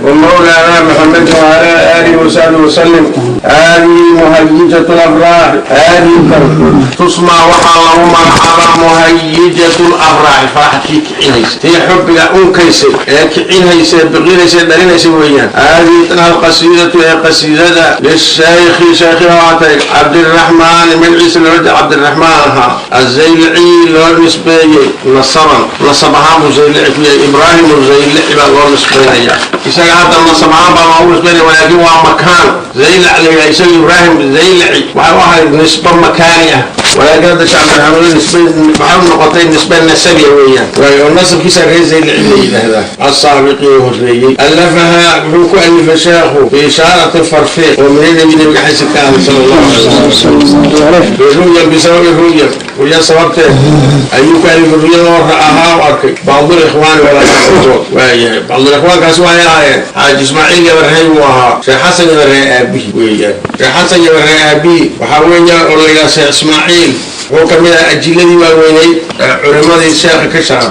ومولانا محمد وعلى آله وصحبه وسلم. هذه مهيجة الأفراح، هذه tusmaa waxaa lagu magacaabaa muhayijatu lafraaxi, faraxkii kicinaysa, tii xubbiga unkaysay ee kicinaysa, biqinaysa, dhalinaysa weeyaan. Haadihi tan alqasiidatu ee qasiidada lishaykhi, shaykhi ahaatay Cabdiraxmaani, magaciisa loola jeeda Cabdiraxmaan ahaa, Azaylici loo nisbeeyey nasaban, nasab ahaan buu Zaylici ku yahay. Ibraahim Zaylici baa loo nisbeynaya isaga hadda, nasab ahaan baa loogu nisbeynaya, walaakin waa makaan Zaylac la yidhaha. Isaga Ibraahim Zaylici waxay u ahayd nisbo makaani ah, walaakin hadda Sheekh Cabdiraxmaan nisbe waxay u noqotay nisbe nasabiya weeyaan, oo nasabkiisa reer Zaylici la yidhaahdaa. Asaabiqii horreeyey allafaha, wuxuu ku alifay sheekhu fi ishaarati farfiiq oo min nabi, nabiga xaysa ka ahday sala Allahu alayh wasalam, biru'ya, bisababi ru'ya, ru'ya sababteed ayuu ku alifay, ru'yada oo ahaa u arkay bacdul ikhwaani, walaalkood waayahay. Bacdul ikhwaankaasi waxay ahaayeen Xaaji Ismaaciil Yabarrey buu ahaa, Sheekh Xasan Yabarrey aabihii weeyaan. Sheekh Xasan Yabarrey aabihii waxaa weeyaan oo la yidhaha Sheekh Ismaaciil, wuxuu ka mid ahaa ajiladii waaweynay culimadii sheekha ka shaqa.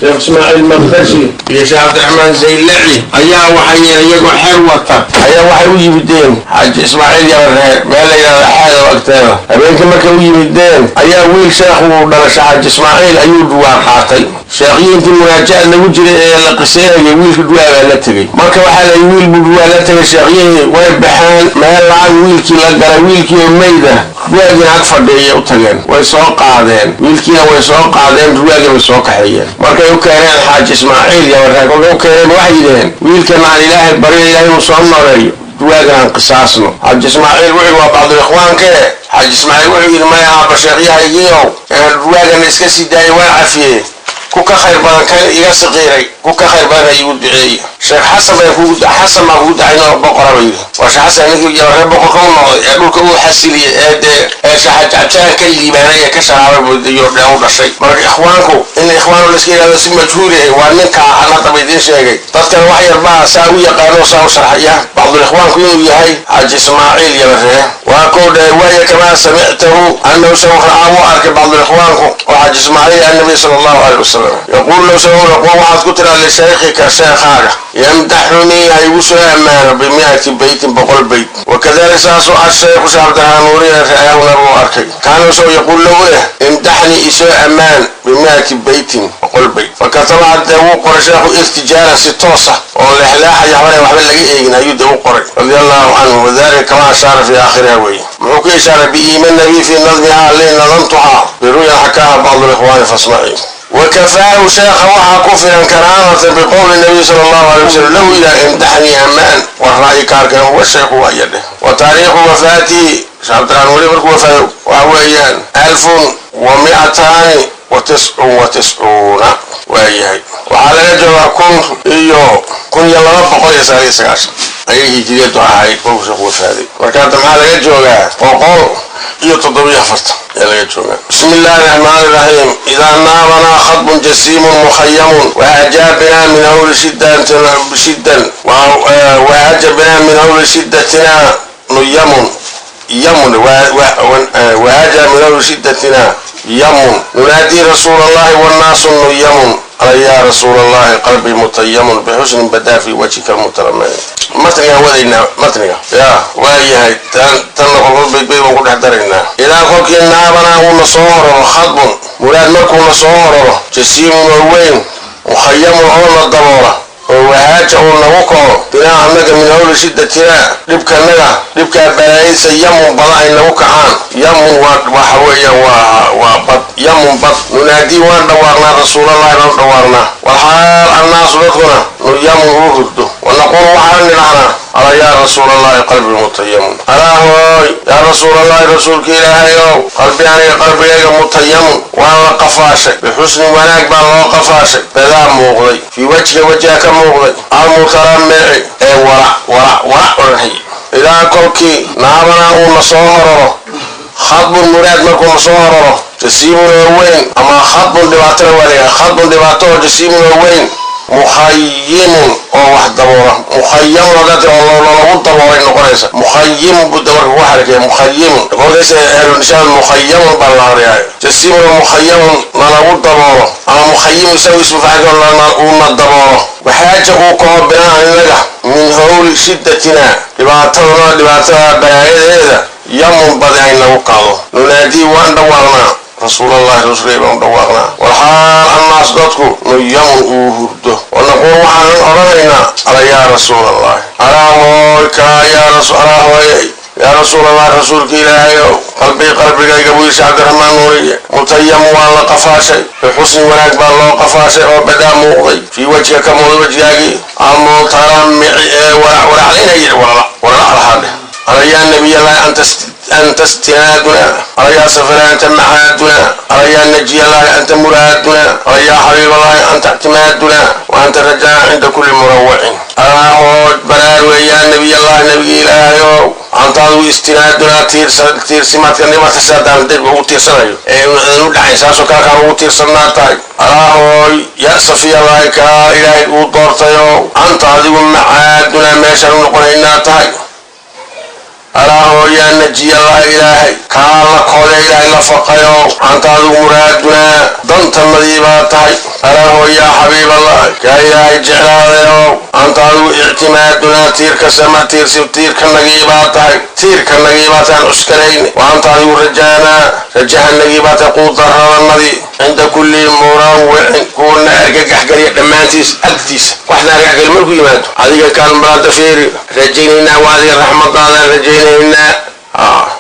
Sheekh Ismaaciil Maqdashi iyo Sheekh Cabdiraxmaan Zaylaci ayaa waxay iyagoo xeer wata ayaa waxay u yimideen Xaaji Ismaaciil Yabarree meel la yidhahda Xeedow agteeda. Habeenkii markay u yimideen ayaa wiil sheekhu uu dhalashay Xaaji Ismaaciil ayuu dhuwaa qaatay. Sheekhyii intii munaajaad lagu jiray ee la qiseynayay wiilka dhuwaa baa la tegey. Marka waxaa la wiil buu dhuwaa la tegay, sheekhyihii way baxeen, meel lacag wiilkii la galay, wiilkii oo meyda ruwaagiina ag fadhiiyay u tageen, way soo qaadeen wiilkiina, way soo qaadeen ruwaagii, way soo kaxeeyeen. Markay u keeneen Xaaji Ismaaciil Yabarree, kolkay u keeneen waxay yidhaheen: "Wiilkan aan Ilaahay baryo, Ilaahay inuu soo nooleeyo, ruwaagan aan qisaasno." Xaaji Ismaaciil wuxuu waa bacdul ikhwaankee, Xaaji Ismaaciil wuxuu yidhi: "Maya aaba sheekhyahaygiiow, ruwaagana iska sii daayay, waan cafiyey, ku ka khayr badan kan iga siqiiray, ku ka khayr badan igu duceeye. Sheekh Xasan baa kugu, Xasan baa kugu ducayn oo boqora," ba yidhi. Waa Sheekh Xasan ninkii Yabarree boqorka u noqday ee dhulka uu xasiliyey ee dee ee Sheekh Cabjaan ka liibaanay ee ka sharaabay iyo dheen u dhashay. Marka ikhwaanku in ikhwaanu la iska yidhahdo si majhuul ah waa ninka aan haddaba idiin sheegay. Dadkan wax yar baa saa u yaqaano, saa u sharxaya bacdul ikhwaanku inuu yahay Xaaji Ismaaciil Yabarree. Waa kow dhahay waaya kamaa samictahu annahu saw ra'aa, wuu arkay bacdul ikhwaanku oo Xaaji Ismaaciil annabi sala Allahu alayh wasalam yaquul low saw qul, waxaad ku tiraa lishaykhika, sheekhaaga, yamdaxunii, ha igu soo ammaano bimi'ati beytin, 100 beyt. Wakadalika saasuu ashaykhu Sheekh Cabdiraxmaan Nuuriya ra'aahu, nabigu arkay, kaana soo yaquul low leh: "Imdaxnii, isoo ammaan bimi'ati beytin, 100 beyt." Fakataba, haddee wuu qoray sheekhu irtijaalan, si toosa oo leexleexaya, waxbana waxba laga eegin ayuu dee u qoray, radia Allahu canhu. Wadalika kama ashaara fi aakhiriha weeye. Muxuu ku ishaaray? Biiima nabiy fi nadmihaa li nadamtuhaa biru'ya xakaaha bacdu likhwaani fasmaci. Wakafaahu, sheekha waxaa ku filan karaamatan biqowli nabiy sala Allahu alay wasalam low ilaa imdaxnii ammaan war ra'yi kaarkan huwa sheekhu waaya dheh. Wa taariikhu wafaatihi, Sheekh Cabdiraxmaan weli markuu wafaado waxa weeyaan 1299 waayahay. Waxaa laga joogaa 1299 ayay hijiriyadu ahayd kolkuu sheekhu wafaaday. Marka hadda maxaa laga joogaa? 147 ayaa laga joogaa. Bismi illaahi raxmaani raxiim. Idaa naabanaa khadbun jasiimun mukhayamun wahajaa binaa min hawli shiddan wahaja binaa min hawli shiddatina nuyamun yamun wahaja min hawli shiddatina yamun nunaadii rasuula Allahi wannaasu nuyamun ala yaa rasuula Allahi qalbii mutayamun bixusnin badaa fi wajhika almutalamayn. Matnigaan wadaynaa, matniga ya waayahay. Tanna kolkol baydbayd baan ku dhex daraynaa. Idaa kolkii naabanaa uuna soo hororo khadbun muraad, markuuna soo hororo jasiimun oo weyn, mukhayamun oo na daboola, oo wahaaja uu nagu kaco binaa annaga min hawli shiddatinaa, dhibkanaga, dhibkaa balaayadiisa, yamun bada ay nagu kacaan. Yamun waa waxa weeyaan waa bad, yamun bad. Nunaadii, waan dhawaaqnaa, rasuulallahi baan dhawaaqnaa, walxaal annaasu dadkuna nuyamun uu hurdo. Wanaquulu, waxaan nidhahnaa: alaa yaa rasuulallahi qalbi mutayamun, alaa hooy yaa rasuulallahi, rasuulka Ilaahayow, qalbi aniga qalbigayga mutayamun waan la qafaashay, bixusnin wanaag baa loo qafaashay, badaa muuqday, fii wajhika, wajha ka muuqday, almutalamici ee warac warac warac odhanhay. Idaa kolkii naabanaa uuna soo hororo khadbun muraad, markuuna soo hororo jasiimun oo weyn, ama khadbun dhibaatona waa layahay, khadbun dhibaato oo jasiimun oo weyn, mukhayimun Oo wax daboola mukhayamun haddaad tiri oo lalagu daboolay noqonaysa. Mukhayimun buu dabarka ku xarakeeya. Mukhayimun kolkaysa ahlunishaan mukhayamun baa la aqriyaa. Jasiimun mukhayamun nalagu daboolo ama mukhayimun isagu ismu faacilka uuna daboolo. Waxaaja uu kaho binaa inaga min howli shiddatina, dhibaataduna dhibaatada balaayadeeda yamun badi ay nagu qaado. Nunaadii waan dhawaaqnaa rasuulallahi, rasuulay baan u dhawaaqnaa, walxaal annaas dadku nuyamun uu hurdo, wa naquul waxaanan odhanaynaa: ala yaa rasuulallahi, alaa hooy kaa yaa alaa hooyay yaa rasuulallahi, rasuulka ilaahayow, qalbii qalbigayga buu yidhi Cabdiraxmaan Nuuriye mutayamu waa la qafaashay bixusni, wanaag baa loo qafaashay oo badaa muuqday fii wajhika, ka muuqday wajgaagii almutaramici ee waracwaraaclaynaya, walala walala lahaa dheh. Ala yaa nabiyallaahi anta istinaaduna, ala yaa safara anta macaaduna, ala yaa najiyallaahi anta muraaduna, ala yaa xabiiballaahi anta ictimaaduna wa anta rajaa cinda kulli murawacin. Alaa hooj baraarwe yaa nabiyallaahi, nabigi ilaahayow, anta adigu istinaadunaa tiirsimaadka nimarkasaadaan deg ugu tiirsanayo ee aan u dhacayn saasoo kale kaan ugu tiirsanaa tahay. Alaa hooy yaa safiyallaahi, kaa ilaahay uu doortayo, anta adigu macaadunaa, meeshaan u noqonaynaa tahay. Alaa yaa najiyallah, ilaahay kaa la koode, ilaahay la faqayo, anta adigu muraadunaa, dantanadii baa tahay. Alaa yaa xabiiballah, kaa ilaahay jeclaadayo, anta adigu ictimaadunaa, tiirka sama tiirsi tiirkanagii baa tahay, tiirkanagii baa tahay aan cuskanayn. Wa anta adigu rajaanaa, rajahanagii baa tahay, quudaradanadii cinda kulli murawicin, kuwana argagaxgeliya dhammaantiis agtiisa. Waxna argagaxgeli markuu yimaado adiga kaalmaraada feeri rajaynaynaa, waa adiga raxmadaadaan rajaynaynaa.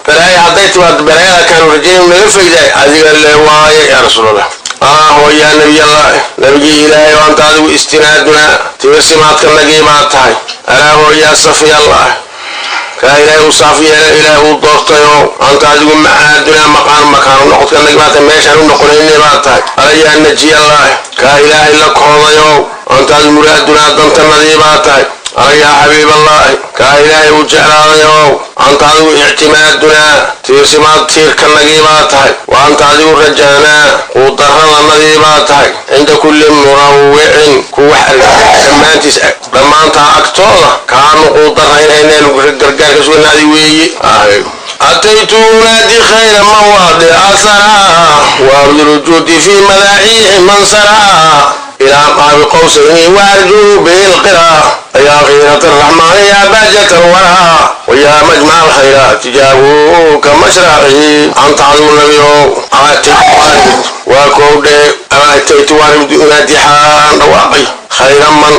Balaaya hadday timaado balaayada kaanu rajaynay naga faydaay adiga le waaye yaa rasuulallah. Aaho yaa nabiyallah, nabigii ilaahay oo anta adigu istinaadunaa, tiirsimaadkanagii baa tahay. Alaaho yaa safiyallah, kaa ilaahay uu saaf yeelay, ilaahay uu doortayo, anta adigu macaadunaa, maqaan makaanu noqodkanagii baa tahay, meeshaan u noqonaynay baa tahay. Ala yaa najiyallah, kaa ilaahay la koodayo, anta adigu muraadunaa, dantanadii baa tahay. Ala yaa xabiiballaahi, kaa ilaahay uu jeclaadayo, anta adigu ictimaadunaa, tiirsimaad tiirkanagii baa tahay. Wa anta adigu rajaanaa, quudaradanadii baa tahay cinda kulli murawicin, ku wax argagax dhammaantiis dhammaantaa agtooda kaanu quudaraynayneenu gargaarka suganaadi weeye. أتيت أنادي خير مواضع سرى وأبذل جهدي في مداعيه من سرى إلى قاب قوسين وأرجو به القرى. يا خيرة الرحمن يا بهجة الورى ويا مجمع الخيرات جابوك مشرعي. أنت عظم النبي أتيت وكود أتيت أنادي حان رواقي خيرا من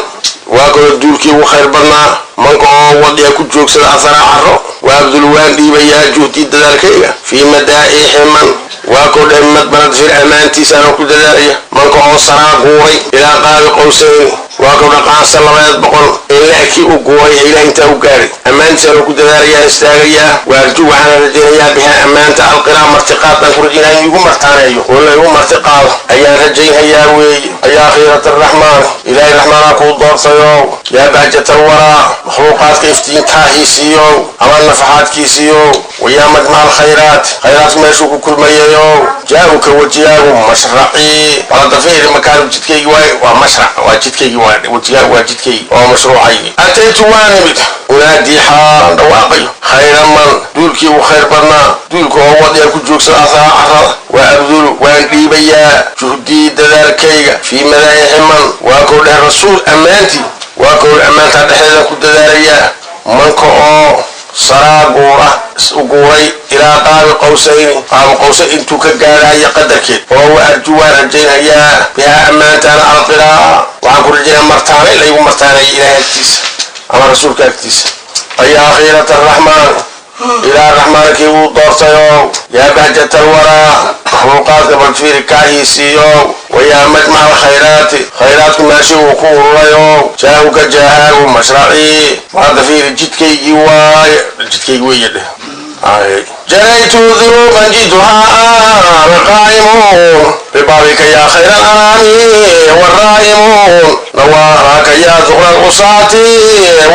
waa kaloo duulkii ugu khayr badnaa, manka oo wadiya ku joogsada asaraa caro, waabdul waan dhiibayaa juhdii dadaalkayga fii madaa'iixi man, waa koo dheh madbanad fir ammaantiisaanoo ku dadaalaya, manka oo saraa guuray ilaa qaabi qowsayn, waa koo dhaqaansa 200 in la-kii u guuray ee ilaah intaa u gaadhay ammaantiisaanoo ku dadaalayaa istaagayaa. Waarju waxaana rajaynayaa bihaa ammaanta alqiraa, martiqaad baan ku rajaynaya in igu martaaneeyo oo la igu martiqaado ayaan rajaynhayaa weeye. Ayaa khiirat araxmaan, ilaahay raxmaanaa kuu doortayo, yaa bahjat alwaraa, makhluuqaadka iftiinkaahiisiiyo ama nafaxaadkiisiiyo, wayaa majmaca alkhayraat, khayraadku meeshuu ku kulmayayo, jaahuka wejigaagu mashracii waladafeeri makaanu jidkaygi waay, waa mashrac, waa jidkaygi, waa wejigaagu, waa jidkaygi oo mashruucaygi. Ataytu waan imid unaadii xaalan dhawaaqayo khayra man, duulkii ugu khayr badnaa, duulka oo wadiya ku joogsada asaa carada, waa abdulu waan dhiibayaa juhdii dadaalkayga fii madaa'ixi man, waa koo dheh rasuul ammaantii, waa koo ammaantaa dhexdeeda ku dadaalayaa, manka oo saraa guura guuray ilaa qaabi qowsayni, qaabi qowsayn intuu ka gaadhayo qadarkeed, oo wa arju waan rajaynhayaa bihaa ammaantaana alqiraa, waxaan ku rajaynayaa martaanay laygu martaanaya ilaahay agtiisa ama rasuulka agtiisa. Ayaa khiirat araxmaan, ilaa raxmaankii uu doortayo, yaa bahjat alwaraa, makhluuqaadka balfiiri kaahiisiiyo, wayaa majmaca alkhayraati, khayraadku meeshii uu ku ururayo, jaahuka jaahaagu mashracii, maanta fiiri jidkaygii waaye, jidkaygii weeye dheh. جريت ذنوبا جدها أنا قائم ببابك يا خير الأنام والرائمون، نواراك يا ذخر العصاة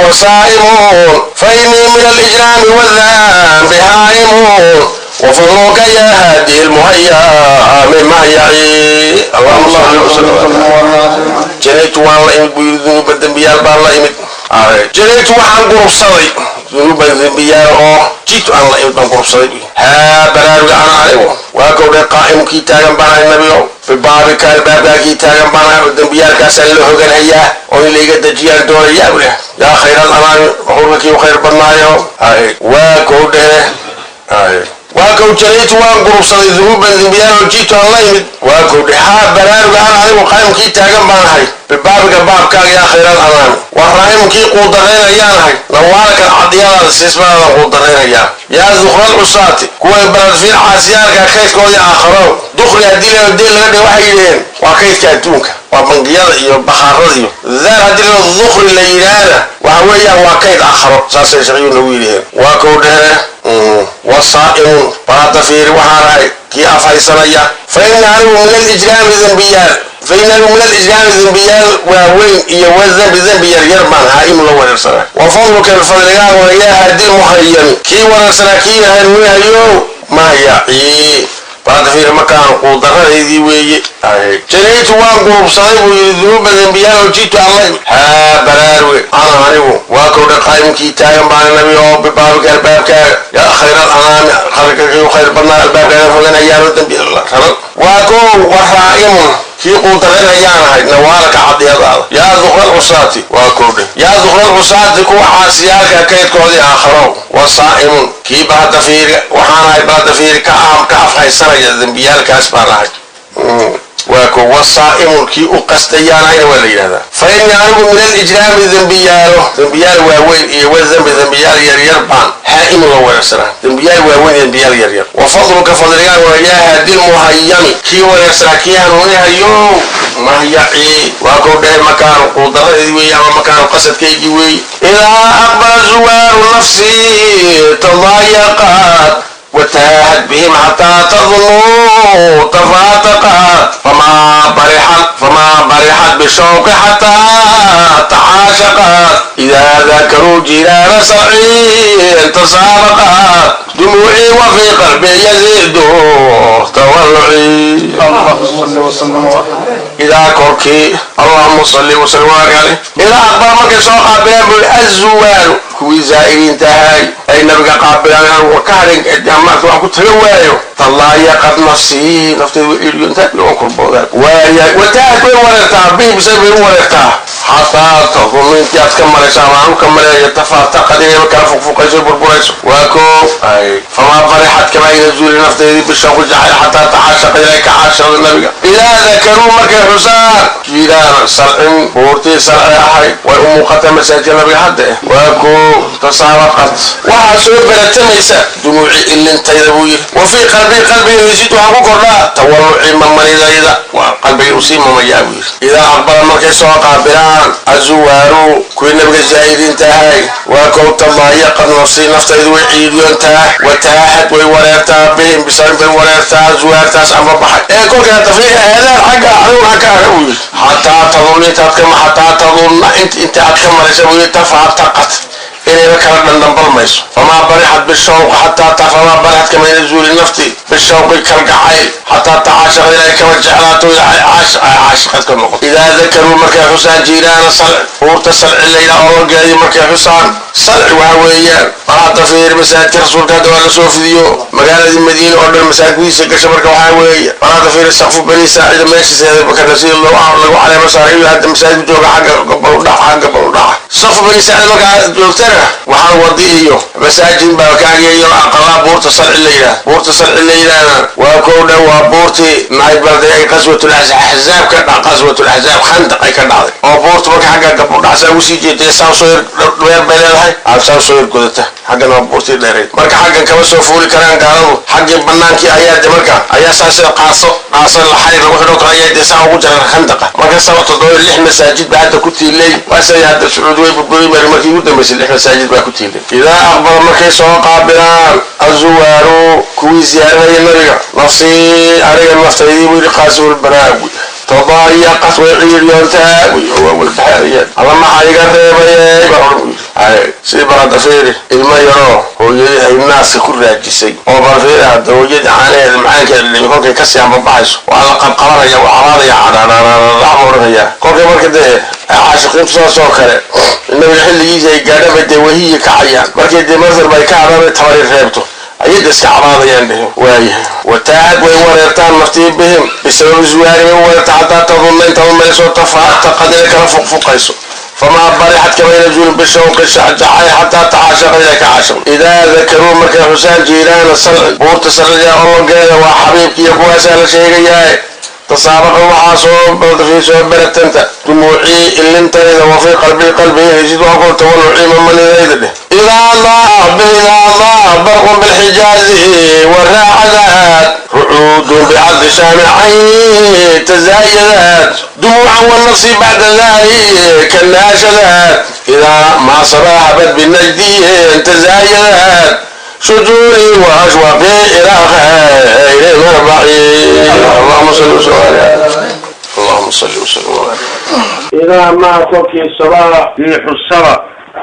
والصائمون، فإني من الإجرام والذنب هائمون. Wafadluka yaa haadihi lmuhayaa min mahyaci. Allahuma salli wasallam. Janaytu waan la imid buu yidhi, dunuuba dembiyaal baan la imid. Janaytu waxaan gurubsaday dunuuban dembiyaal oo jiitu aan la imid baan gurubsaday buu. Haa baraaruga, ana anigu waa kowdhe qaa'imkii taagan baan ahay, nabigo, bibaabika albaabkaakii taagan baan ahay oo dembiyaalkaasaan la hoganhayaa oo in layga dejiyaan doonayaa bu leh. Yaa khayral anaami, hurkakii u khayr badnaayo, waa kowdhe, waa kow. Janaytu waan gurubsaday dunuuban dembiyaal oo jiitu aan la imid, waa kowdhe. Haa baraaruga, ana anigu qaa'imkii taagan baan ahay bibaabika baabkaaga, yaa khayral anaami. Waa raahimkii quudarraynayaan ahay, nawaalkan cadiyadaada siismadaadan quudarraynayaa. Yaa dukral cusaati, kuwa baladfiir caasiyaalka kaydkoodii aakharo. Dukri haddii la deel laga dhigo, waxay yidhaheen waa kaydka adduunka, waa bangiyada iyo bakhaarada iyo daal. Haddii la dukri la yidhaahna, waxa weeyaan waa kayd aakharo, saasay shaqiyuu nagu yidhaheen. Waa kow dhehe. Wasaa'imun balaada fiiri, waxaan ahay kii afhaysanaya. Fa ina anigu min alijraami dembiyaal, fa ina anigu min alijraami dembiyaal waaweyn iyo wadambi dembi yaryar baan haa'imu la wareersanaa. Wa fadluka fadligaaga, yaa haadi muhayami, kii wareersanaa kii hanuunahayo mahyaci. Balaada fiiri, markaan quudarradaydii weeye. Janaytu waan gurubsaday buu yidhi dunuuba dembiyaal oo jiitu aan la imid. Haa baraaruge, ana anigu waa kowdha qaa'imkii taagan baana, nabi, oo bibaabika albaabkaaga, yaa khayral anaami, khalqigii u khayr badnaa, albaabkaaga foganayaanoo dembi raran. Waa kow. Wa raa'imun kii quudarranayaan ahay nawaalaka cadiyadaada, yaa dukral cusaati. Waa kowdhe. Yaa dukral cusaati, kuwa caasiyaalka kaydkoodii aakharo. Wa saa'imun kii bahada fiiri, waxaan ahay bahada fiiri ka ka afhaysanaya dembiyaalkaas baan ahay. Waa ko. Wasaa'imun kii u qastayaanahayna waa la yidhahdaa. Fa innii anigu min alijraami dembiyaalo, dembiyaal waaweyn iyo wadambi dembiyaal yaryar baan haa'imu la weerarsanaa, dembiyaal waaweyn iyo dembiyaal yaryar. Wa fadluka fadligaaga, yaa haadil muhayami, kii wareersanaa kii hanuunihayo mahyaci. Waa kow dhehe, makaanu quudaradeedii weeye ama makaanu qasadkaygii weeye. Idaa aqbala zuwaaru nafsi tadaayaqat وتاهت بهم حتى تظنوا تفاتقت، فما برحت بالشوق حتى تعاشقت، إذا ذكروا جيران سعيد تسابقت دموعي وفي قلبي يزيد تولعي. اللهم صل وسلم. إذا korkii اللهم صل وسلم وبارك عليه. إذا أقبل markay soo qaabilaan buu الزوار kuwii zaa'iriinta ahay ay nabiga qaabilaan, ka hadhin maarta waan ku taga waayo, talaayaqad nafsii, naftaydu way iriyo intaa waan kurboodaa waaya. Wataahad way wareertaa, bihim bisay bay u wareertaa, xataa tadunnu intii aad ka marayso ama aanu ka maleeyo, tafaataqad inay kala fuqfuqayso, burburayso. Waa koo. Famaa farixad kama ayna zuuli naftaydii bishawqi jacayl, xataa tacaashaqa ilay ka caashaqda nabiga. Idaa dakaruu markay xusaan jiiraan salcin, buurtii salci ahay way u muuqataa masaajida nabiga hadda eh. Waa koo. Tasaabaqad waxaa soo baratamaysa dumuuci ilintayda buu yidhi. Wa fii qalbii qalbiga yasiid waxaa ku kordhaa tawalluci mamanidayda, waa qalbiga usii mamayaa buu yidhi. Idaa aqbala markay soo qaabilaan azuwaaru kuwii nabiga zaa'iriinta ahay, waa kow, tadaayaqad nafsii, naftaydu way ciidiyoontaa. Wataahad way wareertaa, bihim bisabin bay wareertaa zuwaartaas ama baxay ee kolkaa tafriiqa aadaan xagga adigu xagga aga buu yidhi. Xataa tadunna intaad ka xataa tadunna inta aad ka maraysa buu yidhi, tafaataqat inayba kala dhandhambalmayso. Famaa barixat bishawq xataa famaa barixat kamayna zuuli nafti bishawqi kalgacayl, xataa tacaashaqad ilay kama jeclaato caashiqad ka noqoto. Idaa dakaruu markay xusaan jiiraana salci, buurta salci layla ologeedii markay xusaan. Salci waxa weeyaan bal hadda fiir masaajidka rasuulka hadda waa lasoo fidiyo magaaladii Madiina oo dhan masaajidiisa gasha. Marka waxaa weeye bal hadda fiir saqfu Bani Saacida meeshiisa bakana sida lagu caleemo saaray iyo hadda masaajid jooga xagga gobol u dhaca, xagga gobol u dhaca saqfu Bani Saacida markaa joogtana waxaan wadi iyo masaajid baa kaageeyo aqalaa buurta salci la yidhaah. Buurta salci la yidhaahna waa kow dhan, waa buurtii nahay balday ay qaswatul axzaab ka dhac, qaswatul axzaab Khandaq ay ka dhacday oo buurta marka xagga gabol dhacsaa ugu sii jeeday saa soo yar dheer bay leedahay, aad saa soo yar godata. Xaggan waa buurtii dheerayd, marka xaggan kama soo fuuli karaan gaaladu. Xaggii banaankii ayaa de marka ayaa saa sida qaaso qaaso la xarir lagu xidho kale ayaa de saa ugu jaran Khandaqa. Marka saba toddoba lix masaajid baa hadda ku tiilay, waase hadda Sacuudi way burburay mari markii ugu dambeysay lix masaajid baa ku tiilay. Idaa aqbala markay soo qaabilaan azuwaaru kuwii ziyaaranaya nabiga, nafsii aniga naftaydii buu yidhi Qaasimulbaraawi. Tadaayaqat way ciiryoontaa waa walbaxaariyaan. Alla maxaa iga reebaye baa odhan. Sidii barada fiiri ilmo yaroo hooyadii ay naaska ku raajisay oo bal fiiri hadda hooyadii caanaheeda macaankeeda dhimi kolkay kasii ambabaxayso waa la qabqabanaya, waa cabaadaya, cadhaadhaadhaadhac buu odhanaya. Kolkay marka dee caashiqiintu saas oo kale nabiga xilligiisa ay gaadhaba dee wahiyi kacayaan, markay dee masar bay ka hadhaan tabari reebto ayada iska cabaadayaan dheh. Waayahay, wataahad way wareertaan naftii bihim bisababi zuwaari way wareerta xataa tadunna intaad umayso tafaataqad inay kala fuqfuqayso. Famaa barixad kamayna zuulin bishawqi jacay xataa tacaashaqa inay ka caashaqo. Idaa dakaruu markay xusaan jiiraana salci buurta salciga olongeeda waa xabiibkiiyo kuwaasaa la sheegayaa. Tasaabaqa waxaa soo soo beratanta dumuucii ilintayda wa fii qalbii qalbigayga sidoo kale tawalucii mamanidayda dheh. Idaa daa barqun bilxijaazi waraacadaat rucuudun bicaddi shaamicayn tazaayadaat dumuucan wanafsi bacda dalika naashadaat. Idaa maa sabaaxabat binajdiin tazaayadaat shujuuri wa ashwaaqi ilaa khayri marbaci. Allahuma salli wasallim alayh, allahuma salli wasallim alayh. Idaa maa kolkii sabaa riixu saba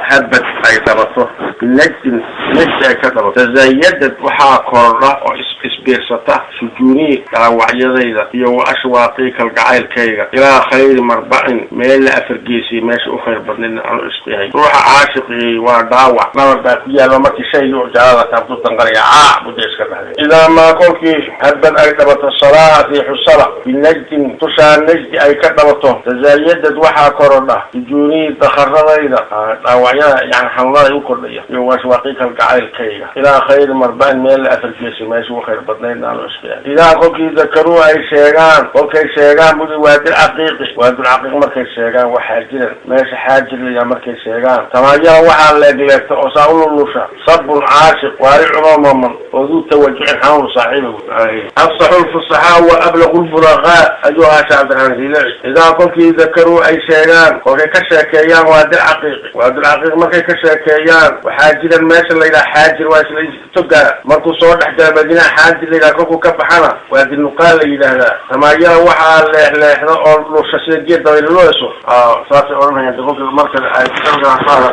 habad ay dhabato binajdin najd ay ka dhabato tazaayadad waxaa korodha oo isbiirsata sujuunii dhaawacyadayda iyo wa ashwaaqii kalgacaylkayga ilaa khayri marbacin meel la afargeysay meesha u khayr badnaydna aanu isqihay. Ruuxa caashiqii waa dhaawac nabar baa ku yaalo markii shaygii u jaalada taabtu danqanaya caac buu dee iska dhahday. Idaa maa kolkii habad ay dhabato salaa riixu saba binajdin tushaa najdi ay ka dhabato tazaayadad waxaa korodha sujuunii dakharadayda dhaawacyada yani xanuunada u kordhaya iyo waashwaaqii kalgacaylkayga ilaa khayri marbacin meel la afargeysay meesha u khayr badnaydna aanu isqihay. Idaa kolkii dakaruu ay sheegaan kolkay sheegaan budi waadilcaqiiqi waadilcaqiiq markay sheegaan waxaa jiran meesha xaajir layaa markay sheegaan tamaayada waxaa leegleegta oo saa u lulusha sabun caashiq waaricunoo maman oo duu tawajucin xanuun saaxiiba. Afsaxu lfusaxaa wa ablaqu lbulaqaa ayuu ahaa sheekh Cabdiraxmaan Zilaci. Idaa kolkii dakaruu ay sheegaan kolkay ka sheekeeyaan waadilcaqiiqi waadilcaqiiq markay ka sheekeeyaan waxaa jiran meesha la yidhaha xaajir waa isla togaa markuu soo dhex gala madiinaha xaajir la yidhaha kolkuu ka baxana waa dinuqaal la yidhaahdaa. Tamaayada waxaa leexleexda oo lusha sida geed dabaylulayso saasay odhanayaan kolka marka ay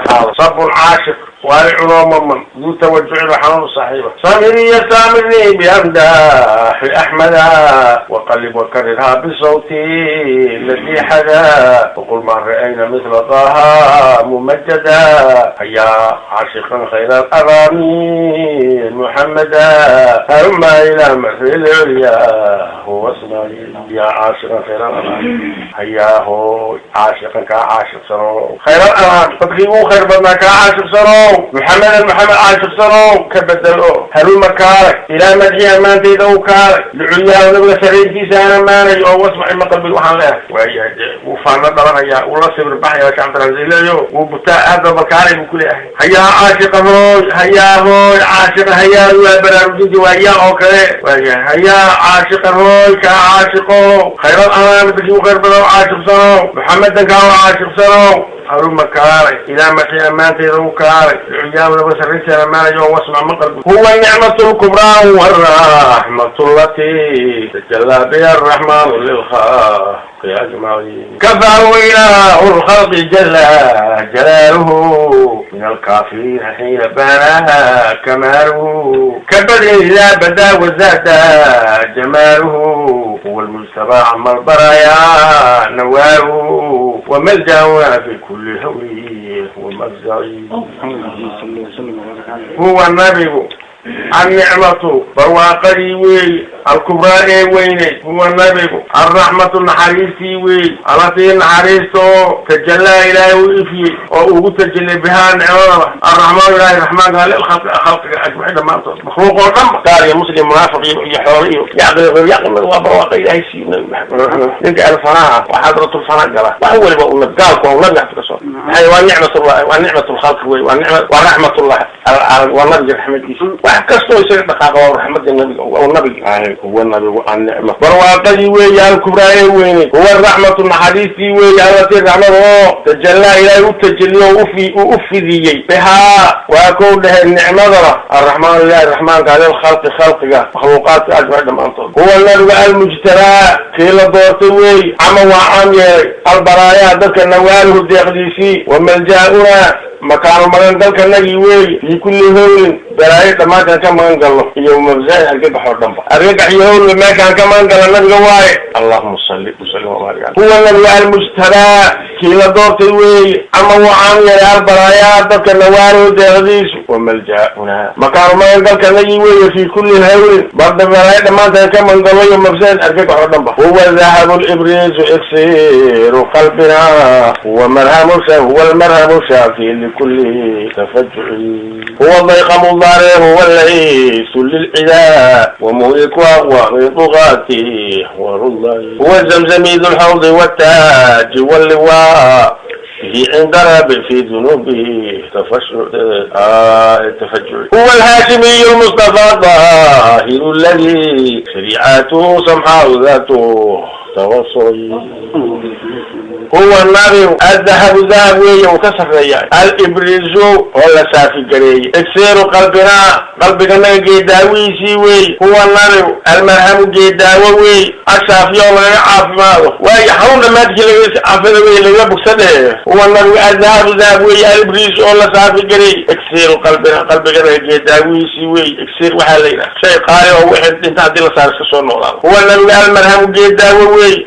qaado sabun caashiq waaricunoo maman duu tawajucin xanuun saaxiiba. Samiri yastamirni biamdaaxi axmeda waqalib wakarirhaa bisawti ladi xada waqul maa ra'ayna mithla taaha mumajada hayaa caashiqan khayra alaraami muxameda haruma ilaa maxfil culya huwa ismail yaa caashiqan khayra alaraami hayaa hooy caashiqan kaa caashiqsano khayra alaraami dadkii ugu khayr badnaa kaa caashiqsano Muxamedan Maxamed caashiqsanow ka bedelo haluma kaalay ilaa madxii ammaantayda u kaalay liculyaha nabiga sariirtiisa aan ammaanay oo wasmaci maqal bil waxaan leehay. Waayahay dee wuu faano dhalanayaa wuu la sibir baxaya sheekh Cabdiraxmaan wuu butaa aada balkaalay buu ku leeyahay. Hayaa caashiqa hooy hayaa hooy caashiqa hayaa waa baraarujinti waa yaa oo kale. Waayahay hayaa caashiqan hooy kaa caashiqo khayral amaana dadkii u khayr badan caashiqsanow Muxamedan kaa u caashiqsanow haluma kaalay ilaa maxii ammaantayda u kaalay liculyaha nabiga sariirtiisa ammaanayo oo wasmac maqal. Huwa nicmatu lkubraa waraxmatu lati tajallaa biha araxmaanu lilkhalqi ajmaciin kafaahu ilaahu lkhalqi jala jalaaluhu min alkaafiriina xiina baana kamaaluhu kabadrin idaa badaa wazaada jamaaluhu huwa almujtabaa cama albaraya nawaaluhu wamaljauna fi kuli hawli wamafzaci. Huwa nabigu annicmatu barwaaqadii weey alkubraa ee weyneyd. Huwa nabigu alraxmatu naxariistii weey alatii naxariista oo tajallaa ilaahay u ifiyey oo ugu tajalay bihaa nicmadaba arraxmaanu ilaahay raxmaanka lilkhalqi khalqiga ajmaciin dhammaantood makhluuq oo dhan gaal iyo muslim munaafiq iyo xoolo iyo yacqli yacqli waa barwaaqa ilaahay siiyo nabi Maxamed. Ninka alfanaha waa xadratulfanaa gala wax waliba u gaalku waa nabiga xagta kasoo maxay waa nicmatullah waa nicmatulkhalqi wey waa nicma waa raxmatullah alcaalam waa nabiga raxmadiisa. Wax kastoo isaga dhaqaaqa waa raxmadda nabiga oo nabiga huwa nabigu annicma barwaaqadii weeye, alkubraa ee weynay. Huwa raxmatu naxariistii weeye, allatii raxmad oo tajallaa ilaahay u tajaliyo uu u fidiyey bihaa. Waa kow dhehe nicmadana arraxmaan, ilahi raxmaanka, lilkhalqi khalqiga makhluuqaadka ajmaci dhammaantood. Huwa nabigu almujtaraa kii la doortay weey, ama waa caam yeelay albaraayaa dadka nawaaluhu deeqdiisii, wamalja-una makaanu magangalkanagii weey, fii kulli hawlin balaayo dhammaantaan ka magan galno, iyo mafzain argagax oo dhanba, argagax iyo hawlba meeshaan ka magan gala nabiga waaye. Allahuma salli wasallim wabaarik aley. Huwa nabiga almujtabaa kii la doortay weeye, ama wuu caam yeelay albaraayaa dadka nawaaluhu deeqdiisu, wamalja-una makaanu magangalkanagii weeye, fii kulli hawlin barda balaayo dhammaantaan ka magan galno iyo mafzain argagax oo dhanba. Huwa dahabu libriisu iksiru qalbina, huwa marhamu huwa almarhamu shaafi likulli تفجعي. هو الضيقم الضارع، هو الليث للعداء ومهلك أقوام طغاته ورضي. هو الزمزمي ذو الحوض والتاج واللواء، به عند رب في ذنوبه تفجع. هو الهاشمي المصطفى الطاهر الذي شريعته سمحاء ذاته توصل. هو النبي الذهب ذهب وي وكسر الإبريز ولا سافي قري اكسير قلبنا قلبنا جيداويسي وي. هو النبي المرهم جيداوي وي السافي ولا عافماده وي حون ما تجي عافماده وي اللي بوكسده. هو النبي الذهب ذهب وي الإبريز ولا سافي قري اكسير قلبنا قلبنا جيداويسي وي اكسير وحالينا شيء قاري او واحد انت عدي لصار سو نولا. هو النبي المرهم جيداوي وي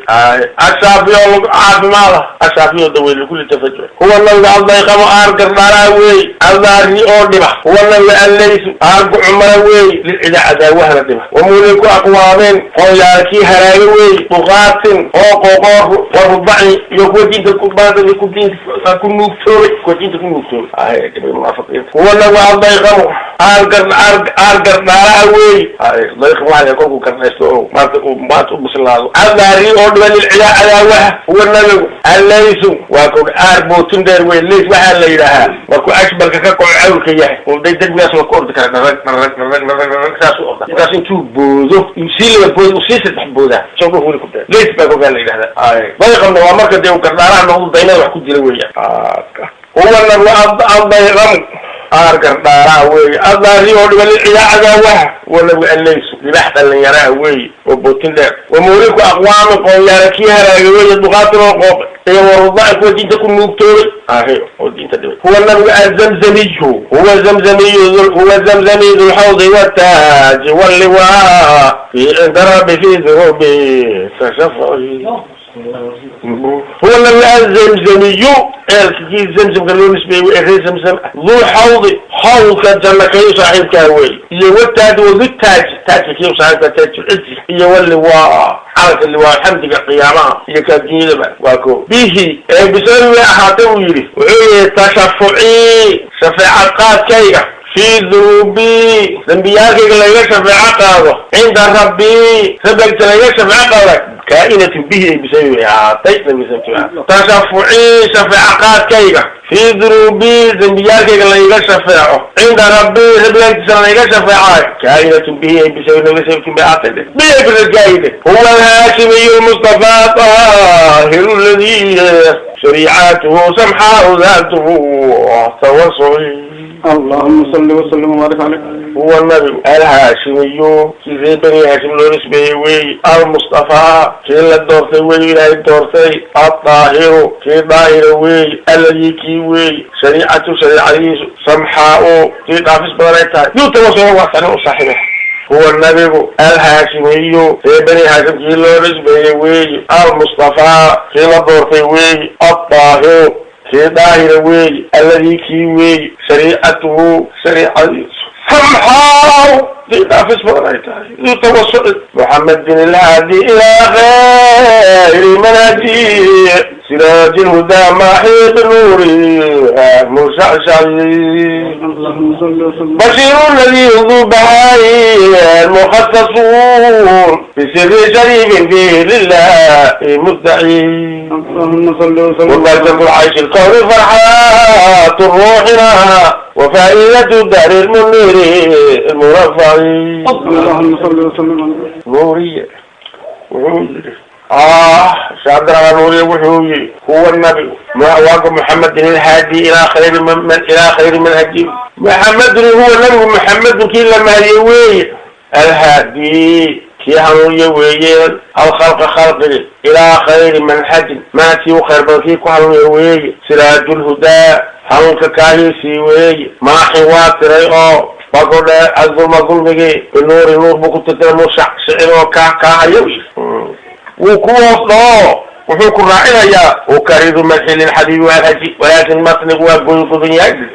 السافي ولا عافماده السافي دوي لكل تفجر. هو النبي الضيقم ارقر داراوي الضاري او دبا. هو النبي الليث ارق عمر وي للعدا عداوه دبا ومولك اقوامين قياركي هراوي طغات او قوقور وربعي يكو دينت كوباد يكو دينت كنوكتوري كو دينت كنوكتوري هاي دبا المنافقين. هو النبي الضيقم ارقر ارقر داراوي هاي ضيقم على كوكو كرنيستو ما تبسلادو الضاري او دبا للعدا عداوه. هو النبي الليث واكو اربوتن دير وي ليس waxa la yiraahaa markuu ashbalka ka qoco cawlka yahay oo day degmigaas la ku ordi kara rag rag rag rag rag saas u orda markaas intuu boodo sii laba boodo sii saddex booda soo dhuhu weli ku dheer leys baa kogaa la yidhahdaa. Dayqamna waa marka dee uu gardhaaraha noqdo daynada wax ku dila weeyaan. Huwa nabu adayqamu aargardhaaraa weeye addaari oo dhiba lilcidaa cadaawaha. Huwa nabigu allaysu libax dhallinyaraha weeye oo bootin dheer wamuuliku aqwaami qoonyaara kii haraagay weeye duqaatin oo qooqay iyo warudaci kuwa diinta ku nuugtoobay ahe oo diinta dhibay. Huwa nabigu azamzamiyu huwa zamzamiyu huwa zamzamiyu dhulxawdi wataaji walliwaa fi cinda rabbi fi dunuubi tashafaci. هو النبي الزمزمي كي زمزم قالوا نسبه غير زمزم ذو حوض حوض كجنة كي صاحب كاوي يوتاد وذو التاج تاج كي صاحب تاج العز يولي عرف اللي هو حمد قيامة يكادين واكو به بسبب أحاطه يري وعي تشفعي شفاعة قاد كيغا في ذنوبي ذنبياك لا يشفع قاضه عند ربي ربك لا يشفع قاضه كائنة به بسبب أعطيت بسبب تشفعي شفاعة كيغا في ذنوبي ذنبياك لا يشفع عند ربي ربك لا يشفع كائنة به بسبب بسبب أعطيت به بالجايدة. هو الهاشمي المصطفى طاهر الذي شريعته سمحاء ذاته توسعي. اللهم صل وسلم وبارك عليه. هو النبي الهاشمي كيف بني هاشم لو نسبه وي المصطفى كي لا دورتي وي الهي دورتي الطاهر كي طاهر وي الذي كي وي شريعته شريعته سمحاء كي قافز بدلتها يتوسع وصل صاحبه. هو النبي الهاشمي في بني هاشم كي لو نسبه وي المصطفى كي لا دورتي وي الطاهر كي طاهر وي الذي كي وي شريعته شريعته سمحاء في يتوسل محمد بن الهادي إلى غير منهجي سراج الهدى ماحي بالنور مشعشعي بشير الذي ذو بهاء المخصصون بسر شريف فيه لله مدعي. اللهم صل وسلم. وبركة العيش الكون فرحات روحنا وفائدة الدهر المنير المرفع. اللهم صل وسلم على نورية وحوجي شعبنا نورية وحوجي هو النبي واقف محمد الهادي إلى خير من إلى خير منهج محمد هو النبي محمد كي لما يوي الهادي كي هنوي ويل الخلق خلقه إلى خير منهج ما تيو خير بلكي كهنوي وي سراج الهدى هنوك كاهيسي وي ما حواتري أو بقول الظلم ظلمي النور نور بكت ترمو شعر كاهيوي وكوص وحوك الرائعة وكريد ملح للحبيب والهجي ولكن مطلق وقل يجري.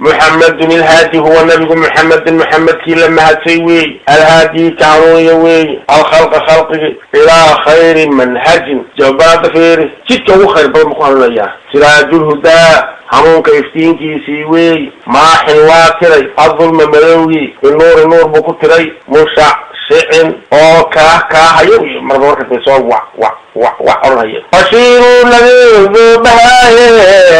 محمد الهادي هو النبي محمد محمد كي لما هتسوي الهادي كانوا يوي الخلق خلقه إلى خير منهج جبات خير جدك هو خير بالمقارنة سراج الهدى همون كيفتين كيسيوي ما حواتري الظلم ملوي النور نور بكتري مشع شعن او كاه كاه يوي مرضورك تسوى وع وع وع وع أرهي بشير الذي ذو بهاء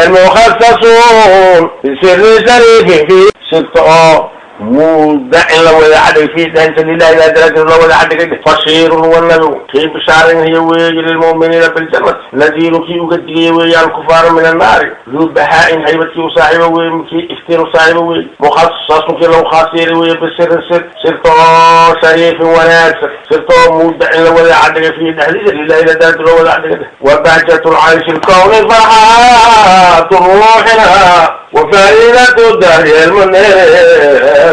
المخصصون بسر شريف في ستة مودع لو عدل في دهن لله لا درجة لو عدل بشير هو النبي كيف بشار هي ويل للمؤمنين بالجنة نذير كي يقدر ويا الكفار من النار ذو بهاء هيبة وصاحبه وكي افتر صاحبه مخصص كي لو خاسر وبسر سر سرته شريف وناس سرته مودع لو عدل في دهن لله لا درجة لو عدل وبهجة العيش الكون فرحات روحنا وفائدة الدهر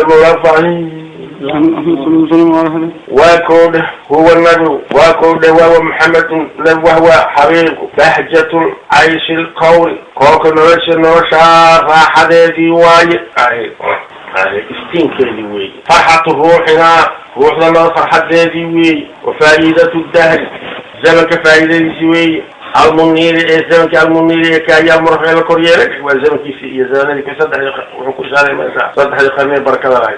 المرفعين. وكود هو النبي وكود وهو محمد وهو حبيب بهجة عيش الكون كوك نرش نرشا راحة واي استنكر وي فرحة روحنا روحنا فرحة ذي وي وفائدة الدهر زمك فائدة وي المنير زمك المنير كايا مرفع الكوريالك وزمك في زمانك صدح وحكو شارع ما صدح الخمير بركة الله.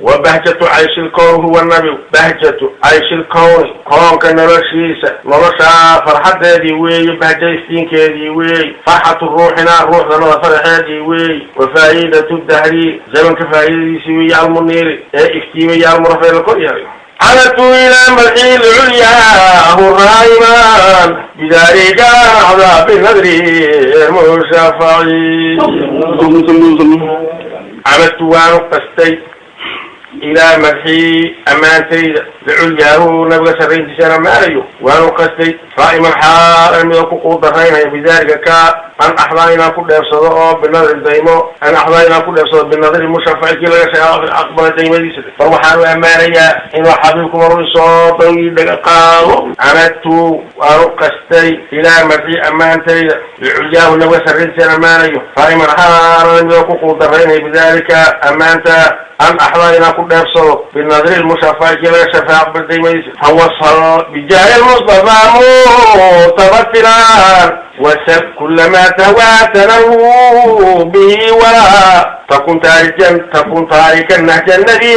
وبهجة عيش الكون هو النبي بهجة عيش الكون كون كان رشيسة نرشا فرحة ذي وي بهجة استين كذي وي فرحة روحنا روحنا فرحة ذي وي وفائدة الدهر زمن كفائدة سوي المنير افتيوي المرفع الكوريالك عمدت إلى ملحي العليا الرائمان بذلك عذاب النذر المشفعي. عمدت وأنا إلى ملحي أمانتي العليا نبغى سرين تسانا ماليو وأنا قستي رائما حالا من القوة ضرين بذلك أن أحضائنا كل يفسده بالنظر الدايمو أن أحضائنا كل يفسده بالنظر المشفع كلا يشاء أقبل دايما ديسد فروحان أمانية إن حبيبكم الرسول طويل قالوا عمدت وأرقستي إلى مدي أمانتي لعلياه نبغى سرين تسانا ماليو رائما حالا من القوة ضرين بذلك أمانت أن أحضائنا كل يفسده بالنظر المشفع كلا يشاء أقبل دايما ديسد فوصل بجاه المصطفى متبتلا وسب كل ما تواتره به ولا تكن تاركا نهج النبي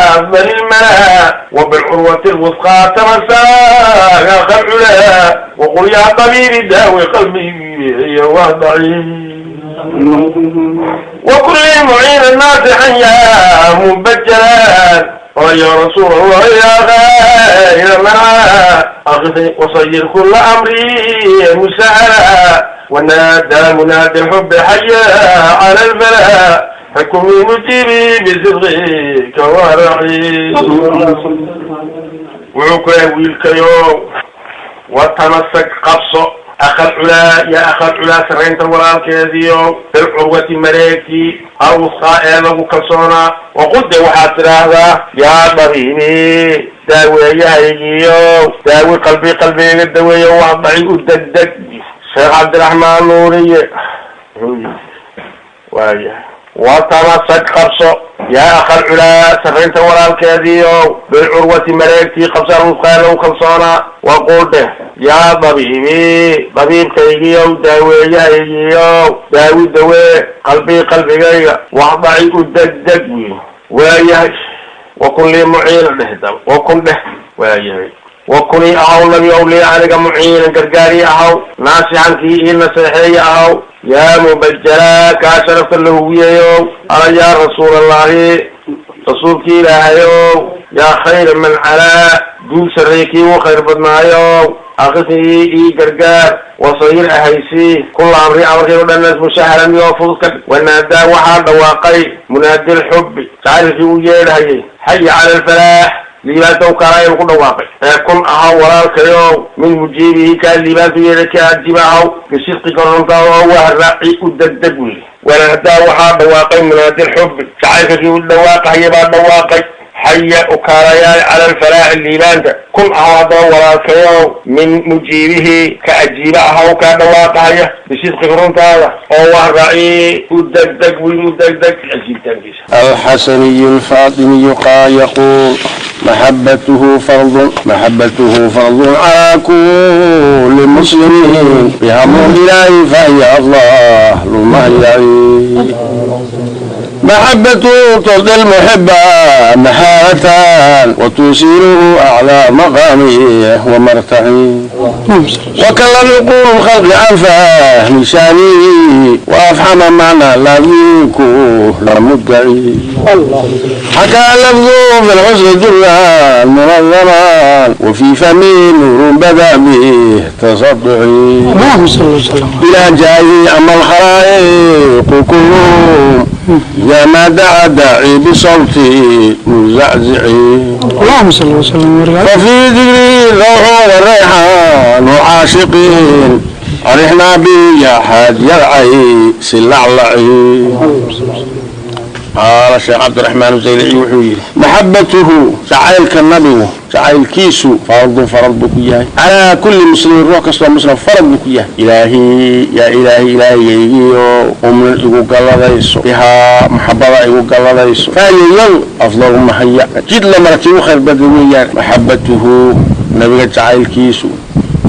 أفضل الملا وبالعروة الوثقى تمساها خلعلا وقل يا طبيب داوي قلبي وضعي وكل معين ناصحا يا مبجلا يا رسول الله يا غير منع أغثي وصير كل أمري مسهلا ونادى منادي الحب حيا على الفلاح حكمي مجيبي بصدقك ورعي وعكا ويلكيو وتمسك قبصه أخ العلا يا أخ العلا سرين تورال كذيو بالعروة ملاكي أو الصائل وكسونا وقد وحاتر هذا يا طبيبي داوي يا هيجيو داوي قلبي قلبي داوي وضعي وددك شيخ عبد الرحمن نوري وايه وتمسك قبصه يا أخ العلا سرين تورال كذيو بالعروة ملاكي قبصه وقال وكسونا وقلت يا طبيبي طبيب كيجيو داوي يا هيجيو داوي داوي قلبي قلبي وضعي وددك ويا وكل معين له وكل به ويا Wa kunii ahaw, Nabi ow, lii aniga muciinan, gargaari ahaw, naasixankii ii naseexeeya ahaw, yaa mubajalaa, kaa sharafta la huwiyeeyow. Ala yaa Rasuulallahi, Rasuulkii Ilaahayow, yaa khayra man calaa, guul sarreeye kii u khayr badnaayow, aqisnii, ii gargaar, wasayir, ahaysi, kulla amri, amarkaygo dhan, musahlan, oo fudud ka dhig. Wanaadaa, waxaa dhawaaqay, munaadi lxubbi, jacaylkii u yeedhahayay, xaya cala alfalaax, liibaantow kaalaya ku dhawaaqay. Ee kun ahaw, walaalkayow, min mujiibihi, kaa liibaantu yeedhay ka ajiba ahaw, bisidqika, runtaada, oo wahraaci, u degdeg wiili. Wanaadaa, waxaa dhawaaqay, munaadi lxubbi, jacaylka kii u dhawaaqahayay baa dhawaaqay, xaya, ukaalayaal, cala alfalaaxi, liibaanta. Kun ahaw haddaba, walaalkayow, min mujiibihi, ka ajiiba ahaw kaa dhawaaqahaya, bisidqika, runtaada, oo wahraaci, u degdeg wiil, u degdeg ajiibitaankiisa. الحسني الفاطمي يقول: محبته فرض، محبته فرض على كل مسلم بأمر الله، فهي أفضل المهيعين. محبته ترضي المحب مهابة وتوصله أعلى مقامه ومرتعه، وكل عقول الخلق عن فهم شانه وأفحم معنى الذي كل مدعي. حكى لفظه في الحسن درا منظما، وفي فمه نور بدا به تصدعي. اللهم صل وسلم. إلى جاهه أما الخلائق كلهم يا ما دعا داعي بصوته مزعزعي. اللهم صل وسلم وبارك. ففي ذكري الروح والريحان عاشقين، أرحنا به يا حاج العي سلعلعي. قال الشيخ عبد الرحمن الزيلعي wuxuu yidhi: maxabatuhu, jacaylka Nabigu jacaylkiisu, fardu, farad buu ku yahay, calaa kulli muslimin, ruux kastoo muslim farad buu ku yahay. Ilaahi, yaa Ilaahi, Ilaahiyaygiyo, umnin, igu galladayso, bihaa, maxabada igu galladayso, faahiyadu afdalu mahaya, jid la marti u khayr badan weeyaan. Maxabatuhu, Nabiga jacaylkiisu,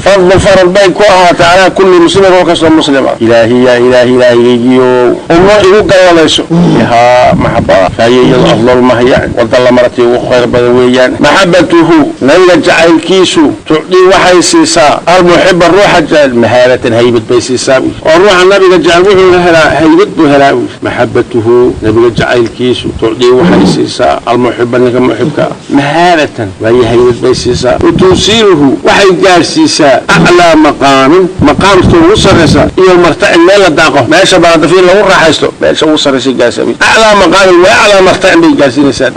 fardu, farad bay ku ahaatay, calaa kulli muslimin, ruux kastoo muslima. Ilaahi, yaa Ilaahi, Ilaahiyaygiyo, umno, igu galladayso, bihaa, maxabada, fahiya, iyadu, afdalu mahya, wada la maratay ugu khayr badan weeyaan. Maxabatuhu, Nabiga jacaylkiisu, tucdii, waxay siisaa, almuxiba, ruuxa jecel, mahaabatan, haybad bay siisaa oo ruuxa Nabiga jecel wuxuu helaa haybad buu helaa. Maxabatuhu, Nabiga jacaylkiisu, tucdii, waxay siisaa, almuxiba, ninka muxibka ah, mahaabatan, waayo haybad bay siisaa, watuusiluhu, waxay gaadhsiisaa, aclaa maqaamin, maqaamka ugu sarraysa, iyo martacin, meel la daaqo, meesha balandafiin lagu raaxaysto, meesha ugu sarraysa gaarsiin. Aclaa maqaamin wa aclaa martacin bay gaarsiinaysaa.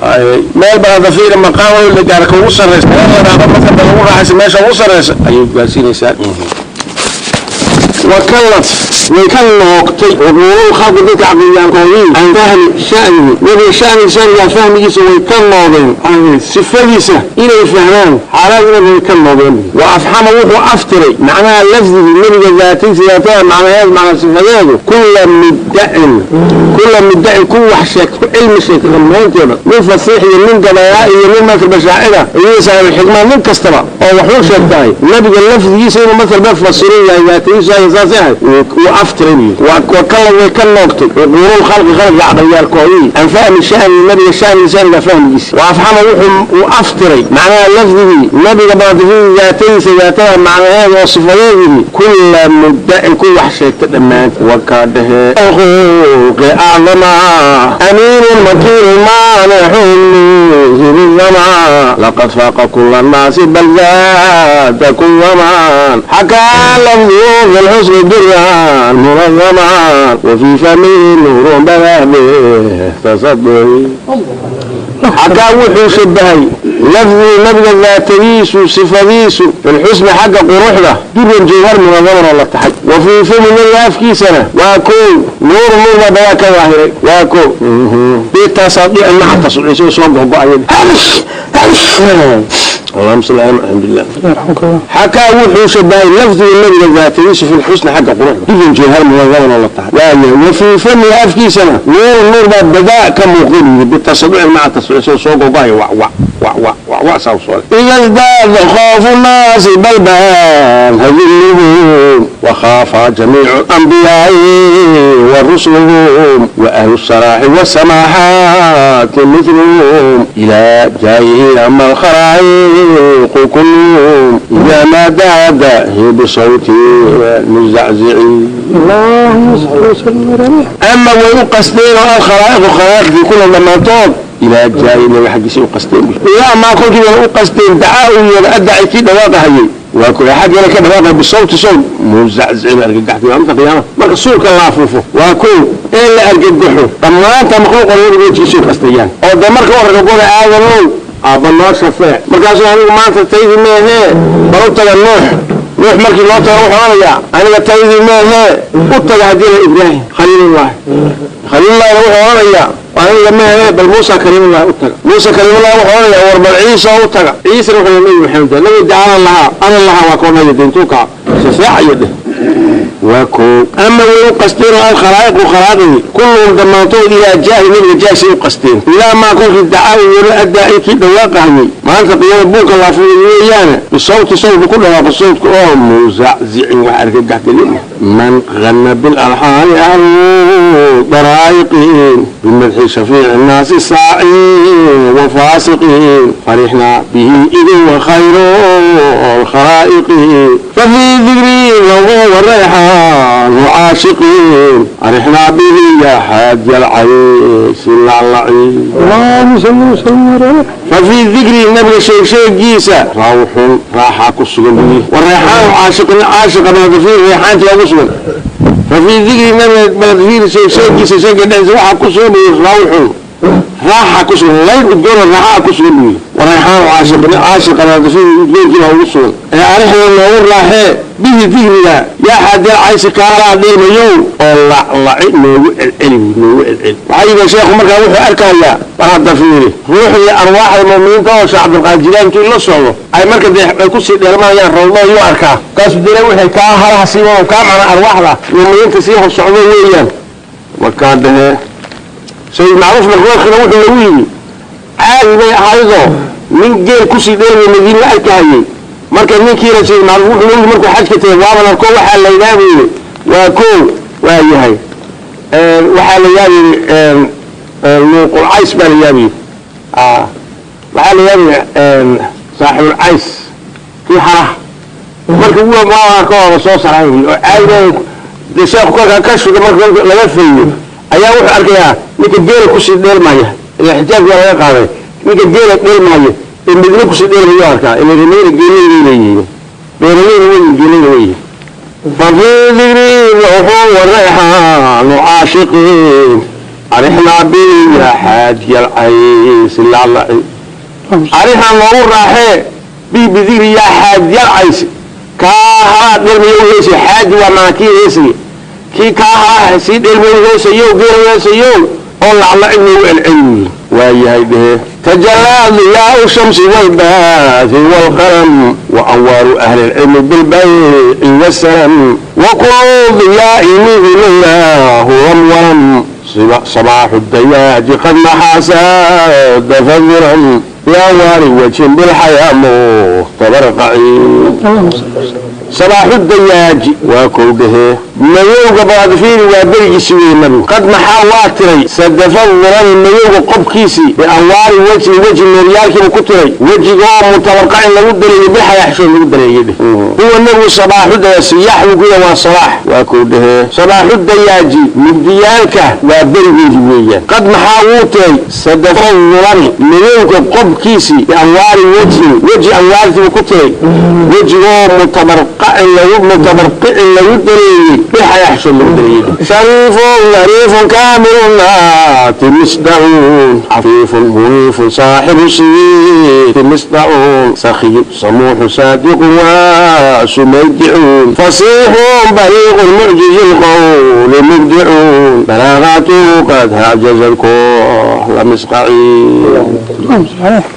Meel balandafiin maqaam la gaaro ka ugu sarraysa, meel la daaqo marka lagu raaxaysto, meesha ugu sarraysa ayay gaarsiinaysaa. Wakallat, way ka noogtay, cuquulul khalqi, dadka caqliyaankoodii, can fahmi shanihi, nabiga shani, shanigaa fahmigiisa way ka noogeen, sifadiisa inay fahmaan xaalaadina way ka noogeen. Wa afxama, wuxuu aftiray, macnaha lafdigii nabiga daataysa, daatada macnaheed, macna sifadeedu, kulla muddacin, kulla muddacin, ku wax sheegta, ku cilmi sheegta dhammaanteeda, nin fasiix iyo nin gabayaa iyo nin masal bashaacida iyo saaxiib xikmad, nin kastaba oo wax u sheegtahay nabiga lafdigiisa inuu masal ba fasirin yahay daatadiisu ay saasay ahayd wuu aftiray buu yidhi. Wakalla, way ka noogtay, cuquulul khalqi, khalqiga caqliyaalkoodii, can fahmi shani, nabiga shani, shaniga fahmigiisa. Wa afxama, wuxuu uu aftiray, macnaha lafdigii nabiga baadifidii daatadiisa, daatada macnaheeda oo sifadeedii, kulla muddacin, ku wax sheegta dhammaan. Wakaa dhehee khulqi acdama, amiinun makiinun maanixun muhibidama, laqad faaqa kula nnaasi bal zaada kulaman, xakaa lafduhu fi lxusni duran munadaman, وفي فمه نور بدا به تصدعي. Xakaa, wuxuu shabahay, lafdigii nabiga daatadiisu, sifadiisu, filxusni, xagga quruxda, duran, jawhar, munadaman, oo la taxay, wa fii fami, nabiga afkiisana, waa kow, nuuru, nuur baa badaa ka daahiray. Waa kow bitasaadici maca tasudci, soo soo gogo-ay. اللهم صل على الحمد لله. يرحمك الله. Xakaa, wuxuu shabahay, lafdiga nabiga daatadiisu, fi lxusni, xagga quruxda, duran, jawhar, munadaman, oo la taxay, waaya, wa fii fami, afkiisana, nuuru, nuur baa badaa ka muuqday bitasaduci maca tasudci, soo soo gogo-ay, wac wac wac wac wac wac saa soo. إذا ازداد خوف الناس بل بان هذلهم، وخاف جميع الأنبياء ورسلهم وأهل الصلاح والسماحات مثلهم، إلى جاهه أما الخلائق. الخلق كلهم إذا ما دعا بصوت مزعزع. اللهم صل وسلم عليه. أما ويقصدين الخلائق خلائق في كل لما طاب إلى جاي النبي حق سوء قصدين يا ما كنت قصدين دعاء يدعي كده واضح وكل حاجة لك بهذا بالصوت صوت مزعزع أرجعت يوم القيامة ما سوق الله فوفه وكل إلا أرجعه أما أنت مخلوق الله يجي سوق قصديان أو دمرك ورجع آدم أبا الله شفاع مركز أنا ما أنت تيجي ما هي بروت النوح نوح مركز الله تروح أنا أنا تيجي ما هي قلت هدي إبراهيم خليل الله خليل الله يروح أنا أنا لما هي بل موسى كريم الله أتقى موسى كريم الله روح أنا ورب عيسى أتقى عيسى روح النبي محمد النبي دعا الله أنا الله وكون يدين توقع شفاعة يده وكو أما ويقصدين الخلائق وخلائقه كلهم دمانتوا إلى جاه من الجاه سيقصدين إلى ما كنت الدعاء ولا أدعي كي دواقه ما أنت قيام بوك الله في ويانا بالصوت صوت كلها بالصوت مزعزع وعارف الجحد من غنى بالألحان أهل ضرائقين بمدح شفيع الناس الساعين وفاسقين فرحنا به إذ وخير الخلائق ففي ذكري وهو الريحان عاشقين أرحنا به يا حاج العيش اللعلعين. اللهم صل وسلم عليه. ففي ذكري النبي شيخ شيخ جيسة روح راحة كسجن والريحان عاشق عاشق بلد فيه ريحان تيا ففي ذكر النبي بلد فيه شيخ شيخ جيسة شيخ جيسة راحة كسجن روح راحة كسجن لا يقدر راحة كسجن والريحان عاشق عاشق بلد فيه يقدر وصل أرحنا النور راحة به ذكرنا يا حد عايش كارا دير ميو الله الله العلم العلم وعيب شيخ مركا روح أركايا وهذا فيني روحي أرواح المؤمنين كوش عبد القادر جيلان كل صعوبة أي مركز كرسي دير ما يا الله يو أركا كاس دير وحي كاها سيوا وكام على أرواحنا المؤمنين تسيح الصعوبة ويان وكان ده سيد معروف مخلوق روح لوي عادي بي عايزه من جيل كرسي دير من المدينة أركايا marka ninkii rasuul macruuf wuxuu markuu xajka tagay waa la ko waxa la yiraahdo waa ko waa yahay waxa la yiraahdo luuqul cays baa la yiraahdo waxa la yiraahdo saaxibul cays kii xara marka uu ma ka soo saaray oo caaydo desha ku ka shuga marka laga feeyo ayaa wuxuu arkayaa ninka geela ku sii dheermaya ilaa xijaabka laga qaaday ninka geela dheermaya المدينة كسر دير مياركا المدينة جيلين جيلين بيرلين جيلين وين ففي ذكري العفو والريحان عاشقين أرحنا به يا حاج العيس اللعلعي أرحنا نور راحي بي بذكري يا حاج العيس كاها دير مياركا حاج وما كي هيسي كي كاها سيد دير مياركا يو غير يو الله إنه العلم وياي به تجلى ضياء الشمس والباث والقلم وأنوار أهل العلم بالبيع والسلام وكل ضياء مثل الله رمورا صباح الدياج قد محى ساد فذرا بأنوار وجه بالحياة مختبرقعي صباح الدياج وكل به ميوغ بعد فيل وبرج سوي قد محاواتري سدف الظلام ميوغ قب كيسي بأنوار وجه وجه مريالك وكتري وجه قوم متوقع لو دري بها يحشو لو دري هو النبي صباح الدياج سياح وقيا وصلاح وكل به صباح الدياج مديالك وبرج سوي قد محاواتري سدف الظلام ميوغ قب كيسي بأنوار وجه وجه أنوار وكتري وجه قوم متبرقع لو متبرقع لو دري بها يحصل الدليل شريف ظريف كامل لا مصدعون عفيف منيف صاحب سيد مصدعون سخي سموح صادق وسميدعون فصيح بليغ معجز القول مبدعون بلاغاته قد هاجز الكحل مسقعين.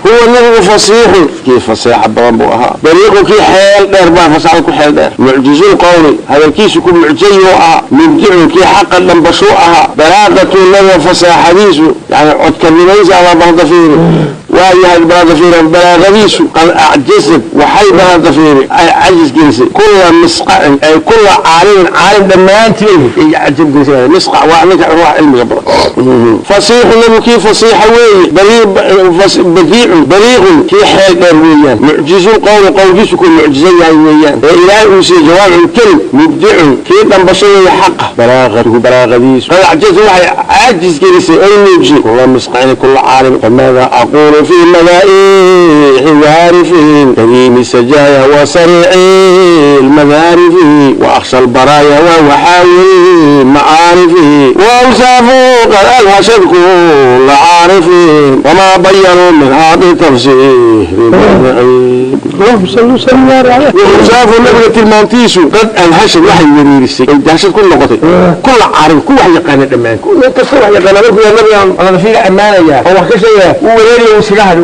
هو النبي فصيح كيف فصيح بربوها بليغ كي حيل دير ما فصيح كي حيل دير معجز القول هذا الكيس يكون معجزها مبدع كي حقا لنبشوها بلاغة النبي فصيح حديثه يعني عد كلميز على بعض فيه Waayahay, balaadafiiran balaaqadiisu qad acjazad, waxay balaadafiiri ay cajis gelisay kulla misqacin, ay kulla caalimin, caalim dhammaantii ay cajab gelisay. Misqac waa ninka ruuxa cilmiga badan. Fasiixu, nabigu kii fasiixa weeye, badiicun, baliiqun, kii xeel dheer weeyaan. Mucjizu qowli, qowlkiisu ku mucjizo yahay weeyaan ee Ilaahay uu siiyey jawaamicu kelim. Mubdicun, kii dhambasho weeye xaqa. Balaaqatuhu, balaaqadiisu qad acjaza, waxay caajis gelisay oy muujisay kulla misqacin, kulla caalim. Famaada aqulu fi madaaixi waarifin kariimi sajaaya wa sariici lmadaarifi wa akhsha albaraaya wa waxaawiri macaarifi waawsaafu qad alhashad kulla caarifin wamaa bayanuu minhaa bitafsiiri. اللهم صل وسلم وبارك عليه. Awsaafu, nabiga tilmaantiisu, qad adhashad, waxay wereerisay ay dahshad ku noqotay kulla caarif, ku wax yaqaana dhammaan, nin kasta wax yaqaana. Markuu yaa nabigan ladafira ammaanaya oo wax ka sheegaya, wuu wareeriya, wuu iskaga hadhi.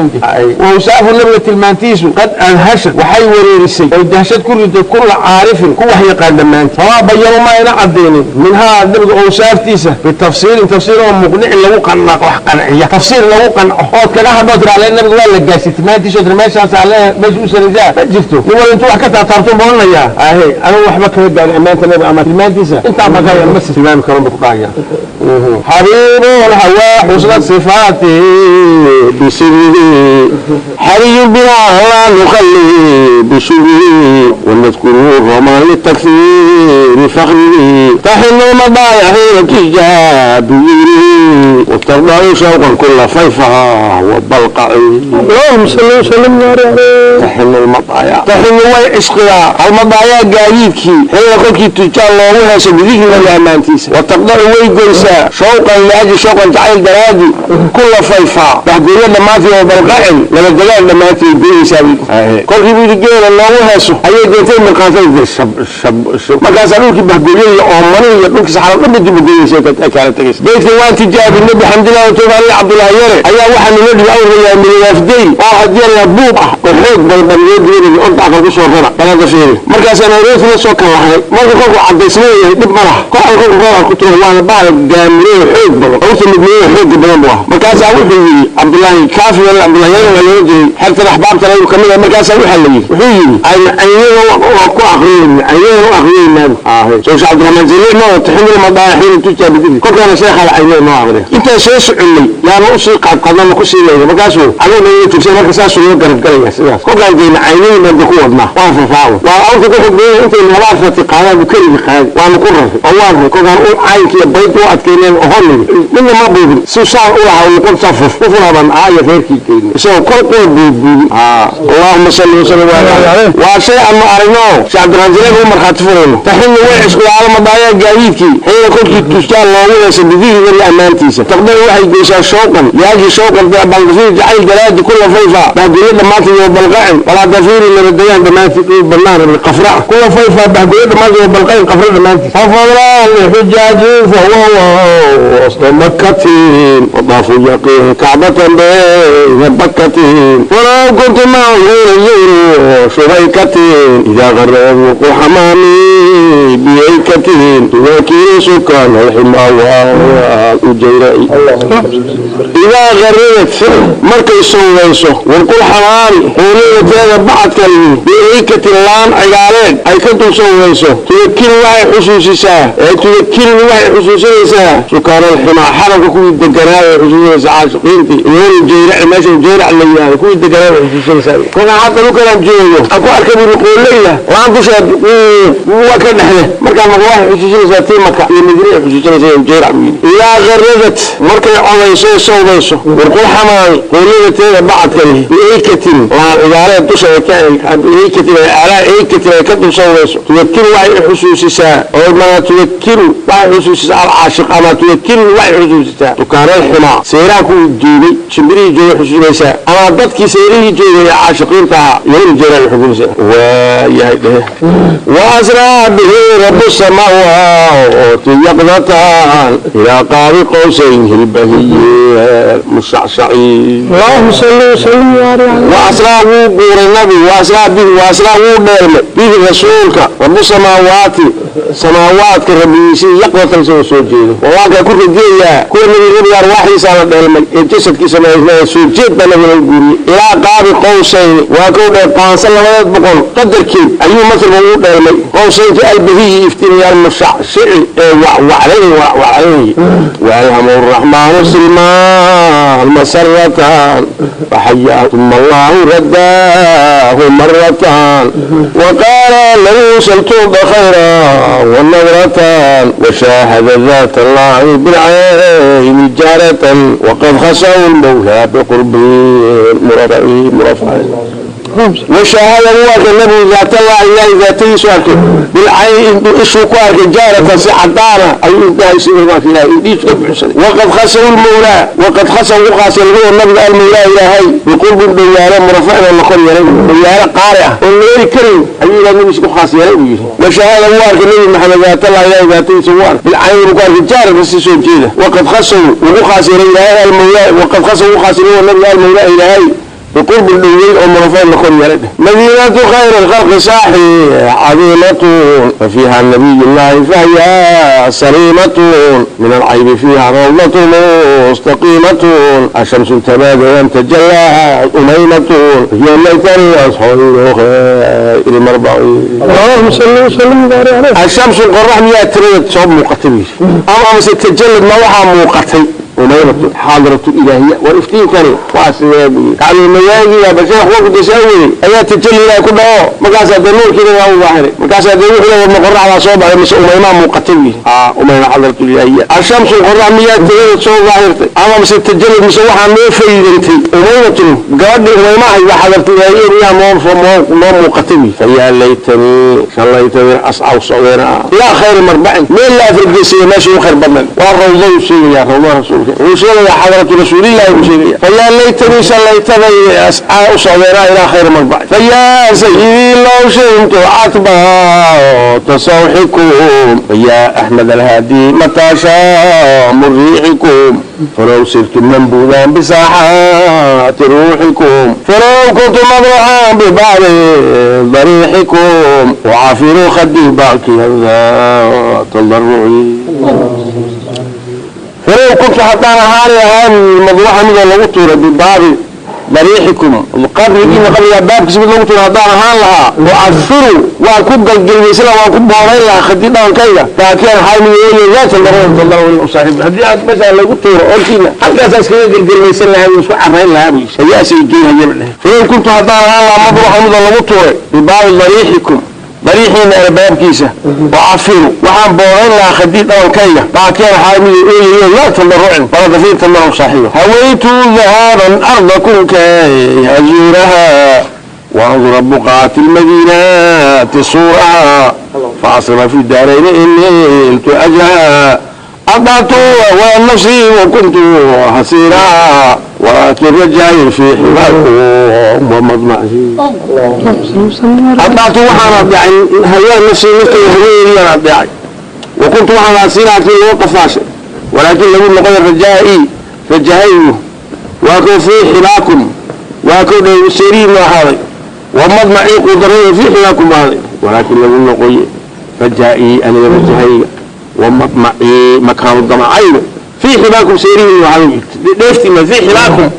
Awsaafu, nabiga tilmaantiisu, qad adhashad, waxay wareerisay oy dahshad ku riday kulla caarifin, ku wax yaqaan dhammaanti. Famaa bayanu, ma ayna cadeynin, minhaa nabiga awsaaftiisa, bitafsiirin, tafsiir oo muqnicin, lagu qanco, wax qanciya, tafsiir lagu qanco ood kaga hadhoo tira alle nabiga waa la gaarsiiyey tilmaantiisa oo tira meeshaas alle meesha u saraysaa ma jirto. Nin wal intuu wax ka taataabto boonanayaa ahe, anigu waxba kama gaarin ammaanta nabiga ama tilmaantiisa, intaa makaya ma si tilmaami karo ba ku dhahaya. حبيب الهوى حسن صفاته بسره، حري بنا لا نخلي بشره، ونذكره الرمان للتكثير فخره. تحل المضايا حين تجا بذره، وترضى شوقا كل فيفها وبلقع. اللهم صل وسلم وبارك عليه. تحل المطايا، تحل way cishqiyaa, almadaaya gaadiidkii, xiina kolkii tujaa loogu heesho, bidikriga ammaantiisa, wataqdacu way goysaa, shawqan liajli, shawqan jacayl daraadi, kulla fayfaa, bahgooyo dhammaantii, oo balqacin labadegaan dhammaantii way goynaysaa. Kolkii buu geela loogu heeso ayay deetay mirqaantay shab shab shab, markaasaa dhulkii bahgooyo iyo oomani iyo dhulkii saxaro dhan bay dib u goynaysa ay kaala tegaysa. Beydkan waan tijaabinay bixamdillah wa tawfiiq. Cabdullaahi Yare ayaa waxaa nala dhibi awrayaa miliwaafdayn oo haddii la buub ah oo xoog badan baan loo diinay orda aqal ku soo rara balada fiiri. Markaasaan aroortii la soo kalahay. Marka kolku cadaysma yahay dhib ma laha, kolka kolku kolka ku turo waana baal gaamire xoog badan, awrta midnimo xoog badan buu ah. Markaasaa wuxuu yidhi Cabdullaahi Kaafi wala Cabdullaahi Yare waa loo jiray xertan axbaabtan ayuu kamid ah. Markaasaa waxaa la yidhi, wuxuu yidhi aynaga waa ku aqriyeyna, aynaga u aqriyeynaa soo Sheekh Cabdiraxmaan Jaliil ma taximil madaaxiin tujaa bididi. Kolkaana sheekha aynaga noo aqriya. Intaan soo soconnay yaana usii qaadqaadana ku sii layna, markaasuu adiga naga joogsan, marka saasuu noo garab galaya sidaas. Kolkaan geyna caynihii baan ku wadnaa, waan fafaawo, waa awrka ku xogbeeyay intay laba arfati qaadaan buu keligii qaadi, waanu ku raray oo waan ray. Kolkaan u caynkiiyo bayd u adkeyneen ohonigi midna ma buubin, si saan u lahaa noqon saa fuf ufuna baan aa iyo reerkii geynay isagoo kol qura buubbuubin. Allahuma salli wasallim waa shay aanu aragno, Sheekh Cabdiraxmaan Jaliil u markhaati furayno. Taxillu way cishqiyaalo madaayaa gaadiidkii xiina kolkii tustaan loogu heesa bidikriga ammaantiisa, taqdar waxay goysaa, shawqan liajli, shawqan baldafiir jacayl daraadi, kulla fayfa, bahgooyo dhammaanteed, iyo balqacin walaadafiiri nabadayaan dhammaanteed, dhul bannaan qafra, kulla fayfa, bahgooyo dhammaanteed, iyo balqacin qafra dhammaanteed. Fafadlaan lixujaajin fahuwa wasda makatin wadaafu yaqiin kacbatan bayna bakatin, walow kuntu macuuna yuru shubaykatin idaa qarra xamaami biyaykatin tuwakilu sukan alximaa ujayrai. Idaa qaradat, markay sowayso, warqul xamaami, quuliyateeda bacadkan, biaykatin, laan cigaaleed ay ka dul sowayso, tudakiru waxay xusuusisaa ee tudakiru waxay xusuusinaysaa sukaan alximaa, xaramka kuwii deganaa way xusuusinaysaa, caashiqiintii iyo jayrac, meesha jayrac la yidhahdo kuwii deganaa way xusuusinaysaa. Kolkaan hadda dhulkanaan joogo aan ku arkay buri qooleyda laan dusheed waa ka dhexle, markaa maka waxay xusuusinaysaa tii Maka iyo Madiina ay xusuusinaysaa jayrac buu yidhi. Idaa qaradat, markay codayso ee sowdayso, warqul xamaami, qooleydateeda bacadkani, biaykatin, laan cigaaleed dusha ay ka biaykatin ay alaa aykatin ay ka dul sowdayso, tudakiru waxay xusuusisaa oo mana tudakiru waxay xusuusisaa alcaashiq ama tudakiru waxay xusuusisaa dukaanal ximaa, seeraha kuwii joogay, shimbirihii joogay xusuusinaysaa, ama dadkii seerihii joogay ee caashiqiinta ahaa iyo jeeraa xusuusinaysaa. Waayahay dhehe. وأسرى به رب السماوات يقظة إلى قاب. قوسين البهي المشعشعي. اللهم صل وسلم وبارك عليه. وأسرى قور النبي وأسرى به وأسرى ديرمي به رسولك رب السماوات سماوات ربيسي يقوة سو جيده وواقع كل جيا كل من ربي أرواحي سال ديرمي جسد كي سماء سو جيد بنا من الجوري إلى قاب قوسين وكون قانص لبد بقول قدر كي أيو مثل مو ديرمي قوسين في قلبه يفتني المشعشع وعليه وعليه وألهم الرحمن سلمان مسرتان فحيا ثم الله رداه مرتان وقال له سلطوب خيرا والنظرتان وشاهد ذات الله بالعين جارة وقد خسوا المولى بقرب مرفع. وشاهد هو النبي ذات الله إلهي ذاتي سؤالك بالعين إشو كوارك جارة سعدانة أي إنتهي سيدنا في الله وقد خسروا المولى وقد خسروا خاسر هو النبي المولى إلهي بقرب الديارة مرفعنا لقل يرين ديارة قارئة والنور كريم أي إلهي النبي سكو خاسر وشاهد هو النبي محمد ذات الله إلهي ذاتي سؤالك بالعين كوارك جارة سعدانة وقد خسروا وخاسر إلهي المولى وقد خسروا خاسر هو النبي المولى إلهي بقرب الدنيا ومرفعين لكل يرده. مدينة خير الخلق صاحي عظيمة ففيها النبي الله فهي سليمة من العيب فيها روضة مستقيمة الشمس تبادل تجلى أميمة هي الليل أصحاب خير مربعين. اللهم صل وسلم وبارك عليه. الشمس القرح مية تريد صوب مقتبيش أو أمس تجلد موحى مقتي أميمة حاضرة الإلهية والإفتين كان واسيابي قالوا المياجي يا بشيخ وقت يسوي أيات تجلي لا يكون ده مقاس الدنور كده وهو ظاهري مقاس الدنور كده والمقرع على صوبه مش أميمة مقتلي أميمة حضرة الإلهية الشمس القرع مياه تجلي صوب ظاهرتي أما مش التجلي مسوحة مو فيدنتي أميمة قد أميمة هي حضرة الإلهية هي مو مقتلي فيا ليتني شليتني أصعب صغيرة لا خير مربع مين لا في الجسي ماشي خير بدن والروضة يسير يا الله رسولك وشيء يا حضرة رسول الله وشيء فيا ليتني شليتني أسعى صغيرة إلى خير مربع فيا سيدي لو شئت عتبا تسوحكم فيا أحمد الهادي متى شام ريحكم فلو سرت منبوذا بساحات روحكم فلو كنت مضرعا ببعض ضريحكم وعافروا خدي باكي هذا تضرعي. فلو كنت حتى نهاري هذه المضروحة من اللوتر ببعض ضريحكم القبر إن قبل باب كسب اللوتر هذا نهار لها وعفروا وأكب الجلسة وأكب بوري لها خدينا وكذا لكن هاي من يقول لا تضرعوا تضرعوا صاحب هذه مثلا اللوتر أركينا حتى أساس كذا الجلسة لها وسوء عرين لها هي سيجيها جبلها. فلو كنت حتى نهار لها مضروحة من اللوتر ببعض ضريحكم ضريحين أرباب كيسة وعفروا وعن بورين لها خديد أو كية بعد حامل إيه لا تضرعن ولا دفين تضرعوا صحيح. هويت ذهابا أرضكم كي أزورها وأنظر بقعة المدينة صورها فأصل في الدارين إني نلت أجرها أضعت ونفسي وكنت حسيرا ولكن رجعي في حباكم ومضمعي. أضعت وحنا أضيعي هيا نفسي نفسي هيا أضيعي وكنت وحنا حسيرا في الوقف فاشل ولكن لم نقل رجائي رجعي وأكون في حباكم وأكون سرير هذا ومضمعي قدري في حباكم هذا ولكن لم نقل رجائي أنا رجعي ومطمعي مكان الضمعين في حباكم سيرين وعلم ديفتي ما في حباكم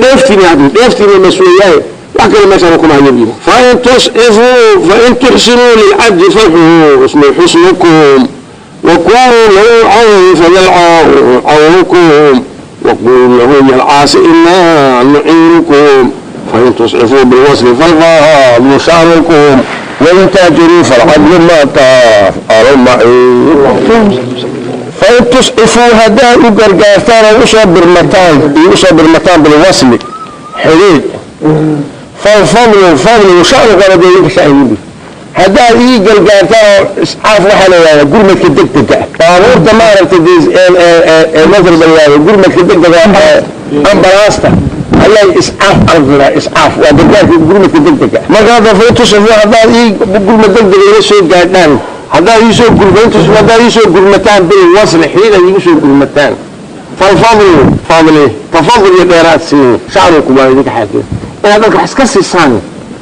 ديفتي ما ديفتي من المسؤولية لكن ما شاركم عن يبيه. فإن تسعفوا فإن تحسنوا للعبد فحسن حسنكم وكونوا له عون فيلعى عونكم وقولوا له يا العاصي إنا نعينكم فإن تسعفوا بالوصل فالفضل شأنكم وإن تأجروا فالعدل ما تفعلوا معي. فإن تسعفوا هداء قرقافتان وصبر متان بالوصل حديد فالفضل فضل وشأن قال ديك شأن هداء قرقافتان اسعاف وحنا قرمة كدكتك طابور ما تديز مثل بالله قرمة كدكتك أمبراستا الله إسعاف أرضنا إسعاف وبرجع في قرمة الدقدقة ما قال فوتو شوفوا هذا إيه قرمة الدقدقة يسوي قاعدان هذا يسوي قرمة هذا يسوي قرمتان بالوصل حين يسوي قرمتان Falfadlu fadli, tafadul iyo dheeraad siin, shacrukum waa idinka xaakiya inaad dadka wax iska siisaan,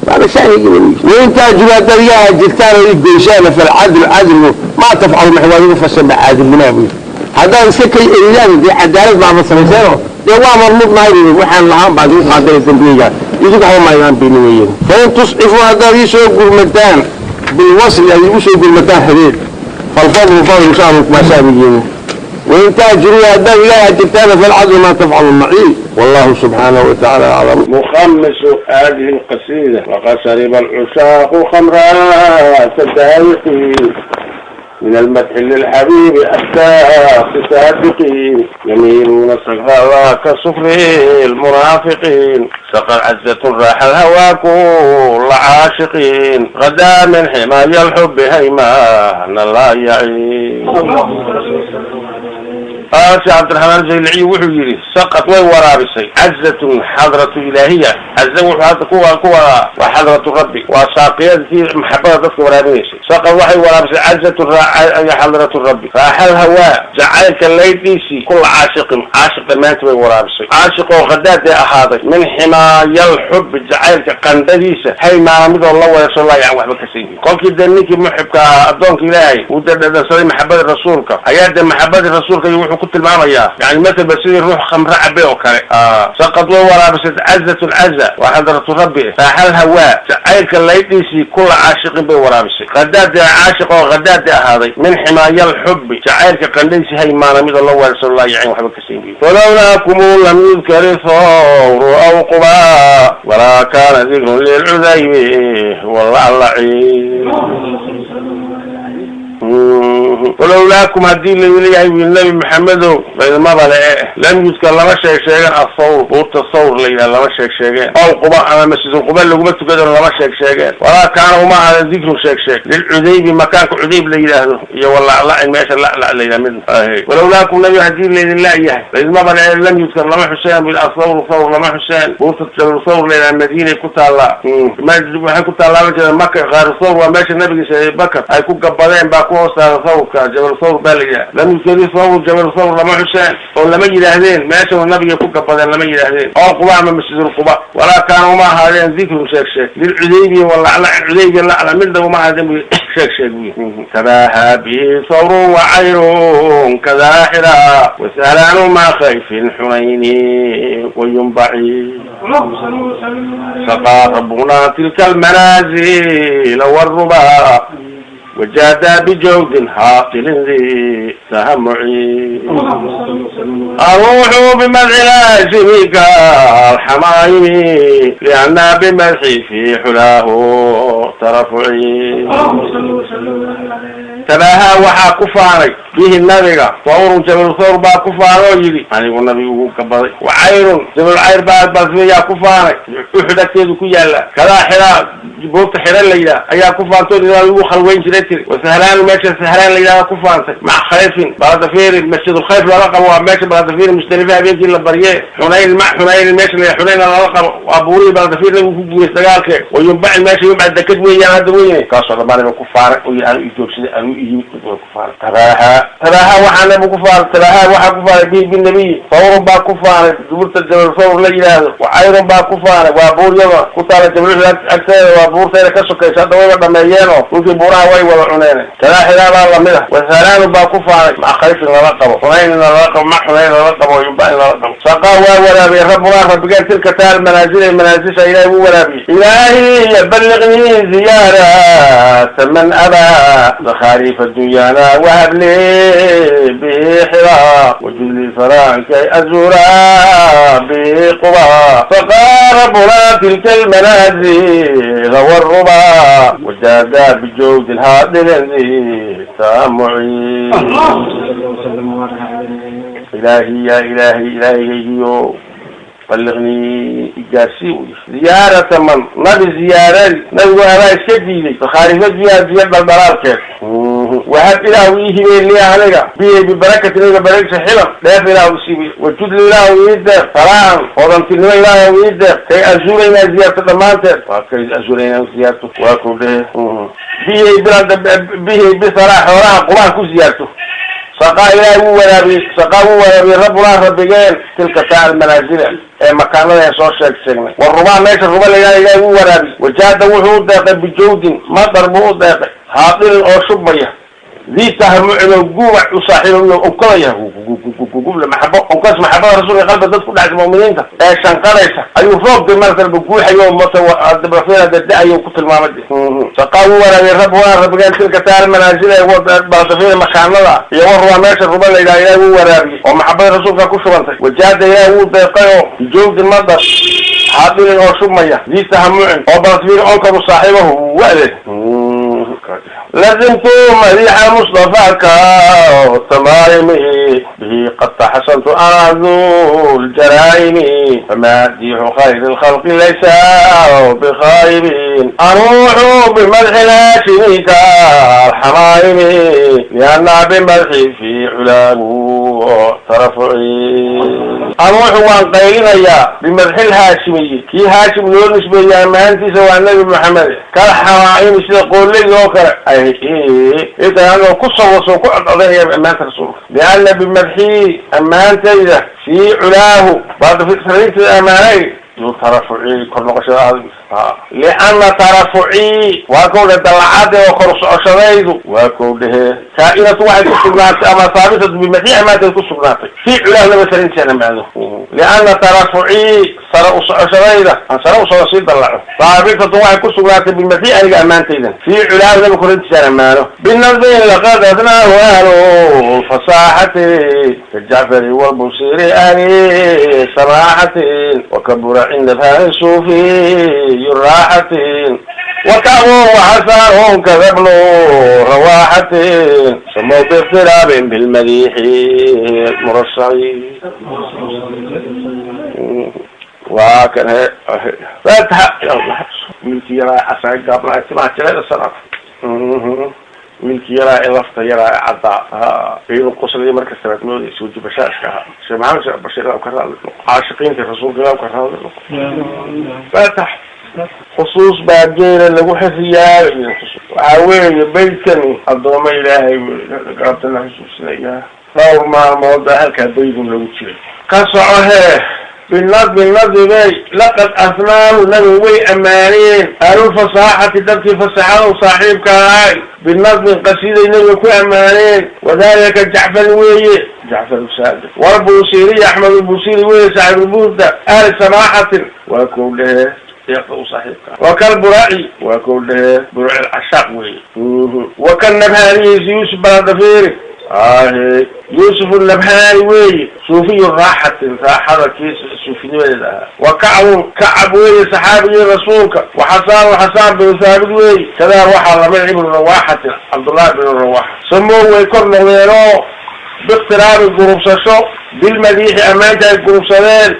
waaba shanigiina. Wain taajuru, haddaad iga haajirtaan oo i goyshaana, falcadlu cadligu maa tafcalu max waad igu fashanba caadilnimaa buu yidhi. Haddaad iska kay eriyaan, dee cadaalad baaba samayseenoo dee waa marmudnahay buu, waxaan lahaan baad igu qaadanay dembigayga, idinku waxba maydaan bini weeyeen. Fain tuscifuu, haddaad ii soo gurmataan, bilwasli aad igu soo gurmataan xiriir, falfadlu fadlu sha'nukum waa shanigiina. Wain taajiruu, haddaad iga haajirtaana, falcadlu maa tafcalu macii. Wallahu subxaanahu watacaala aclam. مخمس هذه القصيدة: وقد شرب العشاق خمرات الدهيق من المدح للحبيب أفتاح سابقين، يميلون صغارا كصفر المرافقين، سقى عزة راح الهوى كل عاشقين، غدا من حماية الحب هيمان لا يعين. Qaal Sheekh Cabdiraxmaan Zayliciy wuxuu yidhi: saqad way waraabisay cazatun xadratu ilaahiya. Caza wuxuu hadda ku wadaa waa xadratu rabbi, waa saaqiyadkii maxabada dadka waraabinaysay. Saqad waxay waraabisay cazatun xadratu rabbi raaxal hawaa, jacaylka laydhiisii, kula caashiqin, caashiq dhammaantii bay waraabisay, caashiq oo khadaadee ahaaday min ximaayal xubbi, jacaylka qandhadiisa, haymaana midoo la weerso laa yacan waxba ka saynin. Kolkii dee ninkii muxibka ahaa, addoonka ilaahay, uu dee dhadhansaday maxabadii rasuulka, ayaa dee maxabadii rasuulka iyo wuxuu ku tilmaamayaa yani matalba sidii ruux khamre cabe oo kale. Saqad way waraabisay cazatun caza, waa xadratu rabbi, raaxal hawaa, jacaylka laydhiisii, kula caashiqin bay waraabisay, khadaade caashiq oo khadaade ahaaday min ximaayal xubbi, jacaylka qandhadiisii, haymaana midoo la weerso laa yacin waxba ka saynin. Falowlaakumu lam yudkari thawru aw qubaa walaa kaana dikrun lilcudaybi walalaci. Walowlaakum haddii laleeyahay wiil Nabi Maxamedow laydmaba le e lam yudkar lama sheeg sheegeen athawr, buurta thawr la yidhaha lama sheeg sheegeen, aw quba ama masjidul quba laguma tukadon lama sheeg sheegeen, walaa kaana uma ahaaden dikrun sheeg sheeg lilcudaybi, makaanka cudayb la yidhaahdo, iyo walaclacin meesha laclac la yidhaha mid. Walowlaakum nabi haddii laydin la'yahay laydmaba le lam yudkar lama xuseen bu athawru, thawr lama xuseen, buurta jabal thawr la yidhaha Madiinay ku taallaa, waxay ku taallaa la jeeda Maka. Qaaru thawr waa meesha nabigiisa Abubakar ay ku gabadeen baa ku hoos taala thawrka, jabal thawr baa la yidhaha. Lam yudkari thawr, jabal thawr lama xuseen oo lama yidhaahdeen meesha nabiga ku gabadeen lama yidhaahdeen, oo quba ama masjidul quba, walaa kaana uma ahaadeen dikrun sheeg sheeg lilcudaybi walaclac, cudaybi lacla midna uma ahaadeen bu sheeg sheeg bu. Tabaaha bihi thawrun wacayrun kadaaxira wasahlaanu maa khayfin xunayni wayunbaci, saqaa rabbuna tilka almanaazil والربا وجادا بجود هاطل ذي تهمعي. أروح بمدح الهاشم كالحمايم لأن بمدحي في حلاه ترفعي. Tabaahaa waxaa ku faanay bihi nabiga thawrun, jabal thawr baa ku faanay oo yidhi anigu nabigu ugu gabaday, wacayrun jabal cayr baa balsmiyaa ku faanay, Uxud agteedu ku yaala, kadaa xiraa buurta xira la yidhaah ayaa ku faantay oo lagu khalweyn jiray tiri, wasahlaanu meesha sahlaan la yidhahda ku faantay, mac khayfin baladafirin masjidulkhayf lala qabo, waa meesha baladafirin Musdalifa habeenkii la barye, Xunayn mac Xunaynin meesha la Xunayna lala qabo, waa buurihii baladafiir nabigu ku guuray dagaalke, wayumbacin meesha yumbac dekad weeyaan hadda weyne, kaasoo dhammaan ku faanay oo yidhi anu ijoogsaday anu iyimid ku faanay. Tabaaha, tabaaha waxaa nabigu ku faanay, tabaaha waxaa ku faanay bihi binabiyi thawrun baa ku faanay buurta jabal thawr la yidhaahdo, wacayrun baa ku faanay, waa buuryada ku taala jabal agteeda, waa buurtayda ka sokaysa, hadda wayba dhameeyeen oo dhulkii buuraha way wada cuneen, kadaa xiraa baa lamid ah, wasaalaanu baa ku faanay mac khayfin lala qabo, xunaynna lala qabo, mac xunayn lala qabo, yumbacin lala qabo. Saqaa waa waraabiyey rabbunaa rabbigeen tilka taal manaazil ee manaazisha ilaahay wuu waraabiyey. Ilaahi balliqnii ziyaarata man abaa zakhaarifa dunyaana wahab li bihi xiraa wajud li faraan kay azuura bihi quba. Saqaa rabbunaa tilka almanaazil والربا وجادا بجود هادل ذي تامعي. إلهي يا إلهي إلهي balliqnii igaarsii u ziyaarata man nabi ziyaaradii nabigu anaa iska diiday fakhaarifa ziyaardiya dhaldhalaalkeed, wahab ilaahu ii hibeeliya aniga bihi bibarakati nabiga barakisa xilan dheef ilaahu isiibi, wajudli ilaahu ii deeq faraan hodantinimo ilaahu ii deeq kay azuura inaan ziyaarto dhammaanteed, waa kay azuura inaan ziyaarto, waa ku dhehe bihi bilaa bihi bisaraa xoolaha qubaan ku ziyaarto. Saqaa Ilaahay wuu waraabiyey, saqaa wuu waraabiyey rabbunaa rabbigeen tilka taa almanaasila ee makaanada ee soo sheeg sheegnay, warubaa meesha ruba la yidhaha Ilaahay wuu waraabiyey. Wajaada wuxuu u deeqay bijawdin madar buu u deeqay haadilin oo shubmaya, dii tahamucin oo guubac u saaxiiba onkodaya guble maxabo onkas maxabada rasuulka qalba dad ku dhacsa mu'miniinta ee shanqaraysa ayuu roob de maarata guuxayo mata da-ayo ku tilmaamay. Saqaa wuu waraabiyey rabbunaa rabbigeen tilka taal manaasila baladafina makaanada iyo warubaa meesha ruba la yidhaha Ilahi wuu waraabiyey oo maxabada rasuulka ku shubantay. Wajaada Ilahi wuu deeqay oo bijawdin madar haadilin oo shubmaya, dii tahamucin oo baladafina onkadu saaxiibahu wade. لزمت مديح مصطفاك تمائمه به قد تحسنت أنا ذو الجرائم، فماديح خير الخلق ليس بخائب، أروح بمدح الهاشمي كالحمائم، لأن بمدحي في علاه ترفعي. أروح وان قيلنا بمدح الهاشمي كي هاشم لو نسبة يا مهندس النبي محمد كالحمائم سيقول قول لي وكره inta anoo ku soo ku codcodanaya ammaanta rasuulka, lianna bimadxii ammaantayda fii culaahu baadfariinteeda ammaanay duu tarafucii kor noqoshada, lianna tarafucii waa kow dhe dallacade oo kor socoshadaydu waa kow dhehe kaa-inatu waxay ku sugnaatay ama haabitatu bimadxii ammaanteed ku sugnaatay fii culaahu laba sarintiisaan ammaano, lianna tarafucii sare u socoshadayda aan sare usoo sii dallaco haabitatu waxay ku sugnaatay bimadxii aniga ammaantaydan fii culaahu laba korintiisaan ammaano. Binadmin laqad adnaahu ahlu fasaaxati kajacfari walbusiri ahli samaaxatin wakabura cinda fahmi suufiy raaxatin وكعب وحسان كذبل رواحة سموا باقتراب بالمديح المرصعين وكان فاتح يلا wiilkii yaraa xasan gaabnaa timaha jireeda sanad, wiilkii yaraa ee lafta yaraa ee caddaa iyadoo qoslaya markasta baad moodaysa weji bashaashka ahaa. Sheekh Maxamed Sheekh Bashiir ilaah ka raadli noqo, caashiqiintii rasuulka ilaah ka raadli noqo. Faatax xusuus baa geela lagu xiriyaa. Waxaa weeye beydkani addooma Ilaahay gaabtana xusuusinayaa. Dhowr maalmood baa halkaa baydun lagu jiray. Ka soco hee binadmi nadmibay laqad asnaahu nabigu way ammaaneen ahlulfasaaxati dadkii fasaxada saaxiibka ahay binadmin qasiiday nabiga ku ammaaneen, wadalika Jacfar weeye, Jacfar saadiq walbuusiriy Axmed lbuusiri weeye saaxibulbuurda ahli samaaxatin waa kow dhehe deeqda u saaxiibka, wakalburaci waa kow dhehe burci cashaaq weeye, wakalnabhaaniyeysi Yuusuf baladafeeri ahe Yuusuf nabhaani weeye suufiyu raaxatin raaxada kii suufinimadeeda ahaa, wa kacbun kacab weeye saxaabigii rasuulka, waxasaan xasaan binu Thaabit weeye, kadaa waxaa lamid ibnu Rawaaxatin Cabdullahi binu Rawaxa. Samoo way kor noqdeenoo biikhtiraabi gurubsasho bilmadiixi ammaanta ay gurubsadeen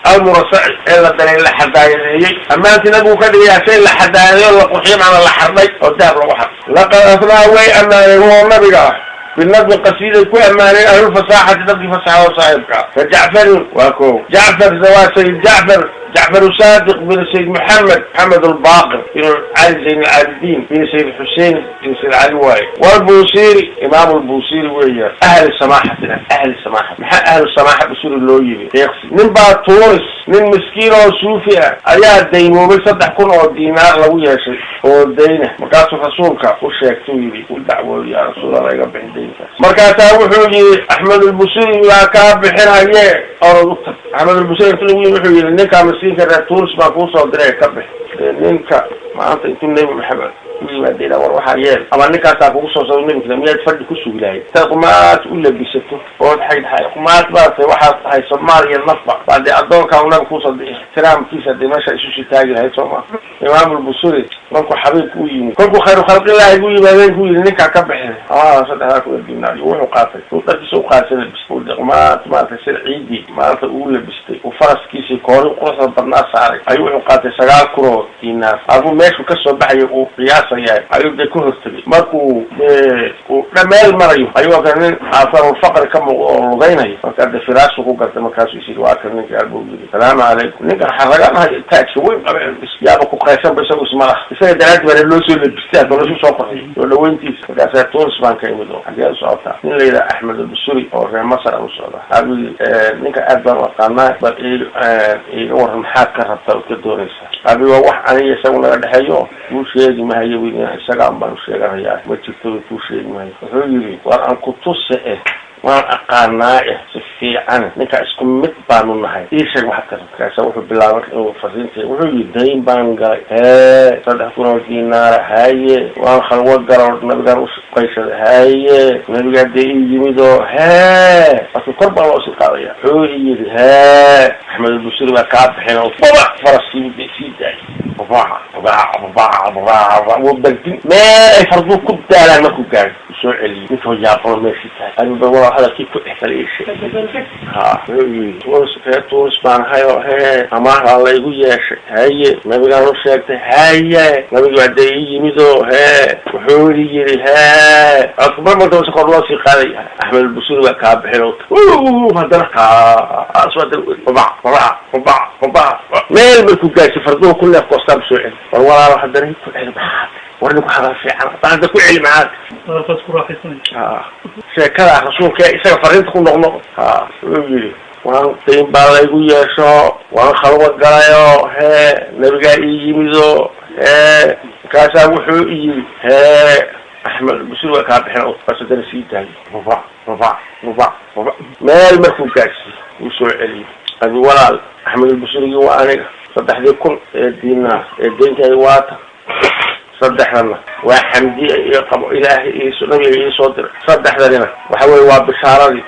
almurasaci ee la dalay la xadaayadeeyey ammaantii nabigu ka dhigayaa shay la xadaayadeeyo la qurxiyo macna la xardhay oo dahab lagu xardhay. Laqad asnaa way ammaaneen huwa nabiga ah binadmi qasiiday ku ammaaneen ahlulfasaaxati dadkii fasaxada saaxiibka ah ka Jacfarin waa ko Jacfar waa Sayid Jacfar, Jacfar Saadiq bin Sayid Maxamed, Maxamed Albaqir bin Cali Zayn Alcaabidiin bin Sayid Xusein bin Sayid Cali waaye, walbuusiri Imaam lbuusiri weeyaan ahli samaaxatina ahli samaaxa. Maxaa ahlu samaaxa busiri loo yimi? Deeqsi nin baa Tuunis nin miskiin oo suufi ah ayaa daymoobay 3000 oo diinaar lagu yeeshay oo dayna, markaasuu rasuulka u sheegtay u yidhi u dacwooyo yaa rasuul Allah iga bixin dayntaas. Markaasaa wuxuu yihi Axmed albusiri baa kaa bixinaye orod u tag. Axmed albusiri intu lagu yimi wuxuu yihi ninkaa miskiinka reer Tuunis baan kuusoo diray ka bix. Ninka maanta intuu Nebi Maxamed u yimaadayna war waxaa yeel ama ninkaasaa kugu soo soo nebi miyaad fadhi ku sugi lahayd intaad qumaat u labisato ood xaydxay qumaat baatay waxaad tahay Soomaaliya nafba baa dee addoonkaa nabi kuusoo di ixtiraamkiisa dee meesha isu sii taagi lahayd soo ma. Imaamulbusuri markuu xabiibku u yimid kolkuu khayru khalqillaahi ku yimaadeen ku yidhi ninkaa ka bixin 3000 diinaar iyo wuxuu qaatay uu dharkiisa u qaatay labistay qumaat maaragtay sida ciidii maanta uu labistay uu faraskiisii koori quruxda badnaa saaray ayuu wuxuu qaatay 9000 oo diinaar abuu meeshuu kasoo baxayay uu qiyaasay. qiyaasayaa ayuu dee ka hortegay. Markuu dee uu dhameel marayo ayuu arkay nin aaharulfaqri ka muuqdo oo lugaynaya. Markaa dee firaashu ku gartay. Markaasuu is yidhi, waa kan ninka arbuu yidhi, salaamu calaykum. Ninkan xaraganahay, taajka weyn qabe, yaaba ku qaysanba, isagu isma lah, isaga daraadi baana loo soo labistaa, balasu soo qorxiy soo dhaweyntiisa. Markaasaa, Tunis baan ka imid. Oo xagee u socotaa? Nin la yidhaha Axmed Albusuri oo reer Masar aan u socda. Waxaa yidhi, ninka aad baan u aqaanaa, bal iiga waran, maxaad ka rabtaa ood ka doonaysaa? Abi, waa wax aniga isagu naga dhexeeyo, kuu sheegi mahayo. Bu isagaan baan u sheeganayaa, ma jirto, kuu sheegi mahayo. Wuxuu yidhi, war aan ku tuse eh, waan aqaanaa eh si fiican, ninka isku mid baanu nahay, ii sheeg waxaad ka rabta. Markaasa wuxuu bilaabay inuu fariinta. Wuxuu yidhi, dayn baan galay, hee, 3000 oo dinaar, haye. Waan khalwo galo, nabigaan uqayshaday, haye. Nabigaa dee ii yimid oo hee, marka kor baa loo sii qaadaya. Wuxuu yidhi, hee, Axmed Albusiri baa kaa bixin oo baba farasiibu dee sii daayay, babac babac babac babac, wuu bagdin meel ay farduu ku daalaan. Markuu gaadhay uu soo celiyey ninkoo yaabano meeshii tahay. Abiba waa hadalkii ku dhexgalay, ii sheeg. Ha, wuxuu yidhi, Tunis, reer Tunis baan ahay oo hee, amaahbaa laygu yeeshay, haye. Nabigaan u sheegtay, haye. Nabigi baa dee ii yimid oo hee, wuxuu yidhi, hee, codku mar marka kor loo sii qaaday, Axmed Albusiri baa kaa bixin oo haddana kaas waa babac babac babac babac, meel markuu gaarsi farduhu ku neef koostaan soo celi. War walaalo, haddana ku celi, maxaad? War ninku hadal fiican, haddana hadda ku celi, maxaad? Hadalkaas ku raaxaysanaya. Ha, sheekada rasuulka isaga fariinta ku noqno. Ha, wuxuu yidhi, waan dayn baa laygu yeesho, waan khalwa galayo, hee, nabigaa ii yimido, hee. Markaasaa wuxuu yidhi, hee, Axmed Busir waa kaa bixin oo kaas haddana sii daayo, babac babac babac babac, meel markuu gaarsiiyo wuu soo celiyey. Abi, walaal, Axmed Albusirigii waa aniga. 3000 ee diinaar ee deyntaadi waata, saddexdana waa xamdiya iyo qabo Ilaahay iiso nabiga iisoo diray, saddexdanina waxa weye waa bishaaradii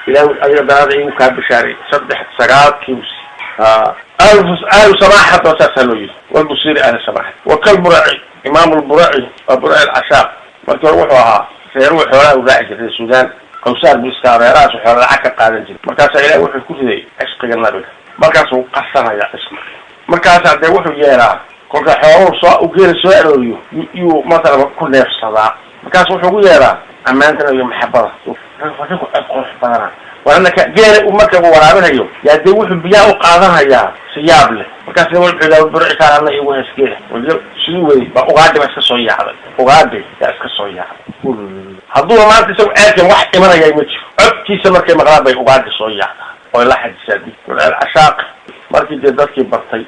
Ilahay adiga daraada igu kaa bishaaray. Saddex sagaalkiibusi. Ha, ahlu samaaxad oo saasaa loo yiri, walbusiri ahlu samaaxad wa kalburaci. Imaam lburaci waa buraci alcashaaq. Markii hore wuxuu ahaa reeruhu xoolaha u raaci jiray Suudaan, qawsaar buu iskaa, reerahaas xoola lacag ka qaadan jiray. Markaasaa Ilahay wuxuu ku riday cishqiga nabiga, markaasuu qasanaya cishqiga. Markaasaa dee wuxuu yeelaa, kolka xooluhu soo geela soo arooriyo yuu masalan ku neefsadaa. Markaas wuxuu ku yeeraa ammaanta nabiga, maxabada ninku cod qurux badana. Warnaka geela uu marka uu waraabinayo yaa dee wuxuu biyaha u qaadanayaa siyaab leh. Markaas wuxuu yidhaha, burcikaan ana igu hees geela siduu weyy baa ugaadhi baa iska soo yaacday, ugaadhi yaa iska soo yaacday. Hadduuna maanta isagu aadkan wax imanaya ma jiro, codkiisa markay maqlaan bay ugaadhi soo yaacdaa oy la xadisaa. Dib cashaaq markii dee dadkii bartay,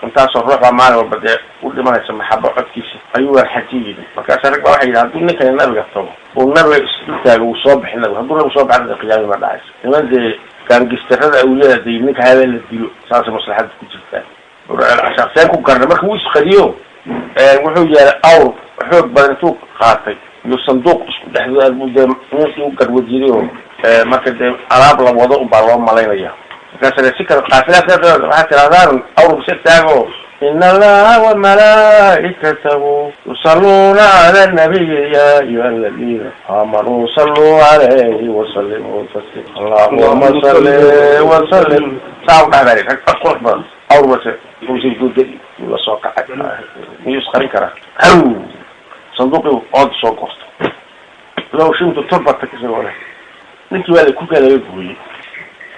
intaasoo ruux baa maalin walba dee u dhimanaysa maxabo codkiisa ayuu war xaji yidhi. Markaasa rag baa waxay yidhi, hadduu ninkani nabiga tago uu nabiga isdul taago, wuu soo bixi nabiga. Hadduu nabigu soo baxna, qiyaami ma dhacayso. Niman dee gaangistarada awliyada dee ninka habeen la dilo, saasay maslaxadda ku jirtaa. Cashaaq seen ku garnay marka wuu isqadiyo. Wuxuu yeelay awr xoog badan intuu qaatay iyo sanduuq isku dhexdooda buu dee ninkii u garwad yiri oo marka dee alaab la wado unbaa loo malaynaya. Markaas si kale qaafilaadka waxaad tirahdaan, awr bisa taago, in Allaha wamalaa'ikatahu yusalluuna cala nabiyi ya ayuha aladiina aamanuu salluu calayhi wasallimuu tasliim, allahuma salli wasallim. Saa u dhahdaa rag cod qurux badan. Awr base guda la soo kacay, miyuu isqarin karaa? Haw, sanduuqii ood soo goosto, low shimtu turbata kasoo leh. Ninkii waa la ku laga gooyey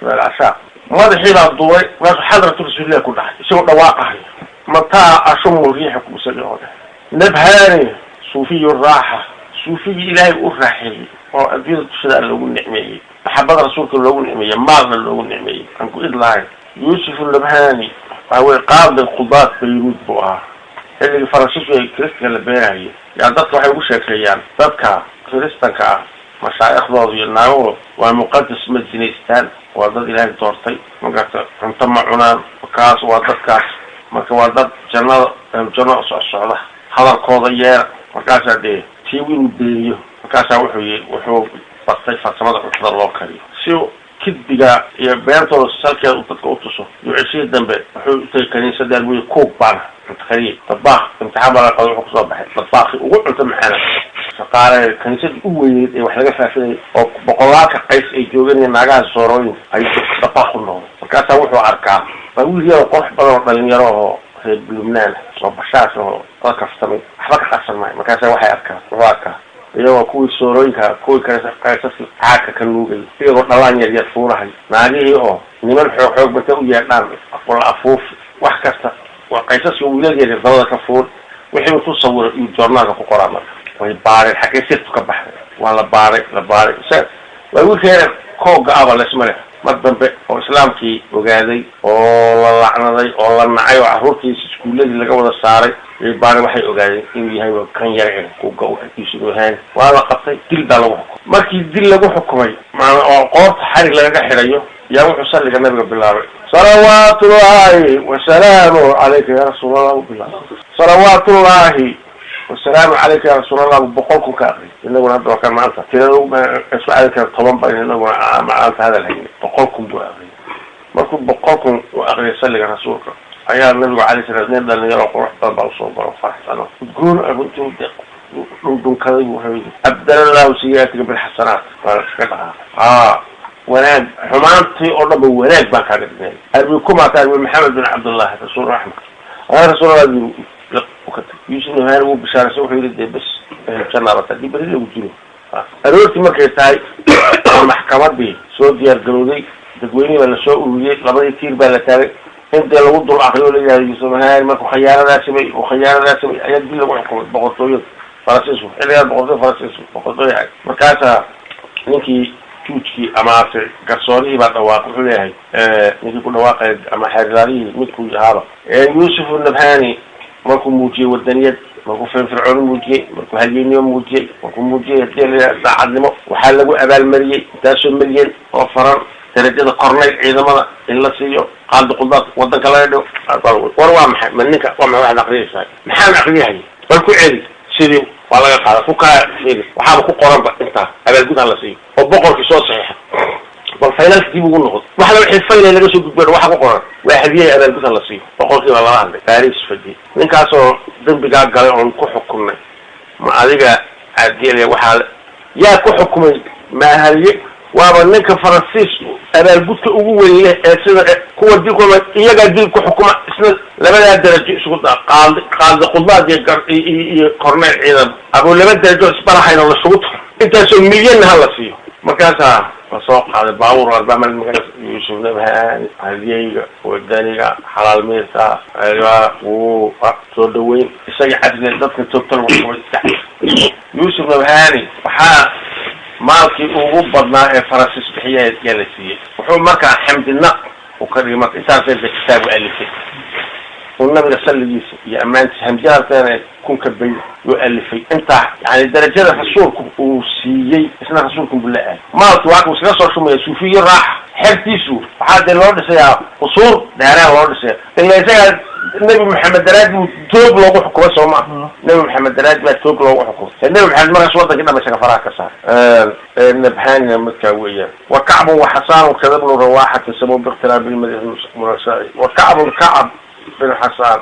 cashaa, madaxii baa duubay. Markaasuu xadratu rasuulilah ku dhacay isagoo dhawaaqahay, mataa ashumu riixakum, isagoo leh nabhaani suufiyu raaxa, suufigii Ilaahay u raaxeeyey oo adduunyada dushada loogu nicmeeyey, maxabada rasuulka loogu nicmeeyey, maalna loogu nicmeeyey, aan ku id lahayn. Yuusuf Nabhani waxa weye qaadi qudaat Bayruud buu ahaa xilligii Faransiisku ay kiristanka la beenahayay. Yaa dadka waxay ugu sheekeeyaan, dadka kiristanka ah mashaaikhdooda iyo naagahooda waa muqadas, ma zinaystaan, waa dad Ilaahay doortay, magarta, cunto ma cunaan, kaas waa dadkaas. Marka waa dad jannada janno socsocda, hadalkooda yeera. Markaasaa dee tii inuu beeniyo, markaasaa wuxuu yii wuxuu bartay farsamada cuntada loo kariyo si kidbiga iyo beentooda salkeeda dadka utuso. Iyo ceshihii dambe wuxuu utagay kaniisada albuy, cook baana cunto kariye, dabaaq imtixaan baa laga qaday, wuxuu kusoo baxay dabaaqi ugu cunto macaana. Shaqaale kaniisadii u weyneyd ee wax laga faafinayay oo boqolaalka qays ay joogeen iyo naagaha soorooyinka ayuu dabaaq u noqday. Markaasaa wuxuu arkaa baa wiil yaro qurux badan oo dhalinyaro oo Reer Lubnaan oo bashaas oo la kaftamay, waxba ka qarsan maayo. Markaasa waxay arkaa, wuxuu arkaa iyagoo kuwii soorooyinka, kuwii kale caagka ka nuugay, iyagoo dhalaan yar yar fuulahay, naagihii oo niman xoog xoog bata u yeedhaan la afuuf, wax kasta waa qaysaska wiilal yar yar dabada ka fuul. Wixii intuu sawiray iyuu joornaalka ku qoraa. Marka way baareen xaggee sirtu ka baxday. Waa la baaray, la baaray. Waa wiilka yar kooga aba lesma leh. Mar dambe oo islaamkii ogaaday oo la lacnaday oo la nacay oo carruurtiisa iskuuladii laga wada saaray baare, waxay ogaadeen inuu yahay kan yar ee kuga Yuusuf Nabhaani. Waa la qabtay, dil baa lagu xukumay. Markii dil lagu xukumay oo qoorta xarig lagaga xidhayo, yaa wuxuu salliga nabiga bilaabay. "Salawaatullaahi wasalaamu calayka ya rasuulallah" u bilaabay. "Salawaatullaahi wasalaamu calayka ya rasuulallah" 100,000 ka aqri. Inaguna hadda waa kan maanta tirada isku cadin kara 10 ba inaguna maanta hadal hayna. 100,000 buu aqriyay. Markuu 100,000 u aqriyay salliga rasuulka, ayaa nabigu alay sala nin dhalinyaro qurux badan baa usoo galo, faraxsano, udgoon, intuu dhundhunkaday buu wuxuu yidhi: "Abdalallahu siyaatiga bilxasanaat." Waa iska dhaqaaqay. Wanaag, xumaantii oo dhan ba wanaag baan kaaga dhignay. Arbi kumaata arbi Maxamed bin Cabdullahi rasuul raxma aa rasuul Yuusuf Nabhaani wuu bishaaraysa. Wuxuu yidhi: "Dee bes, jannaabata haddii beri lagu dilo." Aroortii markay tahay oo maxkamadii soo diyaar garowday, dadweynihii baa lasoo ururiyey, labadii tiir baa la taagay in dee lagu dul akriyo, la yihahdo Yuusuf Nabhaani markuu khayaanadaa samay oo khayaanadaa samay ayaa dil lagu xukumay. Boqortooyada Faransiisku xilligaa, boqortooyada Faransiisku boqortooya ahayd. Markaasaa ninkii juujkii amaase garsoorihii baa dhawaaq, wuxuu leeyahay ninkii ku dhawaaqaya ama xeerlaalihii midkuu ahaaba: "Yuusuf Nabhani markuu muujiyey wadaniyad, markuu firfircooni muujiyey, markuu halyeynimo muujiyey, markuu muujiyey hadii la daacadnimo, waxaa lagu abaalmariyey intaasoo milyan oo faran, darajada kornayl ciidamada in la siiyo, qaadi qudaad wadanka laga dhigo." War waa maxay? Ma ninka waa maxay? Waxaad aqriyaysaa maxaan aqriyahay? Bal ku celi. Sidii waa laga qaada ku kaa fiiri, waxaaba ku qoranba intaa abaalgud ha la siiyo oo boqorkii soo saxiixa. Bal faylalka dib ugu noqdo, wax la wixii fayl laga soo gudbeen waxa ku qoran waa hadiyay abaalgud ha la siiyo. Boqorkii baa lala hadlay, Paris fadhiyay: "Ninkaasoo dembigaa galay oon ku xukunay, ma adiga caadiyalaya? Waxaa yaa ku xukumay maahaliye? Waaba ninka Faransiis abaalgudka ugu weyn leh ee sida kuwa dil kuma iyagaa dil ku xukuma, isna labadaa darajo isugu da qaadi qaadi qudaad iyo gar iyo korneyl ciidan abuu laba darajo isbarahayn oo lasugu taro, intaasoo milyanna ha la siiyo." Markaasaa la soo qaaday baabuur arbaamal magaala. Yuusuf Nabhaani, hadiyeyga wadaniga xalaal miirka, wuu soo dhaweyn isaga cadle dadka toogta lagu xukumay iska. Yuusuf Nabhaani waxaa maalkii ugu badnaa ee Faransiis bixiya yaa la siiyey. Wuxuu markaa xamdinaq uu ka dhigay. Marka intaasay de kitaabu alifay uu nabiga salligiisa iyo ammaantiisa hamdiyaarteena kunka bay loo alifay. Intaa yani darajada rasuulku uu siiyey, isna rasuulku buu la aaday. Maalki waa kuu iskaga soo shumaya suufiyo raaxa xertiisu. Waxaa dee loo dhisayaa qusuur daaraan loo dhisaya, ila isagaa Nebi Maxamed daraadi buu toog loogu xukumay, soo maa? Nebi Maxamed daraadi baa toog loogu xukumay. Nebi Maxamed markaas wadankii dham isaga faraha ka saar. Nabhanina midkaa weeyaan. Wa kacbun wa xasaanu kada bnu rawaxata samo biikhtilaafi lmadix murasai. Wa kacbun kacab bin xasaan,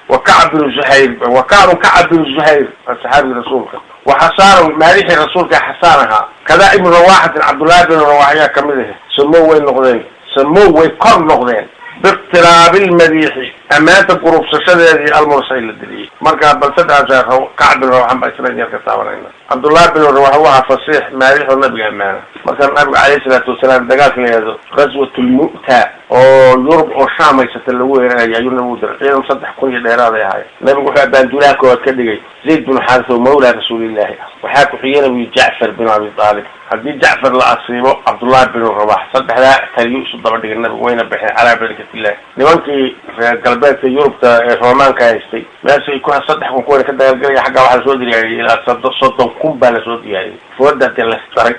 wa kacb bin zuhayr, wa kacbun kacab bin zuhayr waa saxaabigii rasuulka, wa xasaanu maalixii rasuulka xasaan ahaa, kadaa ibnu rawaxatin Cabdullaahi bin Rawax ayaa kamid ah. Samo way noqdeen, samo way kor noqdeen biiqtiraabi lmadiixi, ammaanta gurubsashadeedii almursay la diliyey. Marka bal saddexdaas Kacb bin Rawaxan baa isla yar ka taabanayna. Cabdullaahi bin Rawax waxaa fasiix maalixoo nabiga ammaana. Marka nabiga calayhi salaatu wasalaam dagaalka la yihahdo ghaswat lmu'ta oo Yurub oo Shaam haysata lagu weeraraya ayuu nabigu diray ciidan 3000 iyo dheeraaday ahaayeen. Nabigu wuxuu abaanduulaha koowaad ka dhigay Zayd bin Xaaris oo mawlaa rasuulillahi ah. Waxaa ku-xigay nabigu Jacfar bin Abi Aalib, haddii Jacfar la asiibo Cabdullaahi bin Rawax. Saddexdaa taliyo isu daba dhigay nabigu, wayna baxeen calaa barakatillahi. Nimankii reer galbeedka Yurubta ee Roomaanka haystay meeshay ku 3000 kuwana ka dagaalgelaya, xaggaa waxaa lasoo diyaariyey ilaa 30,000 baa lasoo diyaariyey. Fooda dee la isdaray.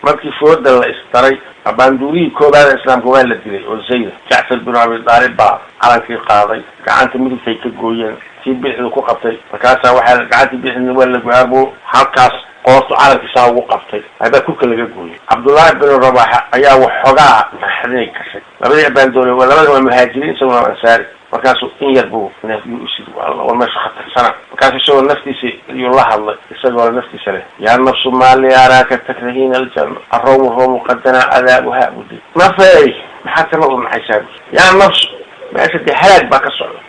Markii fooda la isdaray, abaanduulihii koobaada islaamka waa la dilay oo Zayda. Jacfar bin Abi Aalib baa calankii qaaday, gacanta midigtay ka gooyeen, tii bidixdu ku qabtay. Markaasaa waxaa gacantii bidixdina waa la gooy, halkaas qoortu calankiisaa ugu qabtay, abaa kurka laga gooyay. Cabdullaahi bin Rabaxa ayaa waxoogaa naxdinay gashay. Labadii abaandoole waa labada waa muhaajiriin, isaguna waa ansaari. Markaasuu in yar buu neefyuu isid war meesha khatarsana. Markaasu isagoo naftiisa iyuu la hadlay, isagoo naftiisa leh: "Yaa nafsu, maa li araaka takrahiina aljanna? Aroomu roomu qadanaa cadaabuha." Budi nafey, maxaad kana u naxaysaa? Yaa nafsu, meesha dee halaag baa ka socda.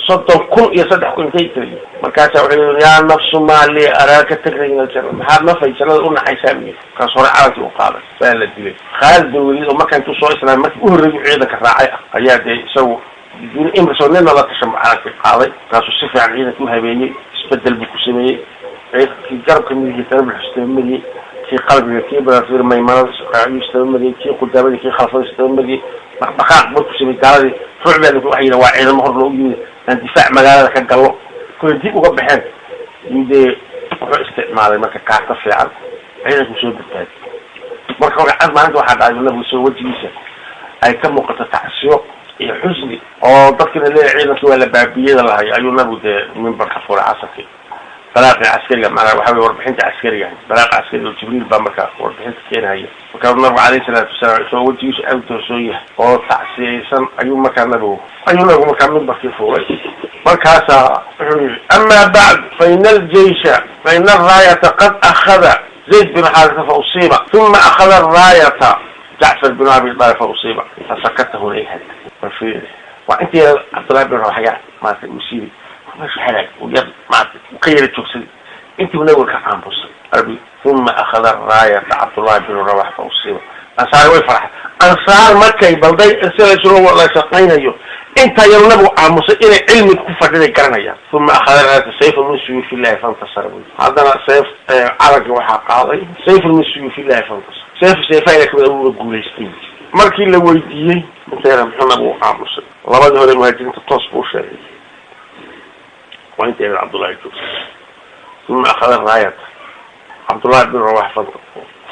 30,000 iyo 3,000 intay tiri. Markaasaa wuxuu yidhi yaa nafsu maali araaka tagrayna aljanna, maxaad nafay jannada u naxaysaa buu yidhi. Markaas hore calankii u qaaday, waa la dilay. Khaalid bin Waliid oo markaa intuu soo islaamay markii u horreeyay ciidanka raacay ah ayaa dee isagu biduuni imrisoo nina la tashan buu calankii qaaday. Markaasuu si fiican ciidanka u habeeyey, isbedel buu ku sameeyey. Ciidankii garabka midigii tarabul istabamariyey, kii qalbiga kii baraafir maymanada ayuu istabamariyey, kii qudaamadii kii khalfada istabamariyey. Dhaqdhaqaaq markuu sameeyey gaaladii ruuc baa waxay yidhi waa ciidamo hor loogu yimid aan difaac magaalada ka gallo. Kulay dib uga baxeen yuu dee wuxuu isticmaalay marka kaarta fiican, ciidanku soo badbaadi. Marka hore cad maalinta waxaa dhacay nabigu soo wejigiisa ay ka muuqato tacsiyo iyo xusni oo dadkina leeyahay ciidankii waa la baabiyada lahay, ayuu nabigu dee mimbarka furay casarkii. Balaaqi caskariga macnaa waxa weye warbixinta caskariga, balaaqa caskariga oo Jibriil baa markaa warbixinta keenhaya. Markaa nabigu calayhi salaatu wasalaam isagoo wejigiisu aad u toosoo yahay oo tacsiyeysan ayuu markaa nabigu markaa mimbarkii fuulay. Markaasaa wuxuu yihi ama bacd fa ina aljeysha fa ina alraayata qad akhada Zayd bin Xaarisa fa usiiba, uma akhada alraayata Jacfar bin Abi Talib fa usiiba fasakata hunayhad. Waa intii Cabdullahi bin Rawax maarata uu siiyey meeshu halaag uu yar maarata uu ka yara joogsaday intii nabiga ka caamusay arbi. Uma akhada raayata Cabdullahi bin Rawax fa usiiba. Ansaar way farxay, ansaar markay balday sida isulo la shaqaynayo intaa yar nabigu aamusay inay cilmi ku fadhiday garanayaan. Uma akhada raayata sayfun min suyuufillahi fantasara. Haddana sayf calanka waxaa qaaday sayfun min suyuufillahi fantasara, sayf sayfaha ila kamid wuuna guulaystay. Markii la weydiiyey inta yara muxuu nabigu aamusay, labadii hore muhaajiriinta toos buu sheegay waa inta yara Cabdullahi joogtay. Uma akhada raayata Cabdullahi bin Rawax fanta,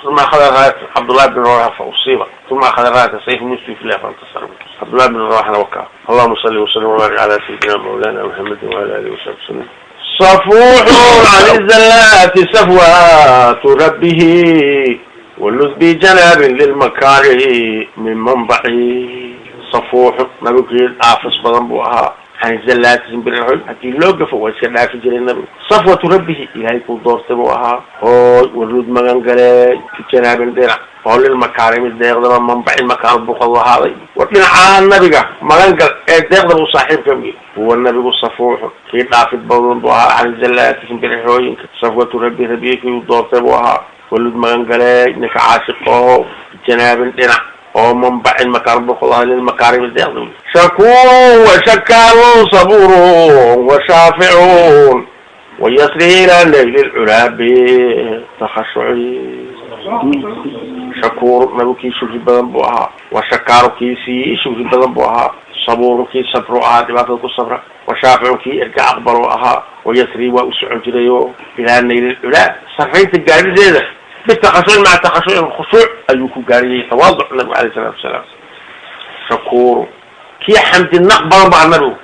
uma akhada raayata Cabdullahi bin Rawax fa usiiba, uma akhada raayata sayf min suyuufillahi fantasara. Cabdullahi bin Rawaxna wakaa. Allahuma salli wasallim wabaarik ala sayidina mawlana Muhammadin waala alihi wasaxbi wasallam. صفوح عن الزلات صفوات ربه ولذ بجناب للمكاره من منبعي. صفوح نبي عافس بدن buu ahaa عن الزلات simbirixoy haddii loo gafo waa iska dhaafi jiray nabigu. Safwatu rabbihi ilaahay kuu doortay buu ahaa. Hooy waluud magan galee bijanaabin dhinac oo lilmakaarimi deeqdaba manbacin makaan buqadu ahaaday. War dhinacaa nabiga magan gal ee deeqdaba u saaxiibka buyi. Huwa nabigu safuuxu kii dhaafid badan buu ahaa can zallaati simbirixooyinka. Safwatu rabbi rabbigii kii u doortay buu ahaa. Waluud magan galee ninka caashiqooho bijanaabin dhinac oo manbacin makaan buqadu ahaa lilmakaarimi deeqda. Shakuurun washakaarun sabuurun washaaficun wayasri ilaa nayli lculaabi takhashuci. Shakuur nabigu kii shukri badan buu ahaa, washakaaru kii sii shukri badan buu ahaa, sabuuru kii sabru ahaa dhibaatada ku sabra, washaaficu kii erga aqbalu ahaa, wayasri waa u socon jirayo ilaa nayli lculaa sarraynta gaarideeda bitakhashucin maca takhashucin khushuuc ayuu ku gaariyey tawaaduc nabigu alayhi salaatu wasalaam. Shakuuru kii xamdi naq badan bu ahaa nabigu,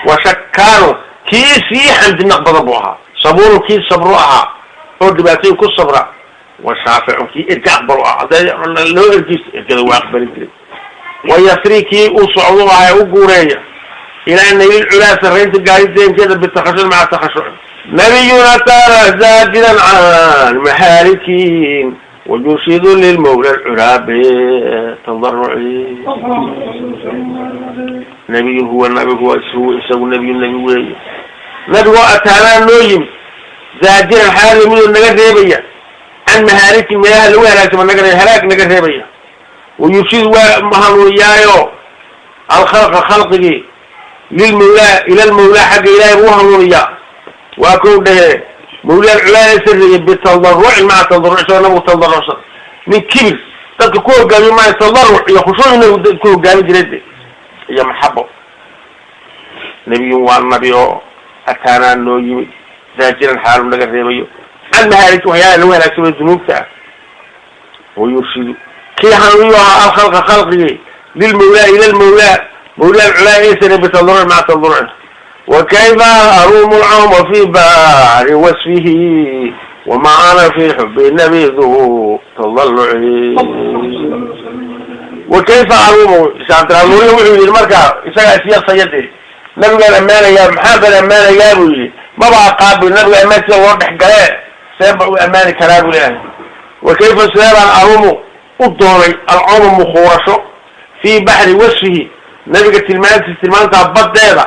washakaaru kii sii xamdi naq badan buu ahaa, sabuuru kii sabru ahaa oo dhibaatooyin ku sabra, washaaficu kii erga aqbalu ahaa hadday loo ergeysto ergada waa aqbali jiray, wayasri kii u socdo ahaa u guureeya ilaa naylil culaa sarraynta gaarideynkeeda bitakhashuc maca takhashuc. Nabiyuna taala zaajiran can mahaalikin wayurshidu lilmawla alculaa bitadaruci. Nabiyun huwa nabigu huwa isagu nabiyun nabi weeye. Nabigoo ataanaa noo yimid zaajiran xaal yimidoo naga reebaya can mahaalikin meelaha lagu halaagsamo naga halaag naga reebaya, wayurshidu waa hanuuniyaayo alkhalqa khalqigii lilmawlaa ila lmawlaa xagga ilaahay buu hanuuniyaa. Waa kow dhehe mawlaa culaa ee sarreeyay bitadarucin maca tadaruc isagoo nabigu tadarucsan nin kibir dadka ku hogaamiyo maayo, tadaruc iyo khushuuc nabigu ku hogaami jiray de iyo maxabo. Nabiyun waa nabi oo ataanaa noo yimid zaajiran xaalu naga reebayo can mahaalik waxyaalaha lagu halaagsamayo dunuubta ah, wayurshidu kii hanuuniyu ahaa alkhalqa khalqigii lilmawlaa ila lmawlaa mawlaa culaa ee sarreeyay bitadaruc maca tadaruc. وكيف أروم العوم في بحر وصفه وما أنا في حب النبي ذو تضلع. وكيف أروم شعبد النوري wuxuu yidhi markaa isagaa isiyaqsayade nabigaan ammaanayaa maxaa baan ammaanayaa buu yidhi maba aqaabil nabiga ammaantiisa loo dhex galee see ba u ammaani karaa buu leeyahay. Wakayfa sidee baan aruumu u doonay alcawma mukhuurasho fii baxri wasfihi nabiga tilmaantiisa tilmaantaa baddeeda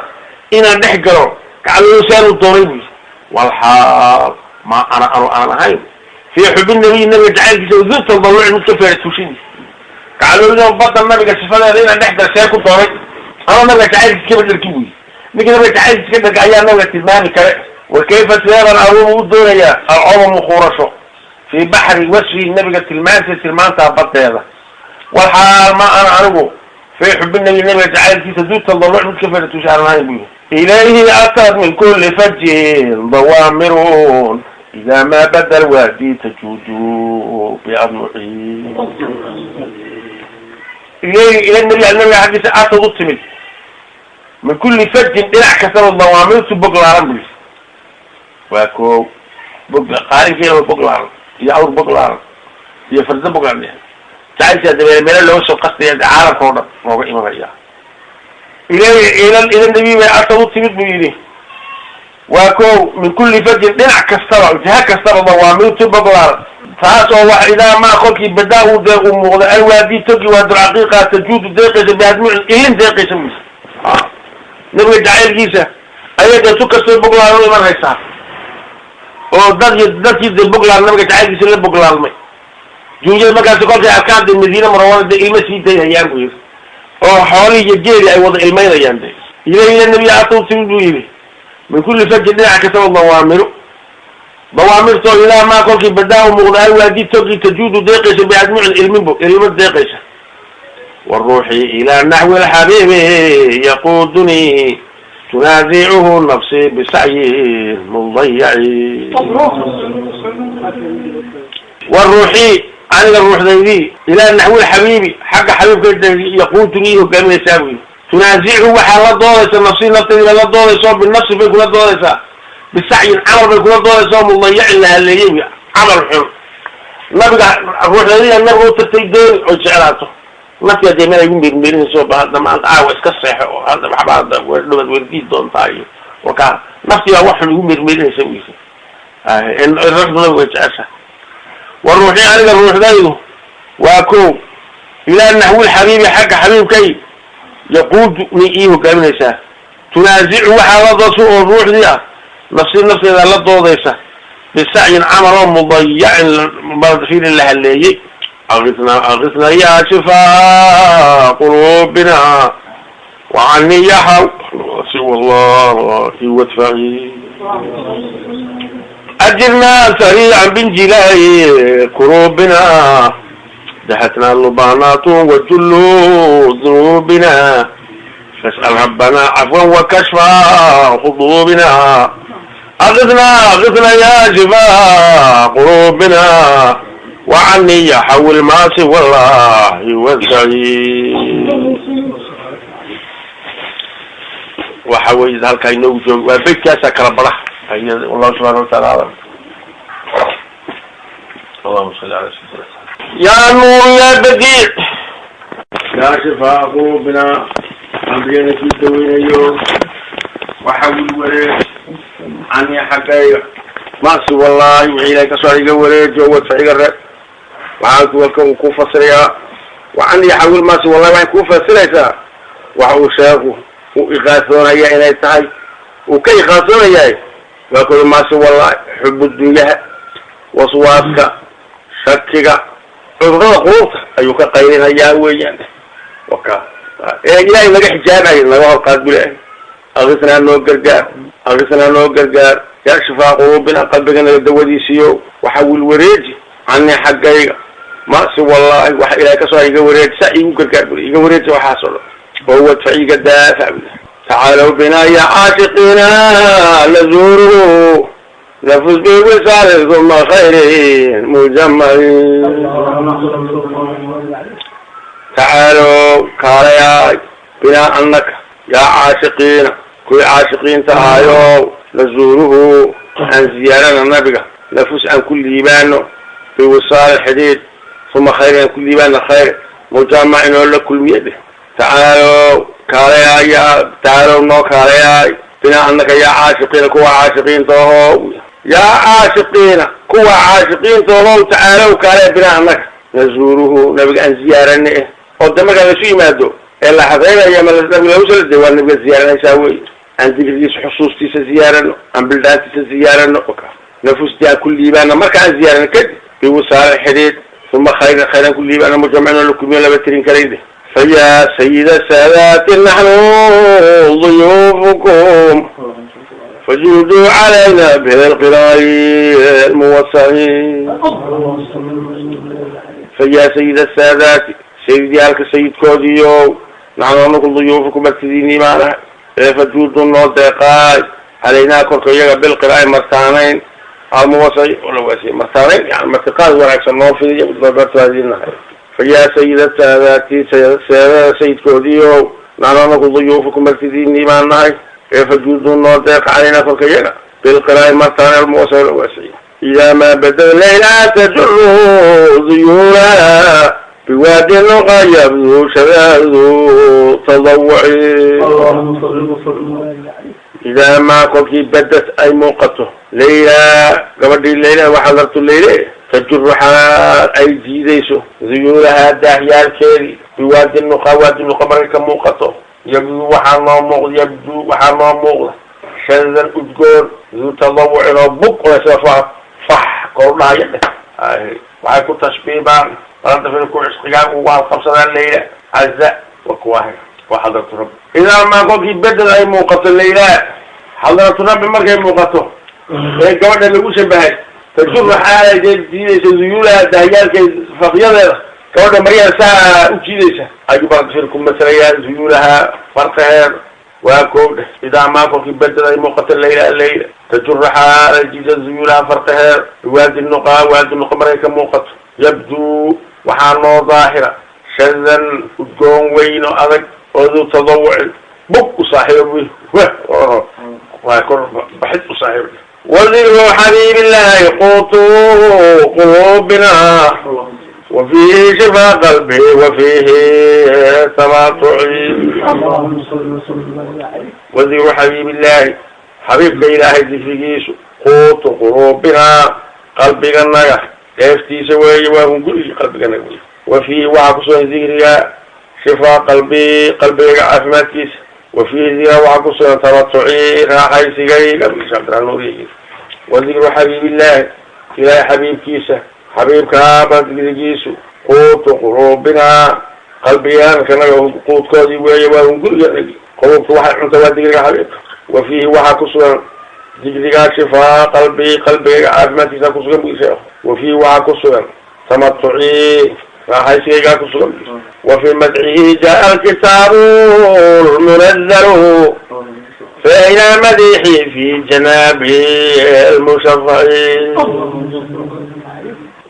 Inaan dhex galo gacalooyo saanu doonay buu yidhi. Walxaal maa ana anu aan ahayn fii xubi nabiy, nabiga jacaylkiisa, du tadaluci, mid ka feera tuushadiisa. Gacalooyada badda nabiga sifadeeda inaan dhex galo see ku doonay ama nabiga jacaylkiisa kaba dharki buu yidhi. Ninka nabiga jacaylkiisa ka dharka ayaa nabiga tilmaami kare. Wa kayfa, sideeban aruumu u doonayaa alcodamu khuurasho fii baxri wasfi, nabiga tilmaantiisa tilmaantaa badeeda, walxaal ma ana anigu fii xubi nabi, nabiga jacaylkiisa, du tadaluc, mid ka feera tuusha aan ahayn buu yidhi. Ilayhi atad min kuli fajin dawaamirun, ida ma badal waadi tajuudu biadmuci. Ilayhi, ila nabi, nabiga xaggiisa, atad u timid, min kulli fajin, dhinac kastaba, dawaamirtu boglaaran buu yidhi. Waa koo bog qaarinkeeda boglaaran iyo awr boglaaran iyo fardo boglaaran jacaylkaa dabeere meelo looga soo qastaya caalamka oo dhan looga imanaya. Ilayhi, ila nabiy bay atad u timid buu yidhi. Waa ko min kulli fajin, dhinac kastaba, jiha kastaba, dawaamirtu boglaaran, taas oo wax idaa maa kolkii badaa uu dee uu muuqda alwaadi togi waa dulcaqiiqa tajuudu deeqaysa biadmucin, ilin deeqaysa buu yidhi. Nabiga jacaylkiisa ayaa dee tu kastoo boglaaran u iman haysaa oo dad iyo dadkii dee boglaan nabiga jacaylkiisa la boglaalmay duunyada markaasi kolkay arkaan dee Madiine Murawara dee ilmo sii dayhayaan buu yidhi, oo xoolihii iyo geeli ay wada ilmaynayaan de. Ilayhi nabiya atw timid buu yidhi min kulli fajin, dhinac kastaba, dawaamiru dawaamirtoo ilaa maa kolkii badaa u muuqda alwaadi togi tajuudu deeqaysa biadmucin, ilminbo ilmo deeqaysa. Waruuxi ilaa naxwi lxabiibi yaquudunii tunaasicuhu nafsi bisacyi mudayaci. Waruuxi, aniga ruuxdaydii, ilaa naxwi lxabiibi, xagga xabiibka, yaquudunii hogaaminaysaa buu yidhi. Tunaasichu waxaa la doodaysa nafsi, naftaydi la doodaysa, binafsi bay kula doodaysaa, bisacyin camal bay kula doodaysa, mudayacin la haleeyey, camal xun. Nabiga ruuxdaydiga nabiga u tagtay dooni oy jeclaato nafti dee meel ay gu meermeerinayso ba hadda maanta caawa iska seexo oo hadda waxba hadda dhawaad werdiid doontaa iyo wakaa nafti baa wax xun igu meermeerinaysa buu yidhi. Ruuxdu nabiga way jeceshahay. Wa ruuxii, aniga ruuxdaydu, waa ko ilaa naxwi lxabiibi, xagga xabiibkay, yaquudu ni ii hogaaminaysaa. Tunaasicu waxaa la doosu oo ruuxdii ah nafsi, nafteeda la doodaysa, bisacyin camal oo mudayacin fiilin la haleeyey. Akisna akisna ya shifaa quluubina wacani yaxaw siwa allahi wadfaci ajirna sariican binjilaayi kuruubina dahatna lubaanaat wajullu dunuubina fas'al rabbana cafwan wakashfa khudubina. Akisna akisna ya shifaa quluubina wacani yaxawil maasi wallahi wadfaci. Waxa weye halkaa inoogu jooga waa beytkaasaa kala baraha. Wallahu subxana wataala alam. Allahuma salli ala sayyidina ya nuur ya badiic ya shifaa quluubina, qalbigana kii daweynayo, waxa wil wareeg cani xaggayga maasi wallahi wixii ilahay kasoo iga wareejo wadfa iga reeb. Waxaa walka uu ku fasirayaa wacani xawil maasi wallahi waxay kuu fasiraysaa waxa uu sheekhu uu iqaasoonaya inay tahay uu ka iqaasoonayahay. Waa kuli maasi wallahi xubu dunyaha, waswaaska, shakiga, cudurada quluubta ayuu ka qaylinayaa weeyaan. Waka ee ilaahay naga xijaabayo naga horqaad bu leeyahay. Akisnaa noo gargaar, akisnaa noo gargaar yaa shifaa quluubina, qalbiga naga dawadiisiyo, waxa wil wareeji cani xaggayga masi wallahi waxa ilahay kasoo iga wareeji, saa iigu gargaar buli, iga wareeji waxaas oo dhan oo wadfa iga daafac buli. Tacaalow bina ya caashiqiina nazuuruhu nafus biwisaali uma khayrin mujamalin. Tacaalow kaalayaay binaa anaka yaa caashiqiina, kuwii caashiqiinta ahayow, nazuuruhu aan ziyaarana nabiga, nafus aan ku liibaano, biwisaali xidhiid, uma khayrin aan ku liibaano khayr mujamacin oo la kulmiye dheh. Tacaalow kaalayaay yaa tacaalow noo kaalayaay binaa anaka yaa caashiqiina kuwa caashiqiinta ahow, yaa caashiqiina kuwa caashiqiinta ahow, tacaalow kaalaya binaa anaka nazuuruhu nabiga aan ziyaarane eh oo de markaa lasu yimaado ee la xadreynaya ama nabiga lagu sala de waa nabiga ziyaaranaysaa wey. Aan dikrigiisa xusuustiisa ziyaarano, aan bildhaantiisa ziyaarano, nafustii aan ku liibaano marka aan ziyaarano kadib biwisaal xidhiid, uma khayran khayran ku liibaano mujamacno lakumiyo laba tirin karayde. Fayaa sayida saadaati naxnu duyuufukum fajuuduu calayna bilqiraa'i almuwasaciin. Fayaa sayida saadaati, sayidyaalka sayidkoodiiyo, naxnu anaku duyuufukum martidiinii baanahay, ee fajuudu noo deeqaay calaynaa korka iyaga bilqiraa'i martaanayn almuwasaci oo la waasiyay martaanayn, yani martiqaad wanaagsan noo fidiya martaadiinahay. Fayaa sayida saadaati, saadada sayidkoodiiyo, naxnu anaku duyuufukum martidiinii baan nahay, ee fajuudu noo deeqa calaynaa korka iyaga bilqiraa'i martaanayn almuwasaci oo la waasiyay. Idaa maa badada layla tajuru duyuulaha biwaadi nuqa yabdu shadaadu tadawuci. Idaa maa kolkii badad ay muuqato layla gabadhii layla waxadartu layle tajuru xaal ay jiidayso duyuulahaa daahyaalkeedii biwaadi nuqa, waadi nuqa markay ka muuqato, yabdu waxaa noo muuqda, yabdu waxaa noo muuqda shadan udgoon duu tadawucin oo bug sida fax fax kor dhahaya dheh. Waxay ku tashbiibaan balantafin ku cisqigaan ugu halqabsadaan layla caza wa kuwaah wa xadratu rabbi. Idaa maa kolkii bedel ay muuqato layla xadratu rabbi markay muuqato ee gabadha lagu shabahay tajuru xaalay jiidaysa duyuulaha dahyaalkeed faqyadeeda gabadha maryaha saa u jiidaysa ayuu balantafin ku masalayaa duyuulaha farqaheeda waa koow dheh. Idaa maa kolkii bedel ay muuqato layla layla tajuru xaalay jiidaysa duyuulaha farqaheeda biwaadi nuqa, waadi nuqa markay ka muuqato, yabduu waxaa noo daahira shadan udgoon weyn oo adag oo duu tadawucin bug u saaxiiba waa kor baxid u saaxiiba. Wadikru xabiibillahi quutu quluubina wa fiihi shifaa qalbi wa fiihi tamaatuci. Wadikru xabiibillahi, xabiibka ilaahay dikrigiisu quutu quluubinaa qalbiganaga dheeftiisa weeye, waa hungurigi qalbiganaga wey. Wa fiihi waxaa kusugan dikriga shifaa qalbi qalbigayga caafimaadkiisa, wa fiihi dikriga waxaa kusugan tamatuci raaxaysigayga. Wa dikru xabiibillaahi, ilaahay xabiibkiisa xabiibkaaba dikrigiisu quutu quluubinaa qalbigaankanaga quudkoodii weeye, waa hunguriga quluubtu waxay cunta waa dikriga xabiibka. Wa fiihi waxaa kusugan dikrigaa shifaa qalbi qalbigayga caafimaadkiisa kusugan bu sheekh. Wa fiihi waxaa kusugan tamatuci raaxaysigaygaa kusugan. Wa fii madcihi jaa alkitaabu lmunazalu fa ilaa madixi fi janaabi lmushafaci.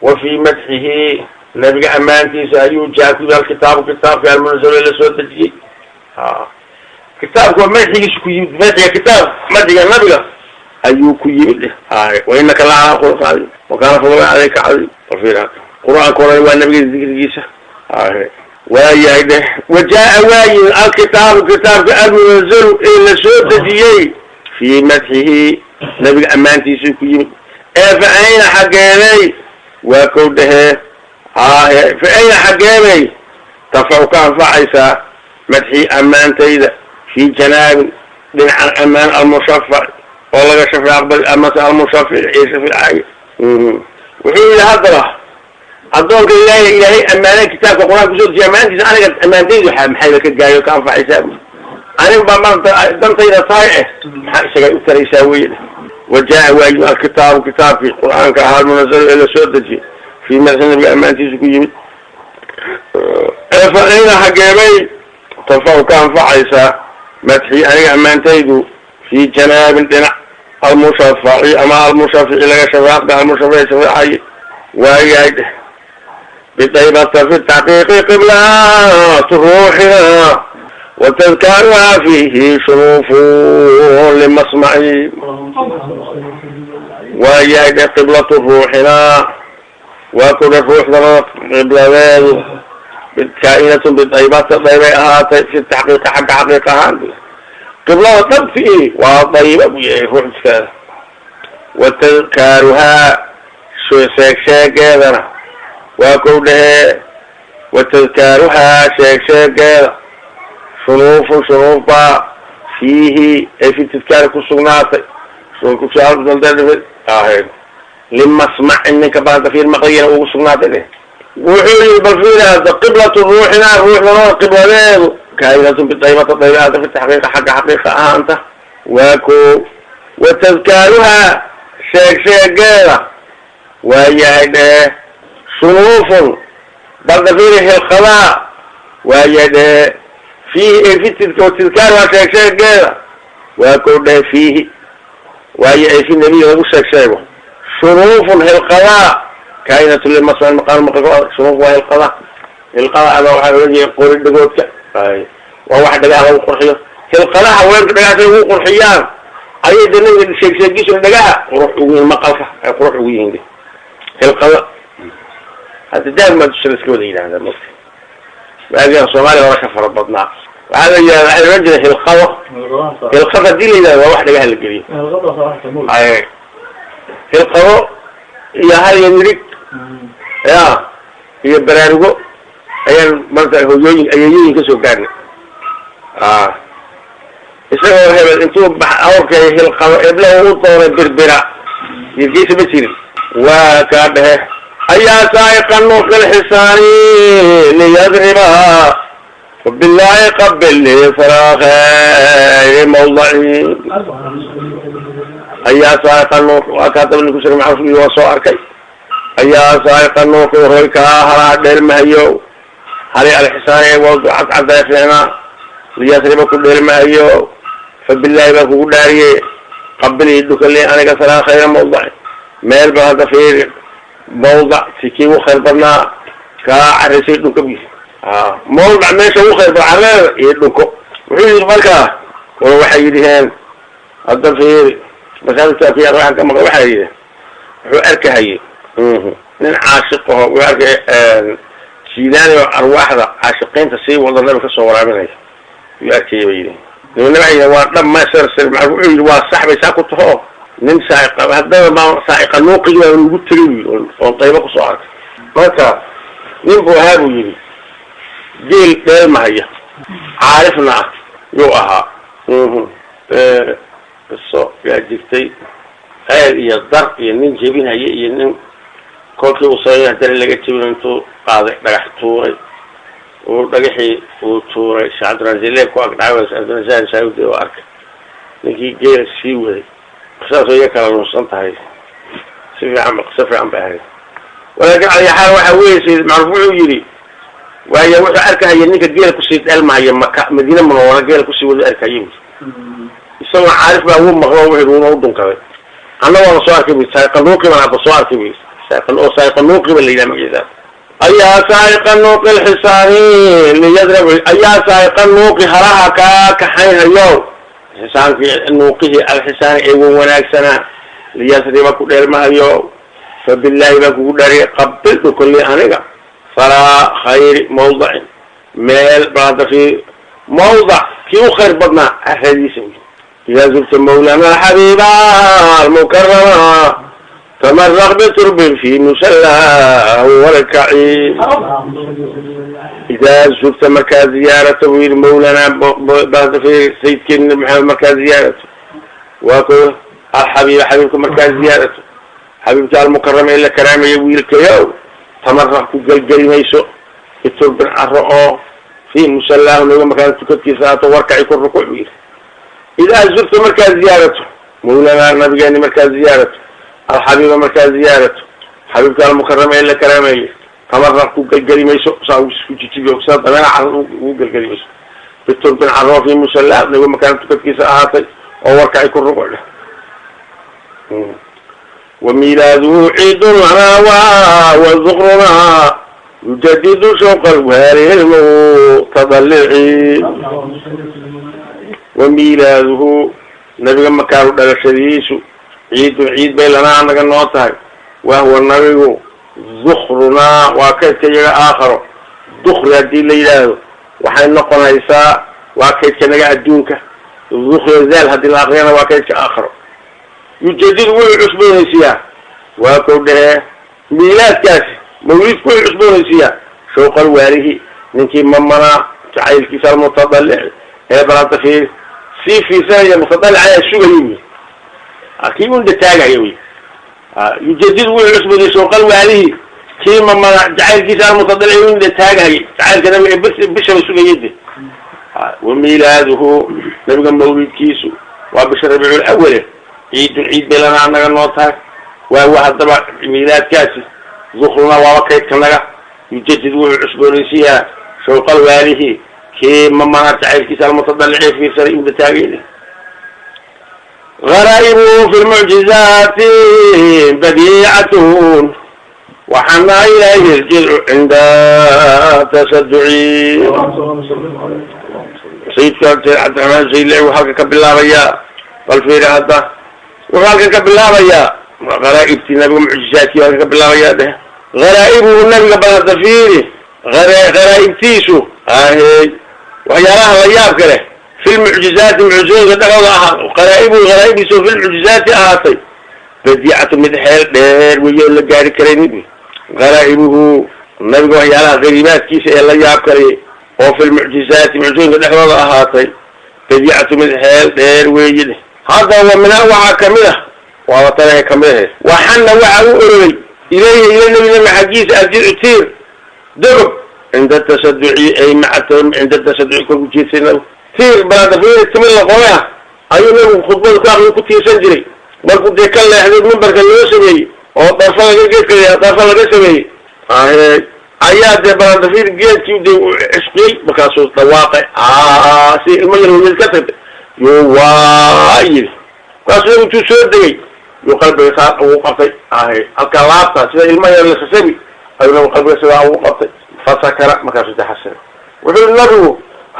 Wa fii madxihi nabiga ammaantiisa ayuu jaa ku yimi alkitaabu kitaabka almunazalu ee lasoo dejiyey. Kitaabku waa madxigiisu ku yimid, madxiga kitaab madxiga nabiga ayuu ku yimid. Wa inaka la calaa khuluqin cadiim wa kaana fadlan calayka cadiim. Qur-aanka oran waa nabiga dikrigiisa waayahay dheh. Wa jaa waa yimid alkitaabu kitaabka almunazalu ee la soo dejiyey fii madxihi nabiga ammaantiisuu ku yimid. Ee fa ayna xaggeebay waa kow dhehee fa ayna xaggeebay tanfacu ka anfacaysaa madxii ammaantayda fii janaabin dhinacan ammaan almushafac oo laga shafci aqbal amase almushafic ee shafiicay. Wuxuu yihi haddaba addoonka ilaahay ilaahay ammaanay kitaabka qur-aanka kusoo dejiya ammaantiisa aniga ammaantaydu maxayba ka gaayo ka anfacaysaa aniga baa maanta dantayda tahay maxaa isaga u taraysaa weye. Wa jaa waa yimi alkitaabu kitaabkii qur-aanka ahaa almunazalu ee lasoo dejiyey fii madxi nabiga ammaantiisa ku yimid. Ee fa ayna xaggeebay tanfacu ka anfacaysaa madxii aniga ammaantaydu fii janaabin dhinac almushafaci ama almushafici laga shafaaqda almushafici shafiicaye waayahay dheh. Bidaybata fi taxqiiqi qiblaatu ruuxina wa tadkaaruha fiihi shuruufun limasmaci. Waayahay dheh qiblatu ruuxina waa kudha ruuxdana qibladeedu kaa'inatun bidaybata daybay ahaatay fi taxqiiqi xagga xaqiiq ahaan qiblada dhabti waa dayba buu yahay ruuxiskeeda. Wa tadkaaruhaa sheeg sheegeedana waa kow dhehee. Wa tadkaaruhaa sheeg sheegeeda shunuufun shunuuf baa Fiihi ay fi tidkaari ku sugnaatay limasmacin ninka baantafiir maqliyana ugu sugnaatay dheh. Wuxuu yihi bal fiiri hadda qiblatu ruuxinaa, ruuxdanoo qibladeedu kaa'inatun bidaybata daybaata fi taxqiiqa, xagga xaqiiqa ahaanta waa ko wa tadkaaruhaa sheeg sheegeeda waa yahay dheh. Shunuufun baldafiiri hilqadaa waa yahay dheh. Fiihi ay fi tidka tidkaaruhaa sheeg sheegeeda waa ko dheh. Fiihi waayo ay fi nebiga lagu sheeg sheego shunuufun hilqadaa kaainatu limasal maqaan maqal. Shunuuf waa hilqada, hilqada ama waxaa ohan jiray qori dhagoodka, waa wax dhagaha lagu qurxiyo. Hilqadaha haweenka dhagaha say ugu qurxiyaan ayay de nabiga sheeg sheegiisuna dhagaha qurux ugu yihiin, maqalka ay qurux ugu yihiin hilqada. Hadda daag maa dusha la iska wada yidhahdaa marka waagian Soomaaliya hore ka fara badnaa waxaa la yidhahda, waxay ohan jiray hilqado. Hilqada hadii la yidhahdo waa wax dhagaha la geliyo. Hilqado iyo hal iyo mirig ya iyo baraarugo ayaan marka hoyooyin ayeeyooyin kasoo gaarnay. Isagoo hebel intuu awrka hilqado eblaha u doonay birbira yirkiisa ma jirin waa kaa dhehe. Ayaa saa'iqa nuuqi lxisaani liyadriba wabillahi qabil li faraaqe mawdaci. Ayaa saa'iqa nuuq waa kaa daba ninku sir maxaa waa soo arkay. Ayaa saa'iqa nuuqi roy kaa halaa dheelmahayo hali alxisaani ee waa cadcadday fiicnaa liyasriba ku dheelmahayo fabillahi baan kugu dhaariye qabilii dhukali aniga salaa khayra mawdaci meel ba hadda fiiri mawdac si kii ugu khayr badnaa kaa carrisay dhunka mawdac meesha ugu khayr badan carreeda iyo dhunko. Wuxuu yidhi markaa war waxay yidhiheen hadda fiiri markaas waxaan ka maqlay waxaa yidhi wuxuu arkahayay nin caashiq aho, wuxuu arkay Jiilaani oo arwaaxda caashiqiinta sii wada nabi kasoo waraabinaya yuu arkayay bay yidhi. Nimanna waxay yidhi waa dhab ma sir sir maa wuxuu yidhi waa sax bay saa ku taho nin saaiqa haddaba ma saaiqa nuuqigi baa ugu tegay buu yidhi oon qaybo kusoo arkay. Marka nin buu ahaa buu yidhi geel dheelmahaya caarifna ah yuu ahaa. Qiso yaa jirtay ceel iyo dar iyo nin jebinhaya iyo nin kolkii uu sameeyay haddana laga jebin intuu qaaday dhagax tuuray uu dhagaxii uu tuuray Sheekh Cabdirasaaq ku ag dhacay Cabdirasaaq Saawdi oo arkay ninkii geela sii waday. Qisaas iyo kala lunsan tahay si fiican ba qiso fiican bay ahayd. Walaakin cala xaal waxa weeye Sayid Macruuf wuxuu yidhi waayo wuxuu arkahaya ninka geela kusii dheelmahaya Maka Madiina Munawara geela kusii wada arkahaya isagoo caarif baa wuu maqlo wuxuu wuuna u dhunkaday. Anna waana soo arkay bu saa'iqa nuuqi baan hadda soo arkay bu oo saa'iqa nuuqi ba la yidhaha magaciisa. Ayaa saa'iqa nuuqi alxisaani liyadrab ayaa saa'iqa nuuqi haraha kaa kaxaynhayo xisaankii nuuqihii alxisaani ee wan wanaagsanaa liyasriba ku dheelmahayo fabillahi baan kugu dhaariyay qabil dhukulli aniga falaa khayri mawdacin meel baada fi mawdac kii u khayr badnaa carradiisa. إذا زرت مولانا الحبيب المكرم تمرغ بترب في مسلاه والكعيب. إذا زرت مركز زيارة مولانا بعد في سيدك محمد مركز زيارته وكل الحبيب حبيبك مركز زيارته حبيبك المكرم إلا كرامي ويلك يو تمرغ كجلجل ميسو بترب الرؤى في مسلاه مكان تكتي ساعته واركع يكون ركوع ويلك. إذا زرت مركز زيارته مولانا النبي مركز زيارته الحبيب مركز زيارته حبيبك المكرم إلا كرامي تمرق كجلجلي ميسو وقلقلي ميسو بالترب العراف في مسلاه نقول مكان تكتكي ساعاتي أو وركع يكون ربع له. وميلاده عيد لنا وذخرنا يجدد شوق الواري المتضلعين. وميلاده نبي مكان دغشديسو عيد عيد bay lana anaga noo tahay وهو النبي ذخرنا وكيدka iyaga aakharo dukhri hadii la yidhaahdo waxay noqonaysaa waa kaydka naga adduunka dukhri zaal hadii la aqriyana waa kaydka aakharo. Yujadid wuxuu cusboonaysiiyaa waa kow dhehee miilaadkaasi mawlidku wuxuu cusboonaysiiyaa shawqal waarihi ninkii mamanaa jacaylkiisa almutadalic ee balada fiir Sii fiirsanaya mutadallicaya sugaya wy, kii unda taagaya wy. Yujadid wuxuu cusboonayey shawqal waalihi, kii mamana jacaylkiisa, almutadalici unda taagahayay jacaylka nabiga ee bishaba sugaya de. Wa miilaaduhu, nabiga mawlidkiisu waa bisha Rabiicul Awale, ciidun ciid bay lanaa anaga noo tahay. Waa haddaba miilaadkaasi dukruna waaba kaydka naga. Yujadid wuxuu cusboonaysiyaa shawqal waalihi, kii mamana jacaylkiisa, almutadalici fiirsanay unda taagayda. غرائبه في المعجزات بديعة، وحنا إليه الجذع عند تصدعي. Sayidka Cabdiraxmaan Saylici wuxuu halkan ka bilaabayaa, bal fiiri hadda, wuxuu halkan ka bilaabayaa qaraa'ibtii nabiga, mucjizaadkii halkan ka bilaabayaa dheh. Gharaa'ibuhu nabiga, bal hadda fiiri qaraa'ibtiisu ahey, waxyaalaha la yaabka leh, fi lmucjizaati mucjizooyinka dhexdooda ahaa. Qaraa'ibuhu, qaraa'ibtiisu, fi lmucjizaati ahaatay, badiicatu mid xeel dheer weyo la gaari karaynin. Qaraa'ibuhu, nabiga waxyaalaha qariibaadkiisa ee la yaab kalay oo fi lmucjizaati mucjizooyinka dhexdooda ahaatay, badiicatu mid xeel dheer weeye. Hadda wa minha waxaa kamid ah, waaba tanahay kamid ahayd. Waxana waxa u ororey ilayhi ila nabi, nabi xaggiisa, aljidcu tiir dogob, cinda tasaduci ay maca cinda tasaduci kolku jeedsay nabigu. Tiir balaadafiir timir la qolay ah ayuu nabigu khudbada ku aqri ku tiirsan jiray. Markuu dee ka leexday mimbarka loo sameeyey oo darfa laga geedka darfa laga sameeyey ayaa dee balaadafiir geedkii dee u cishqiyey. Markaasuu dhawaaqay si ilmo yar hooyad ka tagtay yuu waa yidhi. Markaasuu nabigu intuu soo degay yuu qalbiga saa ugu qabtay halka laabta, sida ilmo yar la sasabi ayuu nabigu qalbiga sidaa ugu qabtay. Fasakara, markaasuu taxasina. Wuxuu nabigu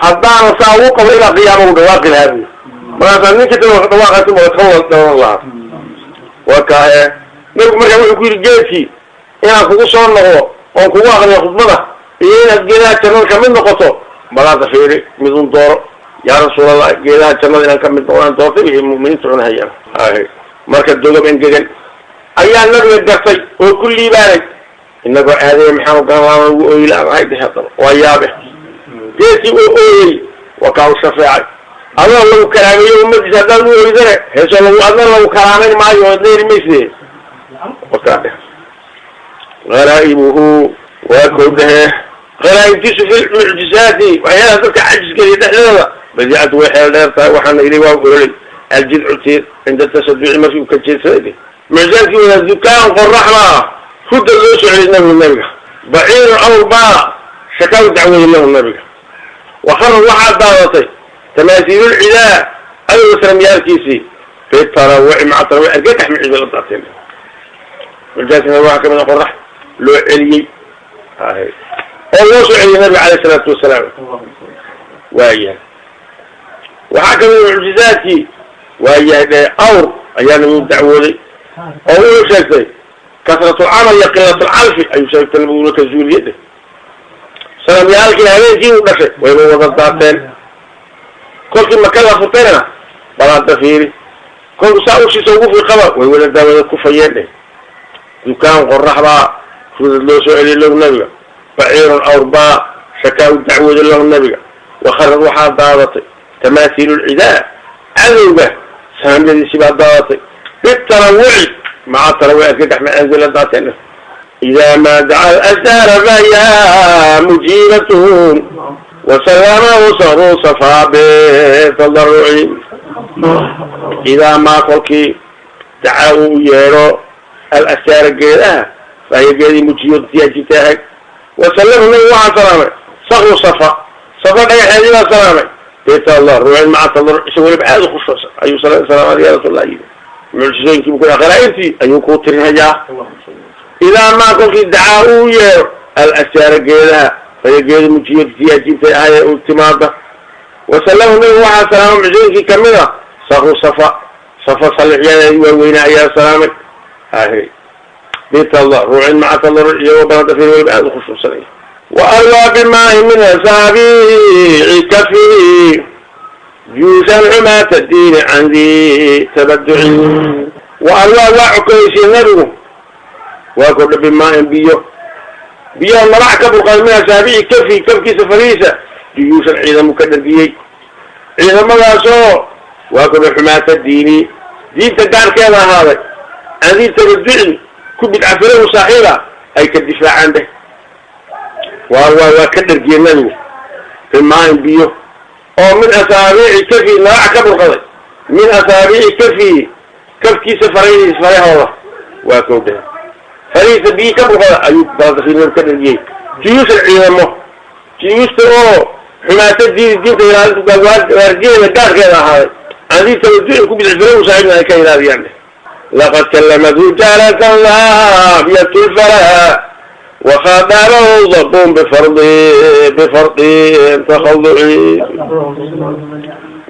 haddaana saa ugu qabo ilaa qiyaama u dhawaaqi lahaa buyi. Markaasaa ninka dhawaaqasi ka wada dhawan lahaa. Waa kaahe nabigu markaa wuxuu ku yidhi geedkii, inaan kugu soo noqdo oon kugu aqriyo khudbada iyo inaad geedaha jannada kamid noqoto, balaada fiiri midun dooro. Yaa Rasuulallah, geedaha jannada inaan kamid noqdo aan doortay wixii mu'miniinta cunahayaan. Marka dogob engegan ayaa nabiga gartay oo ku liibaanay. Inagoo aadaya maxaanu garan laana ugu ooyi la-aan dheh. Haddaba waa yaabe, geedkii oo ooyey waa kaa u shafeecay. Adoo lagu karaameeyo ummadiisa haddaad u ooydane heesoo lagu adna lagu karaamayn maayo ood leeri mayse. Wakaa dheh gharaa'ibuhu, waa kow dhehe. Gharaaibtiisu fi lmucjizaati, waxyaalaha dadka cajisgeliya dhexdooda, badiicadu way xeel dheer tahay. Waxaana ilay waa ololay aljidcu tiir cinda tasaduci markii uu ka jeedsaday. Mucjizaadkii wada dukaan qoraxbaa hudda loo soo celiyay nabigu nabiga, baciirun awr baa shakaa u dacweeyey lahu nabiga, wakharad waxaa daadatay tamaasiilulcidaa cadowga sanamyaalkiisii bitarawuci maca tarawuci argagax micid bay la daateen. Mucjizaadkii nabiga waxaa kamid a qorax loo celiyey oo loo soo celiyey nabiga caleyh isalaatu wasalaam. Waayahay, waxaa kamid a mucjizaadkii, waayahay dhee, awr ayaa nabigu dacwooday oo wuxuu sheegtay kasratulcamal iyo qilatulcalfi ayuu sheegtay nabiguna ka zuuliyey dheh. Sanamyaalkii habeenkii uu dhashay wayba wada daateen. Kolkii Maka la furtayna, balaada fiiri, kolku saa ushiisa ugu fiiqaba way wada daawada kufayeen dheh. Dukaan qorax baa rudad loo soo celiyay lahu nabiga, baciirun awr baa shakaa u dacwooday lahu nabiga, wakharad waxaa daadatay tamaathiilulcidaa cadowga sanamyadiisii baa daadatay bitarawuci maca tarawuci argagax macaanzila daateen. Idaa maa daca alasdaara fahiya mujiibatun, wasalamahu sahru safaa bitadaruci. Idaa maa kolkii dacaa uu yeedho alasaara geedaha, fahiya geedii mujiibatu ajibta ahayd. Wasalamahu nabigu waxaa salaamay sakru safa, safa dhagaxeedii baa salaamay, bitadarucin maca tadaruc, isagoo weliba aada u khushuucsan ayuu salaamaad ya Rasuul yidhi. Mucjizooyinkii bu ku qaraa'ibtii ayuu kuu tirinayaa. Idaa maa kolkii dacaa uu yeero alasaara geedaha, fahiya geedi mujiibatu ajiibtay ahay u timaada. Wasalamahu nabigu waxaa salaamay mucjizooyinkii kamid a sakru safa, safa salixyadeedii waaweynaa ayaa salaamay ahy bitadarucin maca tadaruc, iyagoo baladafir weliba aada u khushuucsanaya. Wa arwaa bimaahi min asaabici kafi juushan xumaata diini can di tabaduci. Wa arwaa waa cokoysay nabigu, waa kordha bimaain biyo, biyaha nabac ka burqaday, min asaabici kafi kafkiisa fariisa, juyuushan ciidamu ka dhargiyey ciidamadaasoo Waa kuna xumaata diini diinta gaarkeeda ahaaday adii tabaducin ku bidcafalow saaxiiba ay ka difaacaan dheh. Waa ka dhargiyey nabigu bimaain biyo oo min asaabiici kafi nooca ka burqaday min asaabiici kafi kafkiisa farahiis farahooda waa kow dheh farihiisa biyi ka burqada ayuu baladasiin ka dhargiyey juyuushan ciidamo juyuusta oo xumaata diini diinta ilaalinta waardiyeeda gaarkeeda ahaaday adii tabaducin ku bidcafalow saaxiibna ay ka ilaaliyaan dheh. Laqad kallamathu jaaratan laabiyatu lfalaa وخاطره ضب بفرض تخضعي.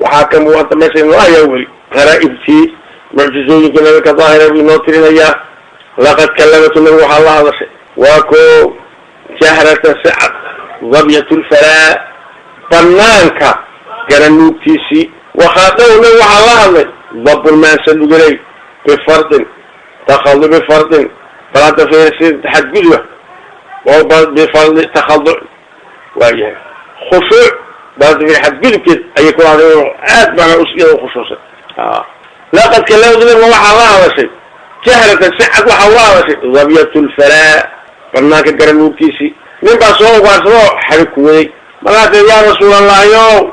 وحاكم وانت ماشي الله يولي غرائبتي معجزوين كنا لك ظاهرة بنوترين اياه. لقد كلمت من روح الله هذا شيء وكو جهرة سعد ضبية الفلاء بنانك قرنوكتيسي وخاطره من روح الله هذا ضب الماسل لقلي بفرض تخضع بفرض فلا تفير تحدده بفرض تخضع واجه خشوع بس في حد كده اي كل هذا عاد معنى اسئله وخصوصا. لقد كلمت من الله الله شيء جهلة سعد وحواه شيء ضبية الفلاء بناك قرنوكيسي من باسو واسو حرك وي ملاك يا رسول الله يو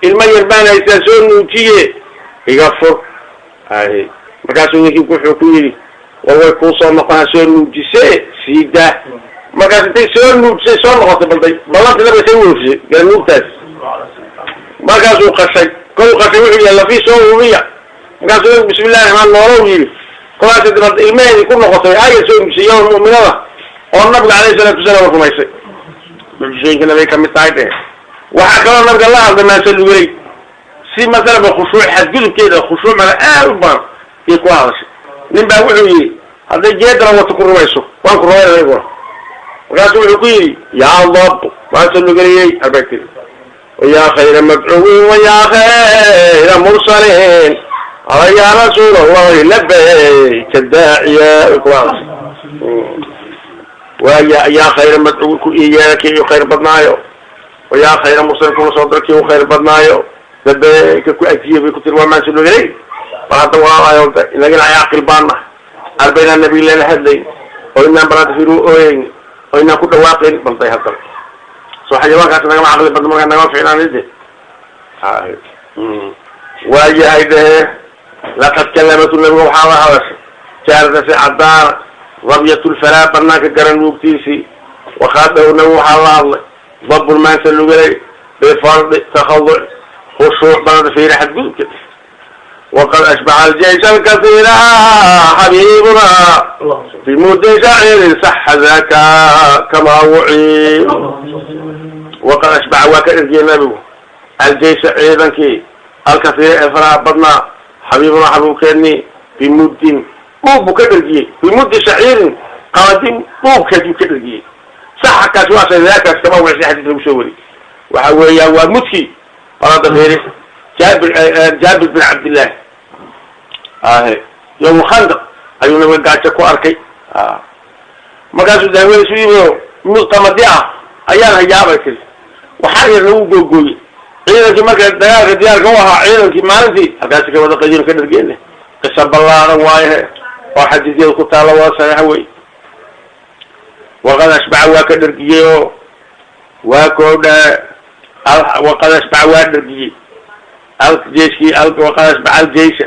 المير بان يساسون نوتيه يغفر اي مركاسو نيكي كو وهو يكون صار نقاها سو نوتيسي سيده markaas intay soo nuujisay soo noqotay balday ballanta nabiga soo nuujisay garanuugtaas markaasuu qashay kol qashay wuxuu yihi lafii soo hubiya markaasuu nabigu bismillahi raxmaan noolow yidhi kolaas dibad ilmaheedii ku noqotay aaya soo nuujisay iyadoo mu'minada oo nabiga calayhi salaatu wasalaam rumaysay. Mucjisooyinka nabiga kamid tahay dheh. Waxaa kaloo nabiga la hadlay maasalugelay si masalaba khushuuc xadgudubkeeda khushuuc mana aad u badan iyo ku hadashay. Nin baa wuxuu yidhi hadday jeedana wato ku rumayso waan ku rumaynaya aniguna. Markaasuu wuxuu ku yidhi yaa dab maasa lugeliyey arbagtiri wayaa khayra madcuwin wayaa khayra mursaliin ala yaa rasuul allahi labayka daaciya kula waya yaa khayra madcuwin ku iyeera kii u khayr badnaayo wayaa khayra mursalin kuna soo dira kii u khayr badnaayo labayka ku ajiye bay ku tiri waa maasa lugeley. Bal hadda walaalayo inagina ay aqil baana arbaynaa nabiga lala hadlayn oo inaan balaanta fiiru ooyeyn oo inaan ku dhawaaqayn balday haddana soo xayawaankaas nagama caqli badno markaa nagama ficnaanide. Waayahay dhehe laqad kalamatu nabiga waxaa la hadashay jaarata si cadaana dabyatu lfalaa banaanka garan nuugtiisii wakhaadahu nabigu waxaa la hadlay dabulmaansa lugelay bifardi takhaduc khushuuc banada fiiri xadgudubka. وقد أشبع الجيش الكثير حبيبنا بمد شعير صح ذاك كما وعي. وقد أشبع وكأرجي النبي الجيش أيضا كي الكثير إفراء بدنا حبيبنا حبيب بمد طوب كأرجي بمد شعير قادم طوب كأرجي صح كسواس ذاك كما وعي حديث المشوري وحويا ومتكي فرد غيره جابر بن عبد الله يوم خندق ayuu nabiga gaajo ku arkay. Markaasuu daaweysu yimi mid qamadi ah ayaan hayaabay tiri waxaa yar lagu googooyey ciidankii marka dagaalka diyaarka u ahaa ciidankii maalintii halkaasi ka wada qadiin ka dhargeene qisa ballaaran waaye oo xadiisyada ku taalla waa saxiixa wey. Waqad ashbaca waa ka dhargiyey oo waa koodha waqad ashbaca waa dhargiyey الجيش وقد أشبع الجيش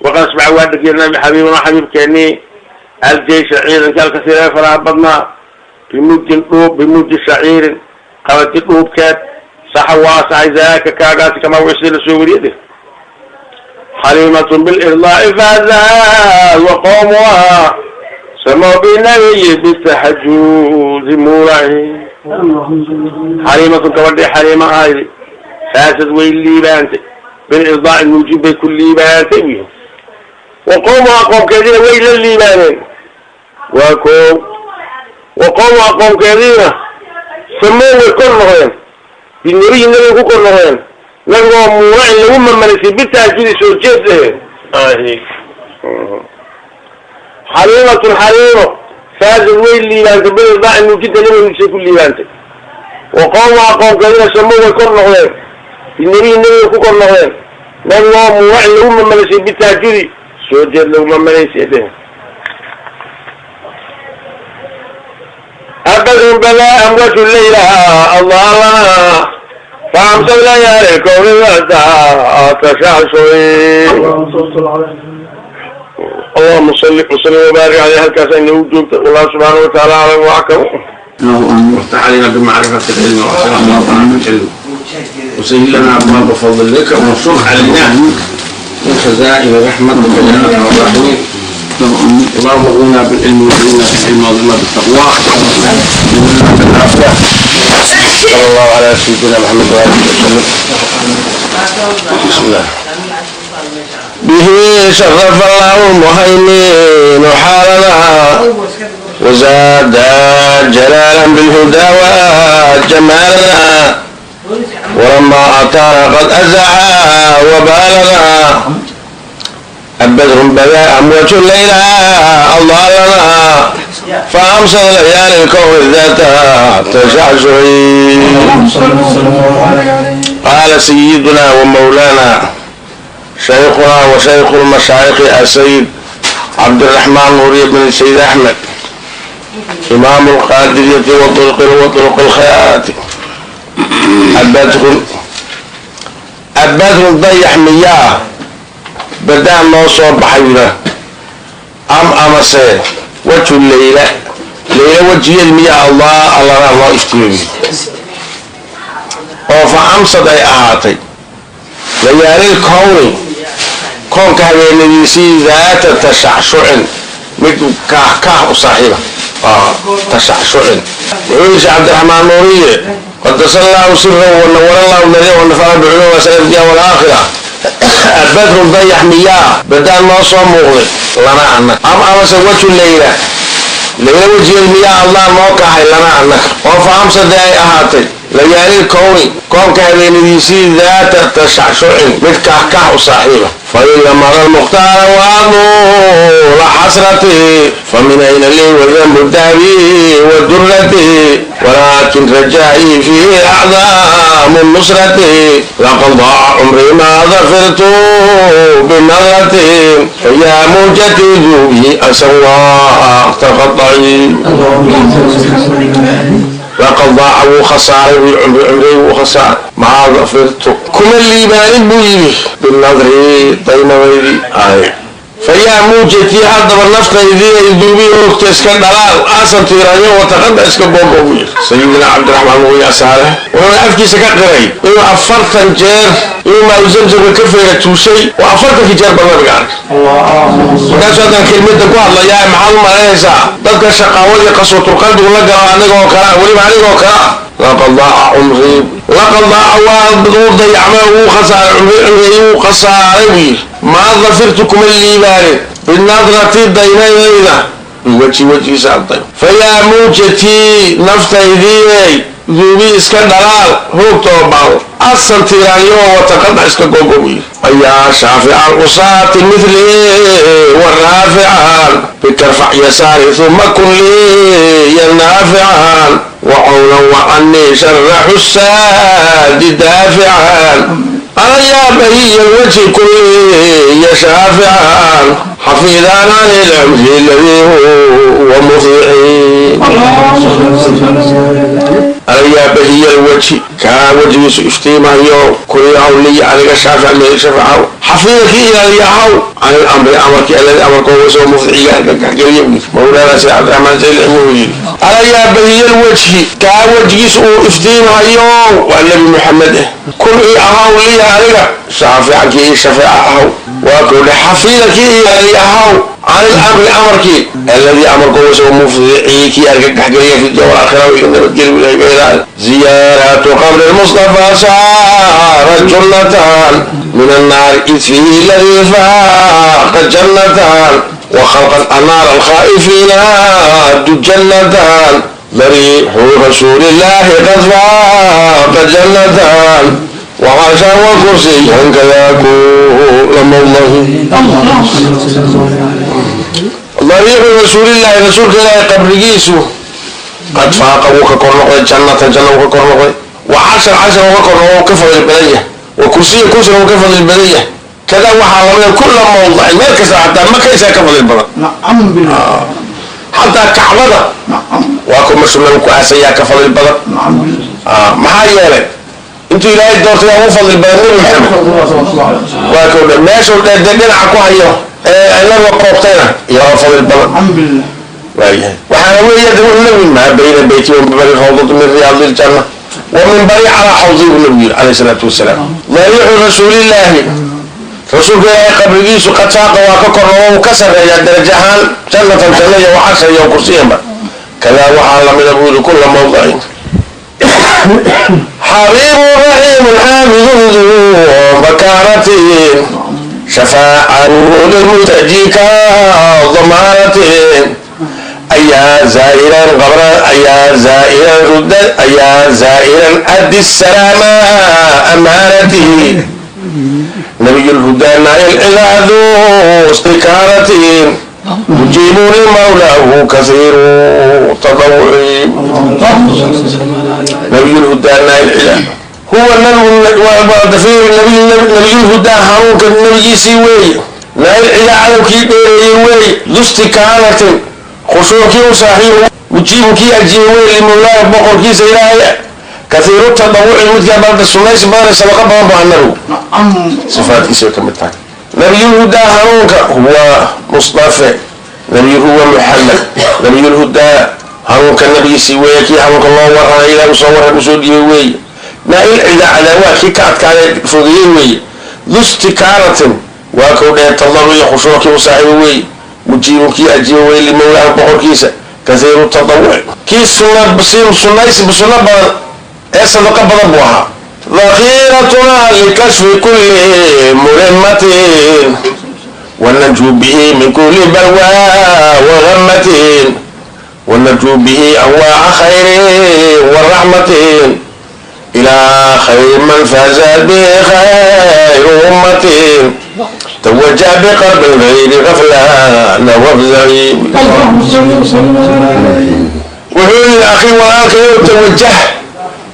وقد أشبع وادك النبي حبيبنا حبيب كأني الجيش عيدا كالكثير فرابطنا بمد الطوب بمد الشعير قامت الطوب كات صحوا صحي ذاك كاغات كما وصل سوريده. حليمة بالإرضاء فازال وقومها سموا بالنبي بالتحجز مولعي. حليمة كودي حليمة هاي فاسد ويلي بانتي بالإرضاء الموجب بكل بانتي وقوموا أقوم كثيرا ويل اللي بانين وقوموا أقوم كثيرا سموه كل غير بالنبي النبي كل غير لأنه موعي لهم من يثبتها جيد سوجته. حليمة حليمة فاز ويل اللي بانتي بالإرضاء الموجب لهم كل بانتي وقوموا أقوم كثيرا سموه كل غير بالنبي النبي كل غير نبي موعي لهم ملسي بالتهجد سوجد لهم ملسي به أبدوا بلاء وجه الليلة الله فأمسوا ليالي الكون تشعشعي. اللهم صل وسلم وبارك عليه الكاسين وجودك والله سبحانه وتعالى على وعكم. وافتح علينا بمعرفة العلم وعلم العلم وسهل لنا أبواب فضلك وانصر علينا من خزائن رحمتك يا أرحم الراحمين. اللهم اغننا بالعلم وزينا بالعلم وزينا بالتقوى وزينا بالعافية. صلى الله على سيدنا محمد وآله وسلم. بسم الله. به شرف الله المهيمن حالنا وزاد جلالا بالهدى وجمالنا ولما أتانا قد أزعى وبالنا أبدهم بلاء وجه الليلة الله لنا فأمسى ليالي الكون ذات تشعشعي. قال سيدنا ومولانا شيخنا وشيخ المشايخ السيد عبد الرحمن نوري بن السيد أحمد إمام القادرية وطرق الخيرات. أبدر ضيح مياه بدأ نوصل بحيرة أم أمسي وجه الليلة ليلة وجه المياه الله الله الله افتيني فأمسد أي أهاتي ليالي الكون كون كهوينيسي ذات تشعشع مثل كاه صاحبه تشعشع. ويقول عبد الرحمن نوري قدس الله سره ونور الله الذي ونفع بعلوم وسلم والآخرة. البدر ضيح مياه بدأ ما صام مغلق لنا عنك أم أمس وجه الليلة ليلة وجه المياه الله موقع لنا عنك وفأمس ذي أهاتي ليالي الكون كون كهوينيسي ذات تشعشع مثل كاه صاحبه. فإن مر المختار وأطول حسرتي فمن أين لي والذنب الذهبي والدرة ولكن رجائي فيه أعظم النصرة لقد ضاع عمري ما ظفرت بنظرتي فيا موجتي ذوبي أسوى تقطعي. لقد ضاع وخساري عمري وخسار ما ظفرت كل اللي بان بويلي بالنظر ضيمويلي آي فيا موجتي هذا بالنفط الذي يذوبي وقت اسكن دلال اصلا تيراني وتقد اسكن بوبوي. سيدنا عبد الرحمن ويا صالح وانا افكي سكقري انه افرتن جير انه ما زمزم كفيره توشي وافرت في جير بالله الله markaas haddaan kelmadda ku hadlayaa maxaad u malaynaysaa dadka shaqaawada iyo qaswatul qalbigu la galo anigoo kala weliba anigoo kala laqad daaca cumrii laqad daaca waa uu dayacmay wuu khasaaray cumrii wuu khasaaray buu yidhi maa dafirtu kuma liibaanin binadrati daymadayda weji wejigiisa arday fayaa muujatii naftaydii duubi iska dhalaal hoogtoo baal أصل تيرانيو وتقطع اسك غوغوي يا شافع القصاة مثلي والرافعان بترفع يساري ثم كن لي يا نافعان وعونا وعني شر حساد دافعان أنا يا بهي الوجه كل يا شافعان حفيظان عن الأمر الذي هو مطيعي. أنا يا بهي الوجه كوجه افتيما يو كل أولي عليك شافع من شفعه حفيظك إلى اليهو عن الأمر أمرك الذي أمرك هو سوى مطيعي مولانا سيد عبد الرحمن زي العمومي. أنا يا بهي الوجه كوجه افتيما يو والنبي محمد كل أولي عليك شافعك شفعه وكل حفيظك إلى اليهو عن الأمر أمرك الذي أمرك هو سوى مفضعيك أركك في الدور الآخرة وإلى زيارة قبر المصطفى صارت جنتان من النار إذ فيه الذي فاق جنتان وخلق النار الخائفين جنتان ذريح رسول الله قد فاق جنتان وعرشا وكرسيا كذا كل الله. ضريح رسول الله رسول الله قبرجيسو قد فاق وككر نقضي جنة جنة وككر نقضي وعشر عشر وككر نقضي كفر البلية Wa kursiya kursina wuu ka fadli badan yahay. Kada waxaa lamida kulla mawdacin, meel kasta, xataa Makaysaa ka fadli badan. نعم بالله. Xataa Kacbada نعم. waa ku mashhuul ku aasayaa ka fadli badan. نعم بالله. Maxaa yeelay intuu Ilaahay doortay waa ugu fadli badan Nebi Maxamed. صلى الله عليه وسلم. Waa kuu dhan meeshuu dee dhinaca ku hayo ee inaga koobtayna iyo waa fadli badan. نعم بالله. Waayahay, waxaana weeye de wuxuu nabigu maa bayna beyti wa minbari rawdatu min riyaadi ljanna wa minbari calaa xawdi buu nabigu yiri, calayhi salaatu wasalaam. Dariixu rasuulillaahi, rasuulka Ilaahay qabrigiisu, qad saaqa waa ka korno, uu ka sarreeyaa darajo ahaan jannatan janna iyo wacarsha iyo kursiyanba. Kadaa waxaa lamida buu yiri kulla mawdacin. Xabiibu raxiimun xaamidun duu makaanatin, shafaacan lilmuntajika damaanatin. Ayaa zaa'iran qabra, ayaa zaa'iran rudda, ayaa zaa'iran addi salaama amaanati, nabiy lhudaa nail cilaadu istikaaratin, mujiibu limawlaahu kasiiru tadawuci. Nabiy lhudaa nail cila huwa nabigu nabiy lhudaa, hanuunka nabigiisii weeye, nail cila cadowkii dheereeyey weeye, dustikaanatin khushuurkii u saaxiib, mujiibu kii ajiibay wey limawlaahu boqorkiisa Ilaahay, kasiiru tadawuci midkaa balda sunaysi badan, sadaqa badan baa nabigu. نعم. Sifaatkiisa way ka mid tahay nabiyulhudaa hanuunka huwa Mustafe nabiy huwa Muxamed nabiyulhudaa hanuunka nabigiisii weeye, kii hanuunka loo warramay, Ilaah usoo warram usoo dhiibay weeye, naa'il cida cadaawaha kii ka adkaaday fogeeyey weeye, dustikaanatin waa kow dheer tadaru iyo khushuuckii u saaxiiba weeye, mujiibun kii ajiiba weeye limawlaahu boqorkiisa, kasiiru tadawuci kii sunna sunaysi sunno badan ee sadaqa badan buu ahaa. ذخيرتنا لكشف كل ملمة، وننجو به من كل بلوى وغمة، ونرجو به أنواع خير والرحمة، إلى خير من فاز به خير أمة، توجه بقلب غير غفلان وافزعي. اللهم صل وسلم عليه. Wuxuu yidhi: akhi, walaalkayow, tawajah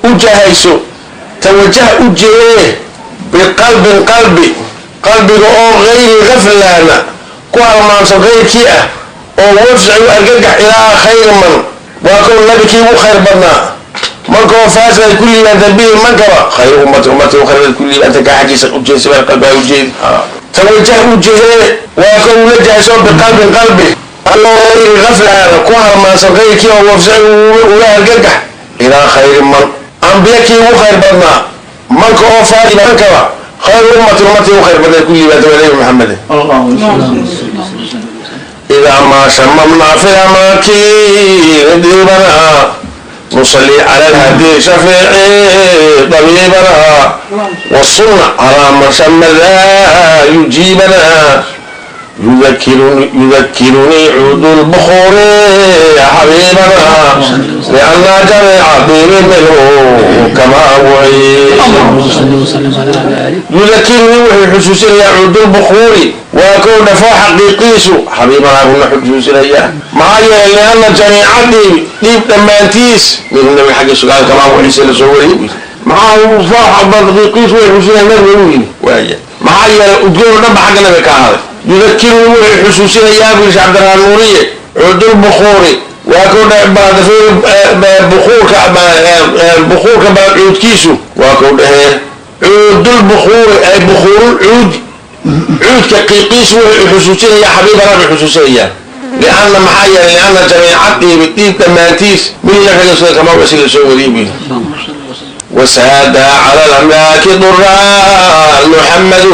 u jahayso, tawajah u jehee, biqalbin qalbi, qalbiga oo gayri gaflaana ku halmaamsan kayrkii ah, oo wafsaci u argagax, ilaa khayri man waa kow nabi kii ugu khayr badnaa, markoo faasa ay ku liibaanta bihi mankaba khayr ummati, ummati u khayr ku liibaanta, kaa xaggiisa u jeesi baa qalbiga u jeedi. Tawajah u jehee waa kow ula jahayso biqalbin qalbi gayri gaflaana ku halmaansan kayrkii oo wafsaci ula argagax, ilaa khayri man ambiya kii ugu khayr badnaa, manka oo faasi mankaba khayr ummati, ummati u khayr badnaa ku liibaanta waa Nabi Maxamed. اللهم صل. إذا ما شممنا في الأماكن ديبنا، نصلي على الهدي شفيع طبيبنا، والصنع على من شم ذا يجيبنا، يذكرني عود البخور حبيبنا، لأن جميع دين منه كما وعي. اللهم صل وسلم على آله. يذكرني wuxuu xusuusinayaa cuudulbukhuuri waa kow dhafoo xaqiiqiisu xabiibanaa buna xusuusinaya, maxaa yeelay lianna jamiica dhiib dhiib dhammaantiis minhu nabiga xagga sugaan kamaa wixiisa la soo wariyey. Maxaa fooxa xaqiiqiisu way xusuusinaya nabiga uu yidhi waaya, maxaa yeelay udgoon oo dhan ba xagga nabiga ka ahaaday. Yudakiruni wuxuu xusuusinayaa buu yidhi Cabdiraxmaan Nuuriye cuudulbukhuuri waa kow bukhuurka, bukhuurka cuudkiisu waa kow dhehee cuudulbukhuuri ay bukhuurul cuudi, cuudka qiiqiisu wuxuu xusuusinayaa xabiibana buu xusuusinayaa, lianna maxaa yeelay lianna jamiica dhiibi dhiib dhammaantiis min nabiga kama wixii la soo wariyey buu yidhi. اللهم صل وسلم. وساد على الأملاك ضرا محمد،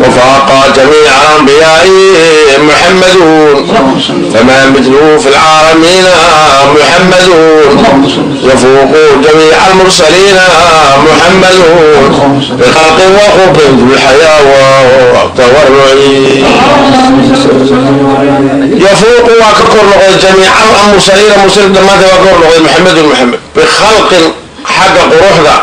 وفاق جميع الأنبياء محمد، فما مثله في العالمين محمد، يفوق جميع المرسلين محمد، بخلق وخلق ذو الحياة والتورع. يفوق وككر جميع المرسلين، مرسلين دمانته وكر محمد محمد، بخلق xagga quruxda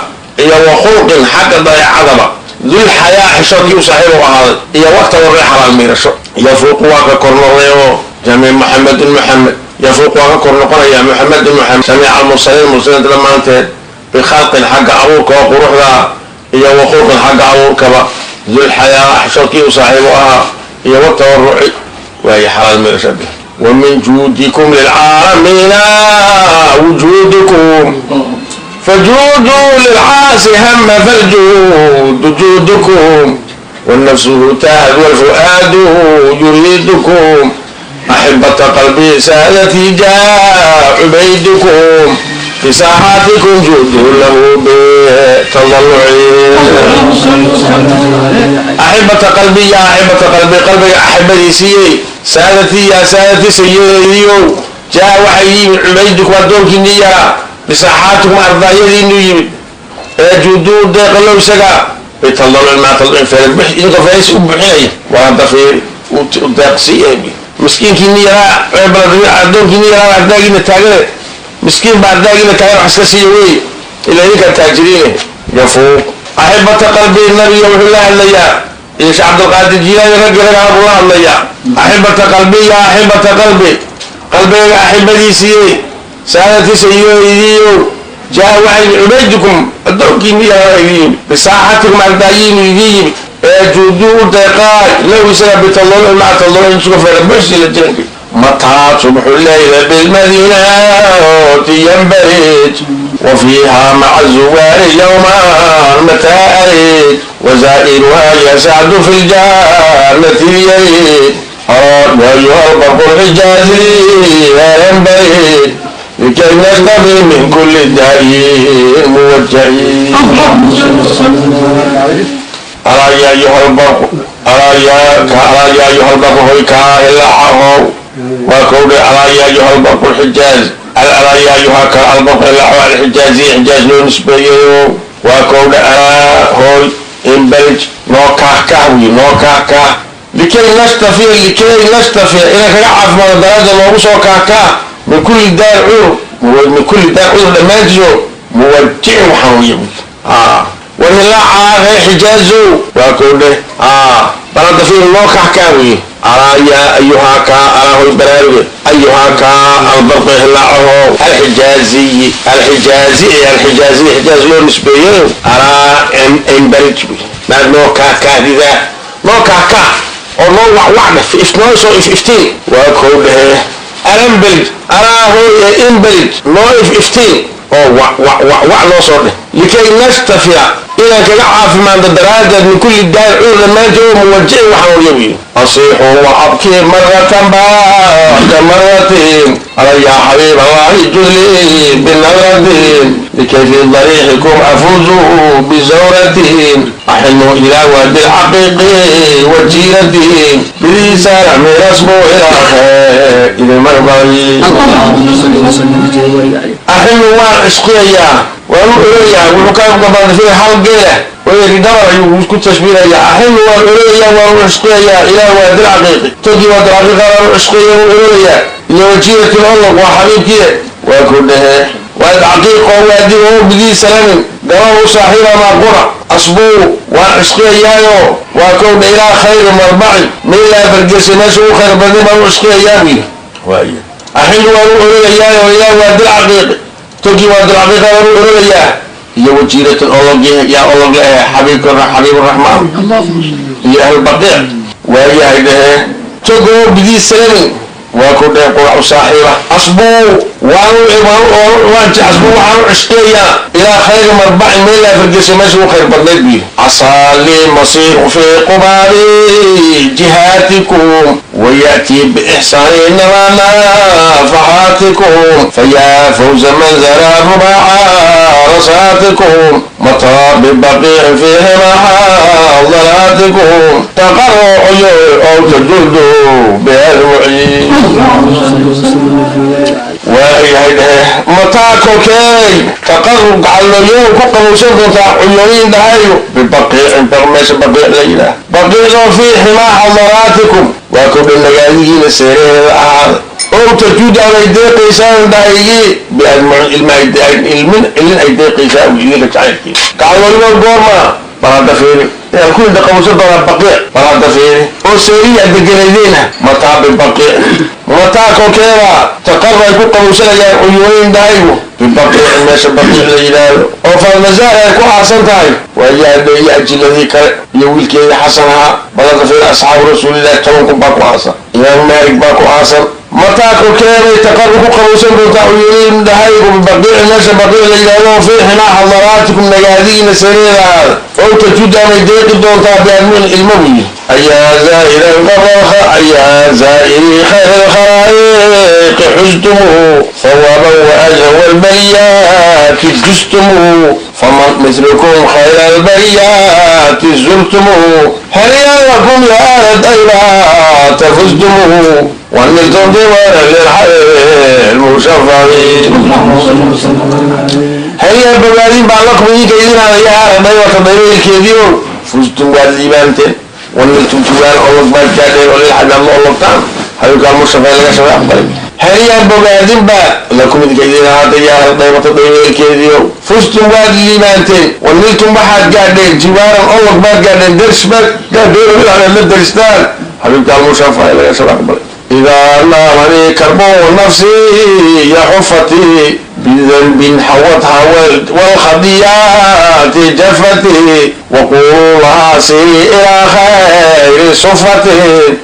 iyo wa khulqin xagga dabeecadaba, dul xayaa xishoodkii u saaxiib u ahaaday, iyo waqta warre xalaal miirasho. Yafuuqu waa ka kor noqday oo jamiic Muxamedun Muxamed, yafuuqu waa ka kor noqonaya Muxamedun Muxamed jamiica almursaliin, mursaliinta dhammaanteed, bikhalqin xagga abuurka oo quruxda Iyo wakhulqin xagga abuurkaba, dulxayaa xishoodkii u saaxiibo ahaa iyo watawaruci waaye xalaal mirashade. Wamin juudikum lilcaalamiina wujuudukum, fajuuduu lilcaasi hama faljuudu juudukum, والنفس تاهد والفؤاد يريدكم، أحبة قلبي سادتي جاء عبيدكم، في ساحاتكم جود له بتضلع. أحبة قلبي يا أحبة قلبي، قلبي أحبتي سادتي يا سادتي سيدي، جاء وحي عبيدكم أدونك النية بساحاتكم أرضايدي نيمد جودوا ديق سقا بتضلع ما تضلع فارد idinka faris u buxinaya waa dafiir u deeqsiiya miskiinkiini yaraa, adoonkiini yaraa ardaagiina taagane, miskiin baa ardaagiina taagan, wax iska siiya wey ilaa idinkaa taajiriine. Yafuuq axibata qalbi, nabiga wuxuu la hadlayaa iyo Sheekh Cabdulqaadir Jiilaani, raggi ragaha buu la hadlayaa. Axibata qalbi ya axibata qalbi, qalbiga axibadiisiiye, saadatiisa iyo jaa waxay cubaydukum adoonkiini yaraa idin yimid, bisaaxatikum ardaayiinu idin yimid, ee juuduu u deeqaay low isaga bitadalluci maca tadallucin isuga feera buxsi la jiranka. Mataa subxu leyla bilmadiinati yanbarij, وفيها مع الزوار يوما متى أريد، وزائرها يسعد في الجنة اليريد. أراد أيها البرق الحجازي لا ينبريد، لكي نستفي من كل داء موجعين. ألا يا أيها البرق، ألا يا ألا يا أيها البرق هوي كاهل وكود، ألا يا أيها البرق الحجاز، ألا يا أيها البرق الحجازي حجاز لو نسبيه وكود، ألا هوي إنبلج نو كاه كاهوي نو كاه كاه، لكي نستفي، لكي نستفي إلى كعف من درجة لو سو كاه كاه، من كل دار عور، من كل دار عور لما يجوا موجع وحوي وهلا حجازو وكوده بلد في الله كحكاوي. أرى يا أيها كا أرى هو البراوي أيها كا البرق هلاعه الحجازي الحجازي الحجازي حجاز لو نسبيه، أرى إن إن برج ما نو كا كا ذا نو كا كا أو نو وع وع في إفنو سو إف إفتين وكوده أرم بلج أرى هو إن بلج نو إف إفتين أو وع وع وع وع نو صور، لكي نستفيع إلى كلا عاف من الدرجة من كل الدار عور لما جو موجه وحويوي. أصيح وأبكي مرة بعد مرتين على يا حبيب الله جلي بالنظرتين، لكي في ضريحكم أفوز بزورتين، أحن إلى واد الحقيق وجيرتين، بلسان من رسمه إلى خير المرضي. اللهم صل وسلم وبارك عليه. أحن وعشقيا وأوليا وحكام قبل في حلقة ويدار كنت تشبيريا. أحن وأوليا وعشقيا إلى واد العقيق تجي واد العقيق وعشقيا وأوليا لوجيرة الله وحبيبك وكلها واد عقيق وادي بدي سلام قرأوا صاحبا ما قرأ أصبو وعشقيا وكون إلى خير مربعي من لا فرقس نسو خير بدي ما عشقيا بي. أحن وأوليا إلى واد العقيق تجي واد العقيق وأوليا هي وجيرة الله يا الله حبيبك حبيب الرحمن يا أهل البقيع ويا هيده تجو بدي سلام وكل قرع صاحبة أصبو وانت أصبو وانو عشقيا إلى خير مربع من لا فرقس مسو خير بدلت بيه. أصالي مصير في قبالي جهاتكم، ويأتي بإحسان نرانا فحاتكم، فيا فوز من زرى رباع رصاتكم، مطى ببقيع فيه محاضراتكم، تقر عيون أو تجد بها المعين. وهي متى كوكي تقرب على اليوم كوكا وسلطة عيونين دهايو ببقيع برمس بقيع ليلة بقيع في حما حضراتكم وكل الليالي لسيره أو تجود على يدي قيسان دهايي بأجمع الماء المن اللي أيدي قيسان ويجيك تعالي قالوا لنا القرمة Bal hadda fiiri, inaad ku indha qabowsan doonaa Baqiic. Bal hadda fiiri oo seeriya deganaydeyna mataa bibaqiic, mataa kolkeeda taqarra ay ku qabowsanayaan cuyuunin dhahaygu bibaqiicin, meesha Baqiic la yidhaahdo oo Faadmazaar ay ku aasan tahay, waayaadho iyo ajiladii kale iyo wiilkeedii Xasan ahaa. Bal hadda fiiri, asxaabu Rasuulillahi 10,000 baa ku aasan, Imaam Maalik baa ku aasan. Mataa kolkeeday taqarru ku qabowsan doontaa cuyuunin dhahaygu bibaqiicin, meesha Baqiic la yidhaahdo oo fii xinaa xadaraatikum nagaadigiina sareeda ahaada, oo tajuud amay deeqi doontaa biadmin ilmo buu yidhi. Ayaa zaa'iran qarraha, ayaa zaa'iri khayr alkhalaa'iqi, xustumuhu thawaaban wa ajran walbariyaati justumuhu, faman mislukum khayra albariyaati zurtumuhu, haniyan lakum ya ahla daybata fustumuhu waniltum diwara lilxayr mushafaci. اللهم صل وسلم وبارك عليه. Haniyan bogaadin baa lakum idinka idinaada ya ahla daybata, daybaylkeediio fustum waad liibaanteen, waniltum jiwaar olog baad gaadheen oo lilxabi adla ologtaan habibka almushafaa laga shafay aqbalay. Haniyan bogaadin baa lakum idinka idin ahaata ya ahla daybata, daybaylkeediio fustum waad liibaanteen, waniltum waxaad gaadheen jiwaaran olog baad gaadheen, ders baad gaadheen oo lilxabi adla derstaan xabiibka almushafaa laga shafay aqbalay. إذا نامني كرب نفسي يحفتي بذنب حوتها والخطيئات جفتي، وقولوا لها سيري إلى خير صفتي،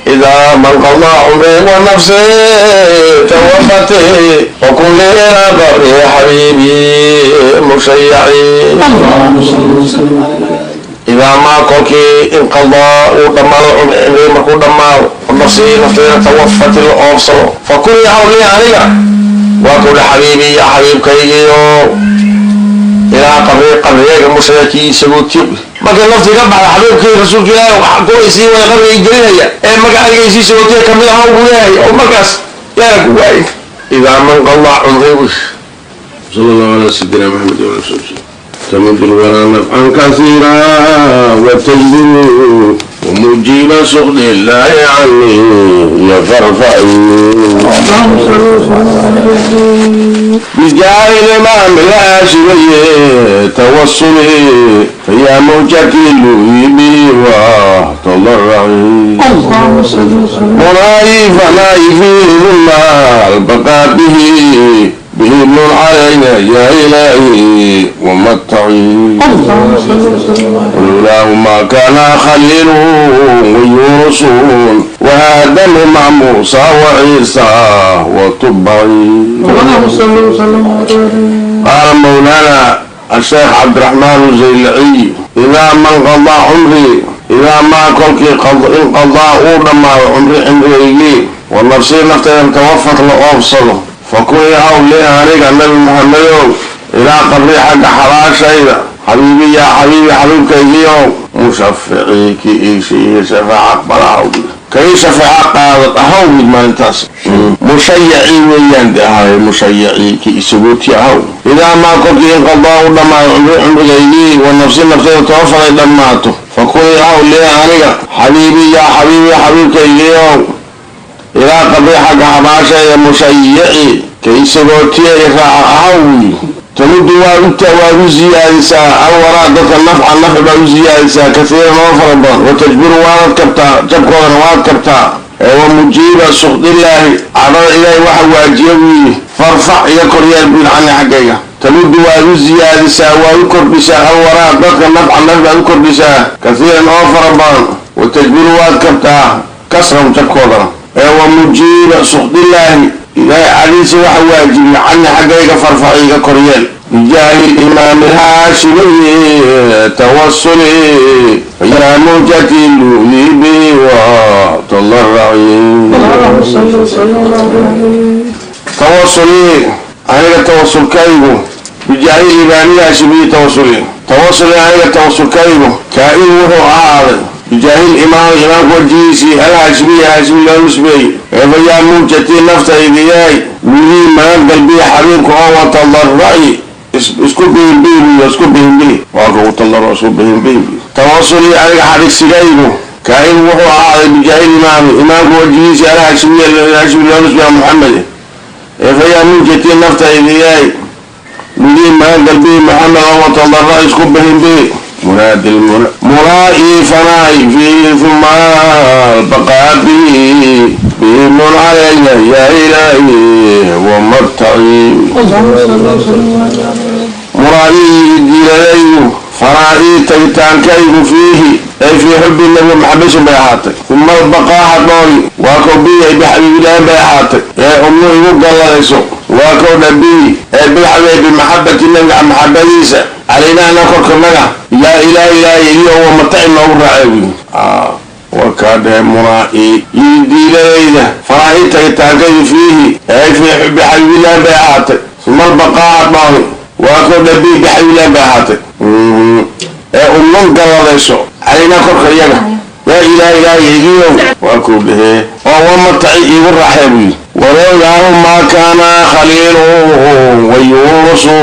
إذا من قضى عمري ونفسي توفتي، وكن لي إلى قبري حبيبي مشيعي. اللهم صل وسلم على idaa maa kolkii inqadaa uu dhammaado cumri markuu dhammaado, nafsii nafteeda tawafati la oobsado, fa kun yaxawlii aniga waa kudha xabiibii ya xabiibkaygiio ilaa qabri qabriyayga mushrikii isagoo tiq. Markay naftii ka baxda, xabiibkii rasuulka Ilaahi kuwaysii way qabrigay gelinaya ee marka aniga isii sagootiya kamid ahaa buu leeyahay oo markaas yaana ku waayay idaa man qadaa cumri. صلى الله على سيدنا محمد وعلى آله وسلم. تمد الورى نفعا كثيرا وتجذب ومجيب سخط الله عني يفرفعي. اللهم صل وسلم عليه. بجاه الإمام الهاشمي توصلي، فيا موجتي لؤي وتضرعي. اللهم صل وسلم. مناي فلا يفيد البقاء به به من علينا يا إلهي ومتعي. اللهم صل وسلم عليه. ولولاه ما كان خليل ويونس وآدم مع موسى وعيسى وتبعي. اللهم صل وسلم عليه. قال مولانا الشيخ عبد الرحمن الزيلعي: إذا من قضى عمري، إذا ما كلك انقضى ودما عمري عمري والنفسي نفتي توفت لأوصله، فكل يحول لي أنيق النبي محمد إلى قبري حق حراشيدا حبيبي يا حبيبي حبيبك اليوم مشفعي كي شيء شفاعة بلاوي كي شفاعة قادت أهوي ما انتاس مشيعي ويان هاي مشيعي كي سبوتي أهو. إذا ما كنت انقضاء لما عمري عمري والنفس نفسي توفى دماته، فكل يحول لي أنيق حبيبي يا حبيبي حبيبك اليوم إلى قبري حق حباشا مشيعي كي سبوتي أهوي. تمد وانت وزيادسا الوراء ذلك النفع النفع بزيادسا كثيرا وفرضا، وتجبر وانت كبتا جبكونا وانت كبتا ومجيب سخط الله على إلهي وحو واجبي فارفع يكر يربين عني حقيقة. تمد وزيادسا ويكر بسا الوراء ذلك النفع النفع يكر بسا كثيرا وفرضا، وتجبر وانت كبتا كسرا جبكونا ومجيب سخط الله إلهي عليس وحو واجبي عني حقيقة فارفع يكر يربين بجاه الإمام الهاشمي توصلي يا موجتي لؤلي بي وتضرعي. اللهم صل وسلم عليه. توصلي أنا توصل كيبو بجاه الإمام الهاشمي توصلي توصلي أنا توصل كيبو كائن وهو عارض بجاه الإمام إمام وجيسي الهاشمي هاشمي لا يسبي فيا موجتي نفتي بياي ولي ما قلبي حبيبك هو تضرعي isku bihinbihi isku bihinbihi waa kugu tallaro isku bihinbihi. Tawasulii aniga xadhigsigaygu kaa-in wuxuu ahaaday bijaahi imaami imaamka wajigiisa alhaashimiya haashimi loo nisbiya Maxamed ee fayaa munjatii naftaydiyaay midii magan galbihi Maxamed oo tadarra isku bihinbihi. منادي المنى مرائي فنائي فيه ثم البقاء به بهم علينا يا إلهي ومرتعي اللهم صل وسلم وبارك عليه مرائي ديلالي فرائي تيتانكيف فيه أي في حب النبي محبس بيحاتك ثم البقاء حضوري وكبي بحبيب الله بيحاتك يا أمي يبقى الله يسوق وكو نبي أي بالحبيب بمحبة النبي عن محبة عيسى علينا أن نخرج منها يا إلهي لا إلهي هو متعي الله رعاوي وكان مرائي يدي ليلة فرائي تيتانكيف فيه أي في حب حبيب الله بيحاتك ثم البقاء حضوري وكو نبي بحبيب الله بيحاتك أمم قلاليسو علينا korka iyaga yaa ilaahay ilaahayigiyow waa kuu dhehee oo wamataci iigu raaxee buu yidhi walowlaahu maa kaana khaliilu wa yuunusu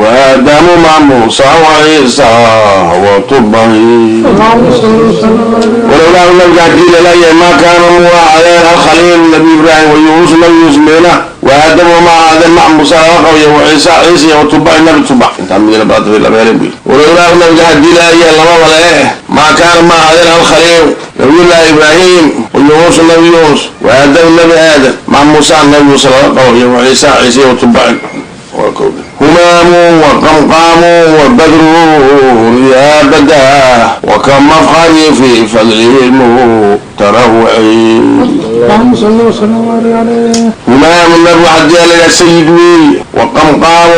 waadamu ma muusa wa ciisa wa tubahi اللهم صل وسلم وبارك ولولا nabiga haddii laleeyahay maa kaana muu ahaadeen alkhaliil nabi ibraahim wa yuunus nabi yuunus meena waadamu ma ahaadeen mac muusa laga qabaya wa ciisa ciisa iyo watubac nabi tubac intaa midna baadafay laba helin buu yidhi walowlaa nabiga haddii laleeyahay lababa le maa kaana ma ahaadeen alkhaliil nabiyullaahi ibraahim wa yuunus nabi yuunus waadamu nabi aadam mac muusa nabi muuse laga qabaya wa ciisa ciisa iyo watubac همام وقمقام وبدر يا بدا وكم مفخري في فضله المتروعي اللهم صل وسلم وبارك عليه همام النبي حدي لك سيد وي وقمقام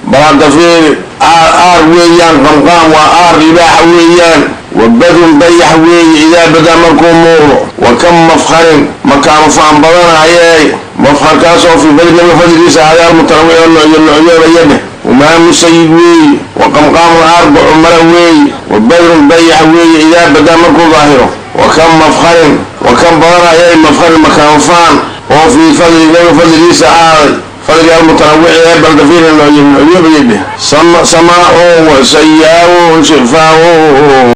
برادفير آر آر ويان قمقام وآر رباح ويان وبدر بيح وي إذا بدا مركو مورو وكم مفخر مكان فان بدن عياي مفخر كاسو في بدر فضل سعيا المتروع النعيون يده ومام السيد وي وقمقام الأربع عمر وي وبدر بيح وي إذا بدا مركو ظاهره وكم مفخر وكم بدن عياي مفخر مكان فان وفي فضل فضل سعاي فضل المتنوع بل فيه النعيون يده سماء وسياء شفاء.